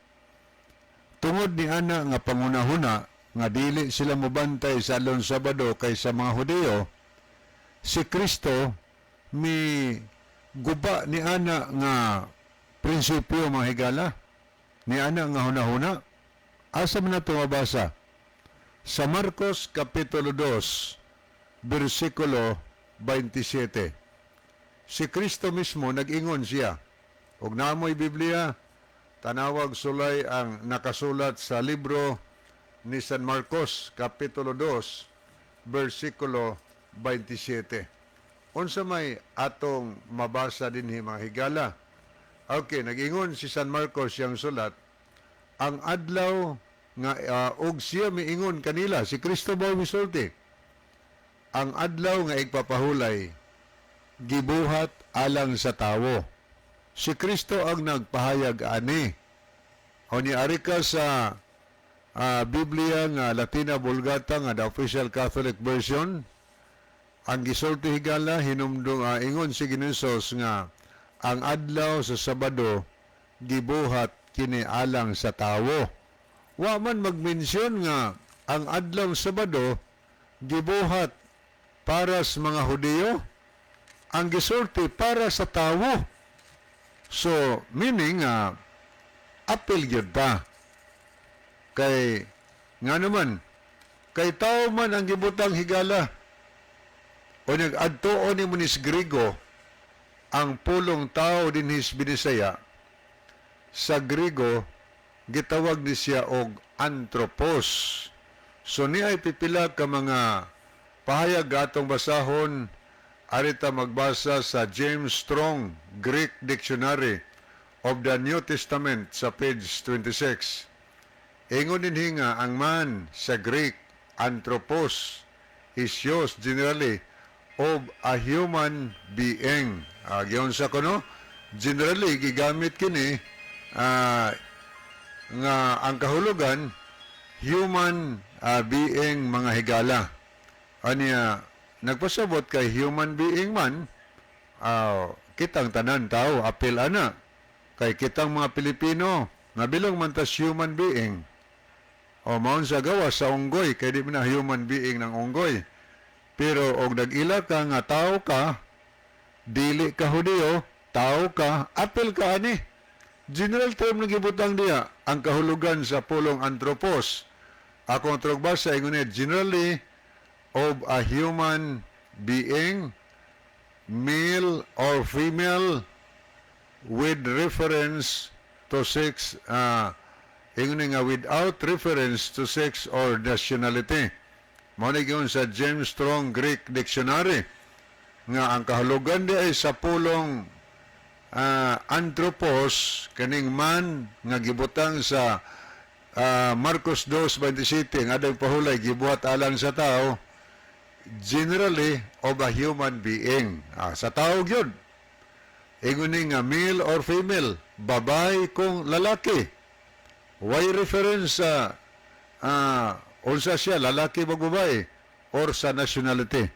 Tungod ni ana nga pangunahuna nga dili sila mobantay sa adlong Sabado kay sa mga Hudiyo, si Kristo mi guba ni ana nga prinsipyo, mga higala, ni ana nga hunahuna. Asa man nato mabasa? Sa Marcos Kapitulo 2, versikulo 27. Si Kristo mismo nag-ingon siya. Og naamoy Biblia, tanawag sulay ang nakasulat sa libro ni San Marcos, Kapitulo 2, versikulo 27. Unsa may atong mabasa dinhi, mga higala? Okay, nag-ingon si San Marcos siyang sulat, ang adlaw nga og siya miingon kanila, si Kristo ba misulti? Ang adlaw nga igpapahulay gibuhat alang sa tawo. Si Kristo ang nagpahayag ani. O ni ari ka sa Biblia nga Latina Vulgata nga the official Catholic version, ang gisulti, higala, hinumdum, ingon si Ginoong nga ang adlaw sa Sabado gibuhat kini alang sa tawo. Wa man magmensyon nga ang adlaw Sabado gibuhat para sa mga Hudiyo. Ang gisulti, para sa tawo. So, meaning apil gyud ta. Kay nga naman kay tao man ang gibutang, higala. O nag-adto ni Munis Grigo, ang pulong tao dinhi sa Binisaya, sa Grigo gitawag ni siya og anthropos. So ni ay pipila ka mga pahayag atong basahon. Arita magbasa sa James Strong Greek Dictionary of the New Testament sa page 26. Ingon dinhi nga ang man sa Greek anthropos is used generally of a human being. Giyon sa kuno, generally gigamit kini nga ang kahulugan human being, mga higala. Anya nagpasabot kay human being man, kitang tanan tao apil ana, kay kitang mga Pilipino nabilong man tas human being. O maon sa gawas sa unggoy, kay di man na human being ng unggoy. Pero og nag-ila ka nga tao ka, dili ka Hudiyo, tao ka, apil ka ani. General term na gibutang diya ang kahulugan sa pulong anthropos. Akong trugbasa, ingon niya, generally of a human being, male or female, with reference to sex, ingon nga without reference to sex or nationality. Mao ni giingon sa James Strong Greek Dictionary nga ang kahulugan di ay sa pulong anthropos, kaning man nga gibutang sa Marcos 2:27 nga adang pahulay gibuhat alang sa tao, generally of a human being, sa tao gyud. Ingon ni nga male or female, babae kung lalaki, way reference sa unsa siya, lalaki ba, babae, or sa nationality.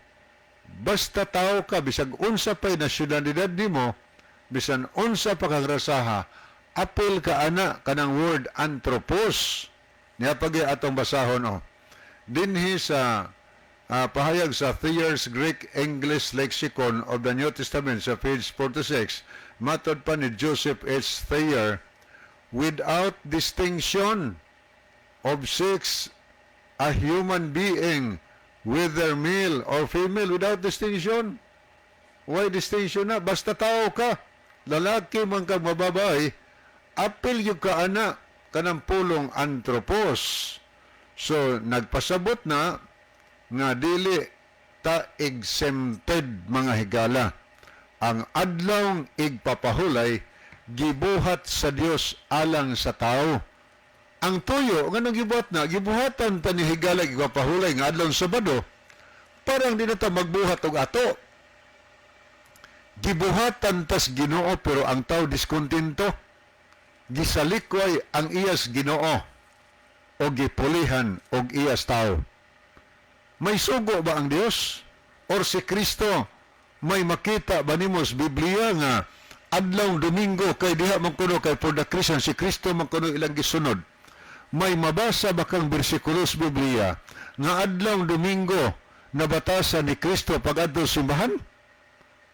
Basta tao ka, bisag unsa pa'y nasyonalidad nimo, bisan unsa pa kang rasaha, apil ka ana kanang word anthropos. Niya pag atong basahon, oh, dinhi sa pahayag sa Thayer's Greek English Lexicon of the New Testament sa page 46, matod pa ni Joseph H. Thayer, without distinction of sex, a human being, whether male or female. Without distinction. Why distinction na? Basta tao ka, lalaki man ka, mababae, apil gyud ka ana kanang pulong anthropos. So nagpasabot na nga dili ta exempted, mga higala. Ang adlawng igpapahulay gibuhat sa Dios alang sa tao. Ang tuyo nga nang gibuhat na, gibuhatan ta ni, higala, igpapahulay nga adlawng Sabado, parang di na ta magbuhat og ato. Gibuhatan tas Ginoo, pero ang tao diskontento, gisalikway ang iyas Ginoo o gipulihan og iyas tao. May sugo ba ang Dios or si Kristo? May makita ba nimo sa Biblia nga adlaw Domingo, kay diha man kuno, kay for the Christian si Kristo man kuno ilang gisunod, may mabasa ba kang bersikulo sa Biblia nga adlaw Domingo nabatasan ni Kristo pag adto simbahan?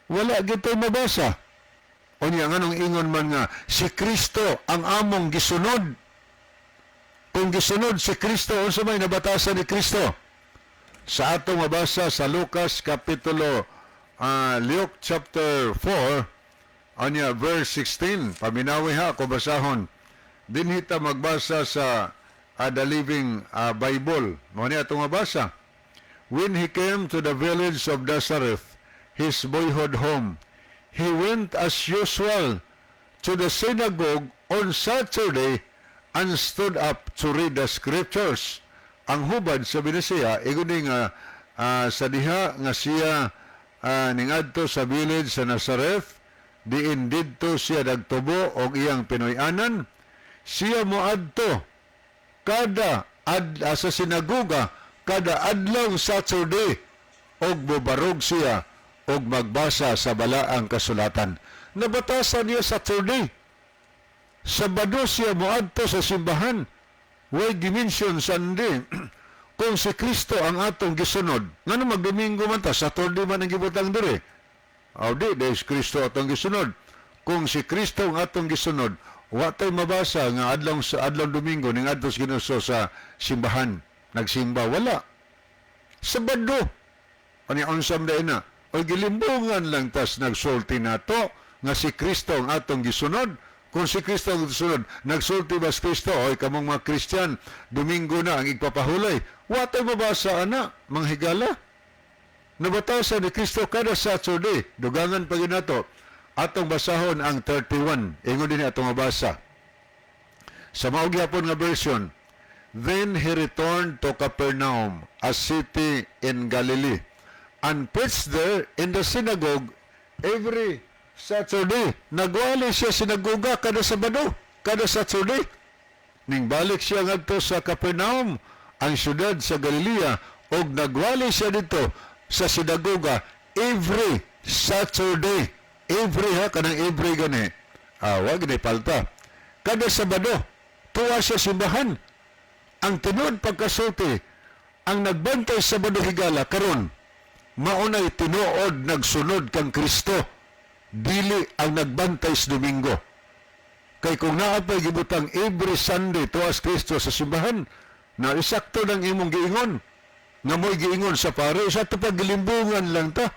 Wala gito'y mabasa. Unya nganong ingon man nga si Kristo ang among gisunod? Kung gisunod si Kristo, unsa may nabatasan ni Kristo? Sa atong mabasa sa Lucas kapitulo, Luke chapter 4 anya verse 16. Paminawi ha ako basahon. Dinhi ta magbasa sa The Living Bible. Mao ni atong mabasa. When he came to the village of Nazareth, his boyhood home, he went as usual to the synagogue on Saturday and stood up to read the scriptures. Ang hubad sa binisiya, ingon ni nga sa diha nga siya ningadto sa village sa Nazareth, diin didto siya nagtubo og iyang Pinoy-anan, siya moadto kada sa sinagoga kada adlaw Saturday og mobarog siya og magbasa sa balaang kasulatan. Nabatasan niya Saturday. Sabado siya moadto sa simbahan. Way gi-mention Sunday. Kung si Kristo ang atong gisunod, ngano magdomingo man ta, Saturday man ang gibutang dire? Aw di, dahil si Kristo atong gisunod. Kung si Kristo ang atong gisunod, wa tay mabasa nga adlaw sa adlaw Domingo ning adto sa Ginoo sa simbahan. Nagsimba, wala. Sabado. Ani unsam dahil na? O gilimbungan lang tas nagsulti nato nga si Kristo ang atong gisunod. Kung si Kristo ang gisunod, nagsulti ba si Kristo, "Oy, kamong mga Christian, Domingo na ang igpapahulay"? Wa tay mabasa ana, mga higala. Nabatasan ni Kristo kada Saturday. Dugangan pa gyud nato. Atong basahon ang 31. Ingon din atong mabasa. Sa mao gyapon nga version, Then he returned to Capernaum, a city in Galilee, and preached there in the synagogue every Saturday. Nagwali siya sinagoga kada Sabado, kada Saturday. Ning balik siya ngadto sa Capernaum, ang syudad sa Galilea, og nagwali siya dito sa sinagoga every Saturday. Every ha, kanang every gani. Ah, wag ni palta. Kada Sabado, tuwa siya simbahan. Ang tinuod pagkasulti, ang nagbantay sa Sabado, higala, karon, maunay tinuod nagsunod kang Kristo, dili ang nagbantay sa Domingo. Kay kung naa pay gibutang every Sunday tuas Kristo sa simbahan, na isakto ng imong giingon, nga mo'y giingon sa pare, sa ato paglimbungan lang ta,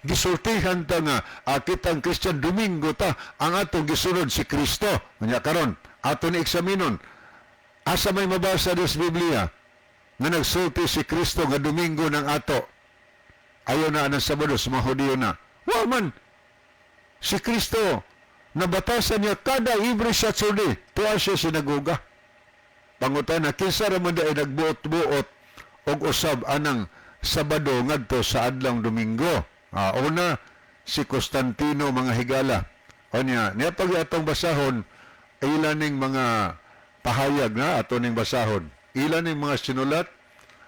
gisultihan ta nga akit ang Christian, Domingo ta ang atong gisunod si Kristo. Unya karon, ato ni eksaminon, asa may mabasa sa Biblia nga nagsulti si Kristo nga Domingo ng ato? Ayaw na ang Sabado sa mga Hudiyo na. Wa man. Si Kristo, nabatasan niya kada every Saturday, tuwa siya sinagoga. Pangutana, kinsa ra man ay nagbuot-buot og usab anang Sabado ngadto sa adlong Domingo? Ah, una, si Constantino, mga higala. O niya, niya pag atong basahon, ilan ning mga pahayag na ato ning basahon. Ilan ning mga sinulat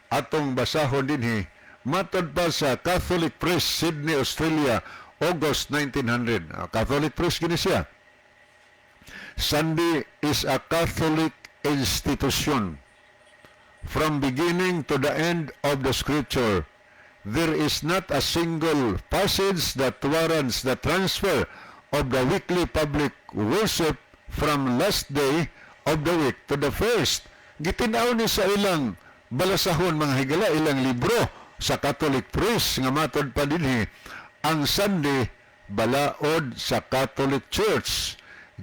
atong basahon dinhi matod pa sa Catholic Press, Sydney, Australia, August 1900. Ah, Catholic Press gini siya. Sunday is a Catholic institution. From beginning to the end of the scripture, there is not a single passage that warrants the transfer of the weekly public worship from last day of the week to the first. Gitinaw ni sa ilang balasahon, mga higala, ilang libro sa Catholic Press nga matod pa dinhi ang Sunday balaod sa Catholic Church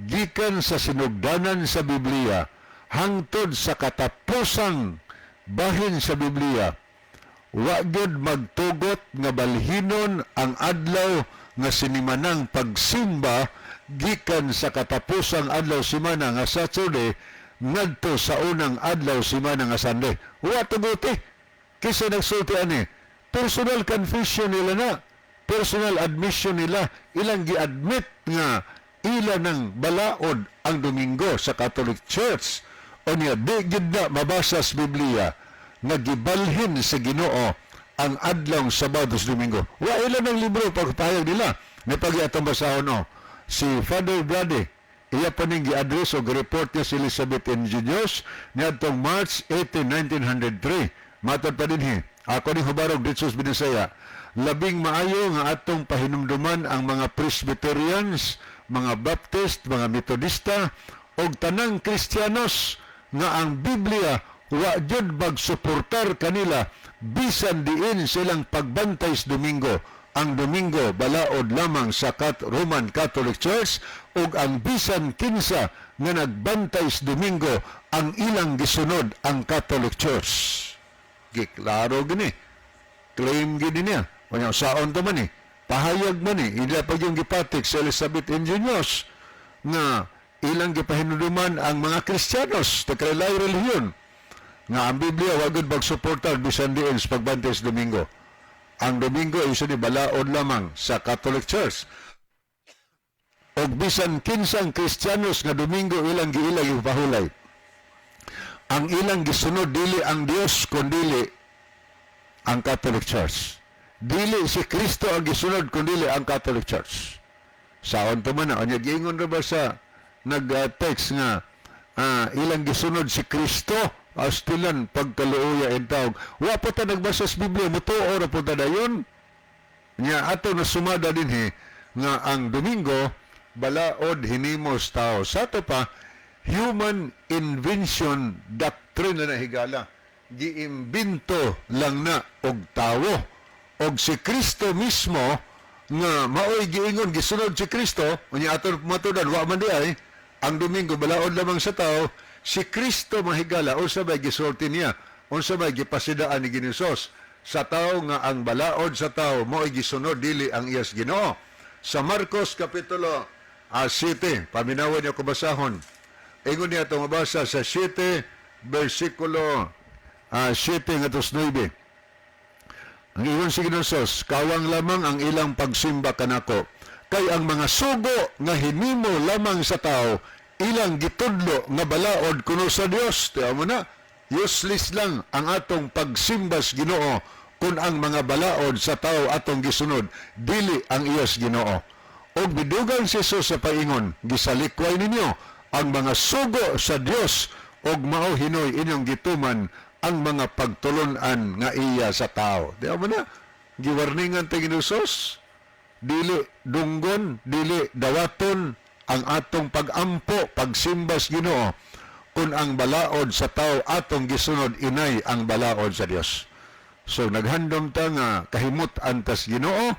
gikan sa sinugdanan sa Biblia hangtod sa katapusang bahin sa Biblia. Wa gyud magtugot nga balhinon ang adlaw nga sinimanang pagsimba gikan sa katapusang adlaw simana nga Saturday ngadto sa unang adlaw simana nga Sunday. Wa tuguti. Kinsa nagsulti ani? Personal confession nila na, personal admission nila, ilang gi-admit nga ila ng balaod ang Domingo sa Catholic Church. O niya, di gid na mabasa sa Biblia nga gibalhin sa Ginoo ang adlong Sabado sa Domingo. Wa ila ng libro pagpahayag nila. May pag atong basahon no. Si Father Brady, iya pa ning gi-address o report niya si Elizabeth Ingenious niadtong March 18, 1903. Matod pa dinhi, ako ni hubarog dito sa Binisaya. Labing maayo nga atong pahinumduman ang mga Presbyterians, mga Baptist, mga Metodista og tanang Kristiyanos nga ang Biblia wa jud magsuportar kanila bisan diin silang pagbantay sa Domingo. Ang Domingo balaod lamang sa Roman Catholic Church ug ang bisan kinsa nga nagbantay sa Domingo, ang ilang gisunod ang Catholic Church. Giklaro gini. Claim gini niya. Kanya saon to man eh. Pahayag man eh. Ila pa yung gipatik sa Elizabeth Ingenious nga ilang gipahinuduman ang mga Kristiyanos sa kalaylay relihiyon nga ang Biblia wa gud magsuportar bisan diin sa pagbantay sa Domingo. Ang Domingo ay ni balaod lamang sa Catholic Church. Og bisan kinsang Kristiyanos nga Domingo ilang giilang ipahulay, ang ilang gisunod dili ang Dios kundili ang Catholic Church. Dili si Kristo ang gisunod kundili ang Catholic Church. Saon to man na, anya giingon ra ba sa nag-text nga ilang gisunod si Kristo, astilan pagkaluoya in tawag. Wa pa ta nagbasa sa Biblia, mutuo ra po ta dayon. Nya ato na sumada dinhi nga ang Domingo balaod hinimos tao. Sa ato pa, human invention doctrine na, higala. Giimbento lang na og tawo. Og si Kristo mismo nga maoy giingon gisunod si Kristo, unya ato matudan wa man di ay ang Domingo balaod lamang sa tao. Si Kristo, mahigala, unsa may gisulti niya, unsa may gipasidaan ni Ginoos sa tao nga ang balaod sa tao maoy gisunod, dili ang iyas Ginoo. Sa Marcos kapitulo 7, paminawan niyo ko basahon. Ingon niya itong mabasa sa 7, versikulo 7 ngadto 9. Ang ingon si Ginoong Hesus, kawang lamang ang ilang pagsimba kanako. Kay ang mga sugo nga hinimo lamang sa tao, ilang gitudlo nga balaod kuno sa Dios. Tiyan mo na, useless lang ang atong pagsimba sa Ginoo kung ang mga balaod sa tao atong gisunod, dili ang iyas Ginoo. Og midugang si Jesus sa paingon, gisalikway ninyo ang mga sugo sa Dios og mao hinoy inyong gituman ang mga pagtulunan nga iya sa tao. Di mo na, giwarningan ti Ginoong Hesus, dili dunggon, dili dawaton ang atong pagampo, pagsimba sa Ginoo kung ang balaod sa tao atong gisunod inay ang balaod sa Dios. So naghandom ta nga kahimut antas Ginoo.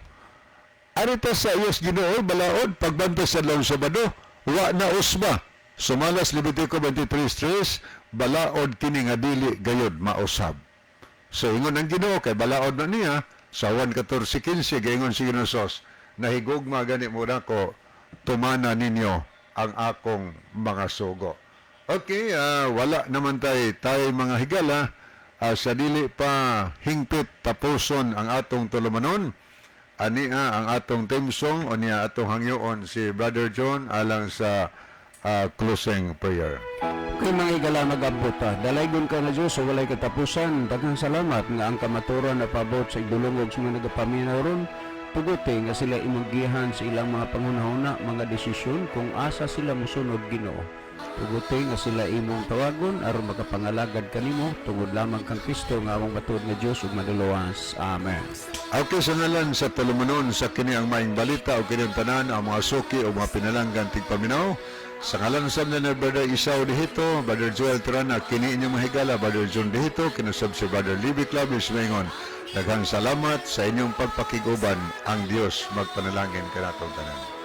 Arita sa iyos Ginoo balaod pagbantay sa Adlaw Sabado, wa na usba. Sumalas Levitico 23:3, balaod kini nga dili gayod mausab. So ingon ang Ginoo kay balaod na niya sa 1:14:15 gaingon si Ginoong Hesus, nahigugma gani mo nako, tumana ninyo ang akong mga sugo. Okay, wala naman tay tay mga higala, sa dili pa hingpit tapuson ang atong tulumanon. Ania ang atong theme song o niya atong hangyoon si Brother John alang sa closing prayer. Kay mga higala, mag-abot ta. Dalaygon ka nga Diyos sa walay katapusan. Daghang salamat nga ang kamaturan na paabot sa igdulongog sa mga nagapaminaw ron. Tuguti nga sila imong giyahan sa ilang mga panghunahuna, mga desisyon kung asa sila musunod, Ginoo. Tuguti nga sila imong tawagon aron makapangalagad kanimo tungod lamang kang Kristo nga among matuod nga Dios ug Manluluwas. Amen. Okay, sa ngalan sa tulumanon sa kini ang maayong balita o kini ang tanan ang mga suki o mga pinalanggan tigpaminaw. Sa ngalan sa ni Brother Isao Dihito, Brother Joel Trana, kini inyong mahigala, Brother John Dihito, kinusab si Brother Libby Clavis Mengon. Daghang salamat sa inyong pagpakiguban. Ang Dios magpanalangin kanatong tanan.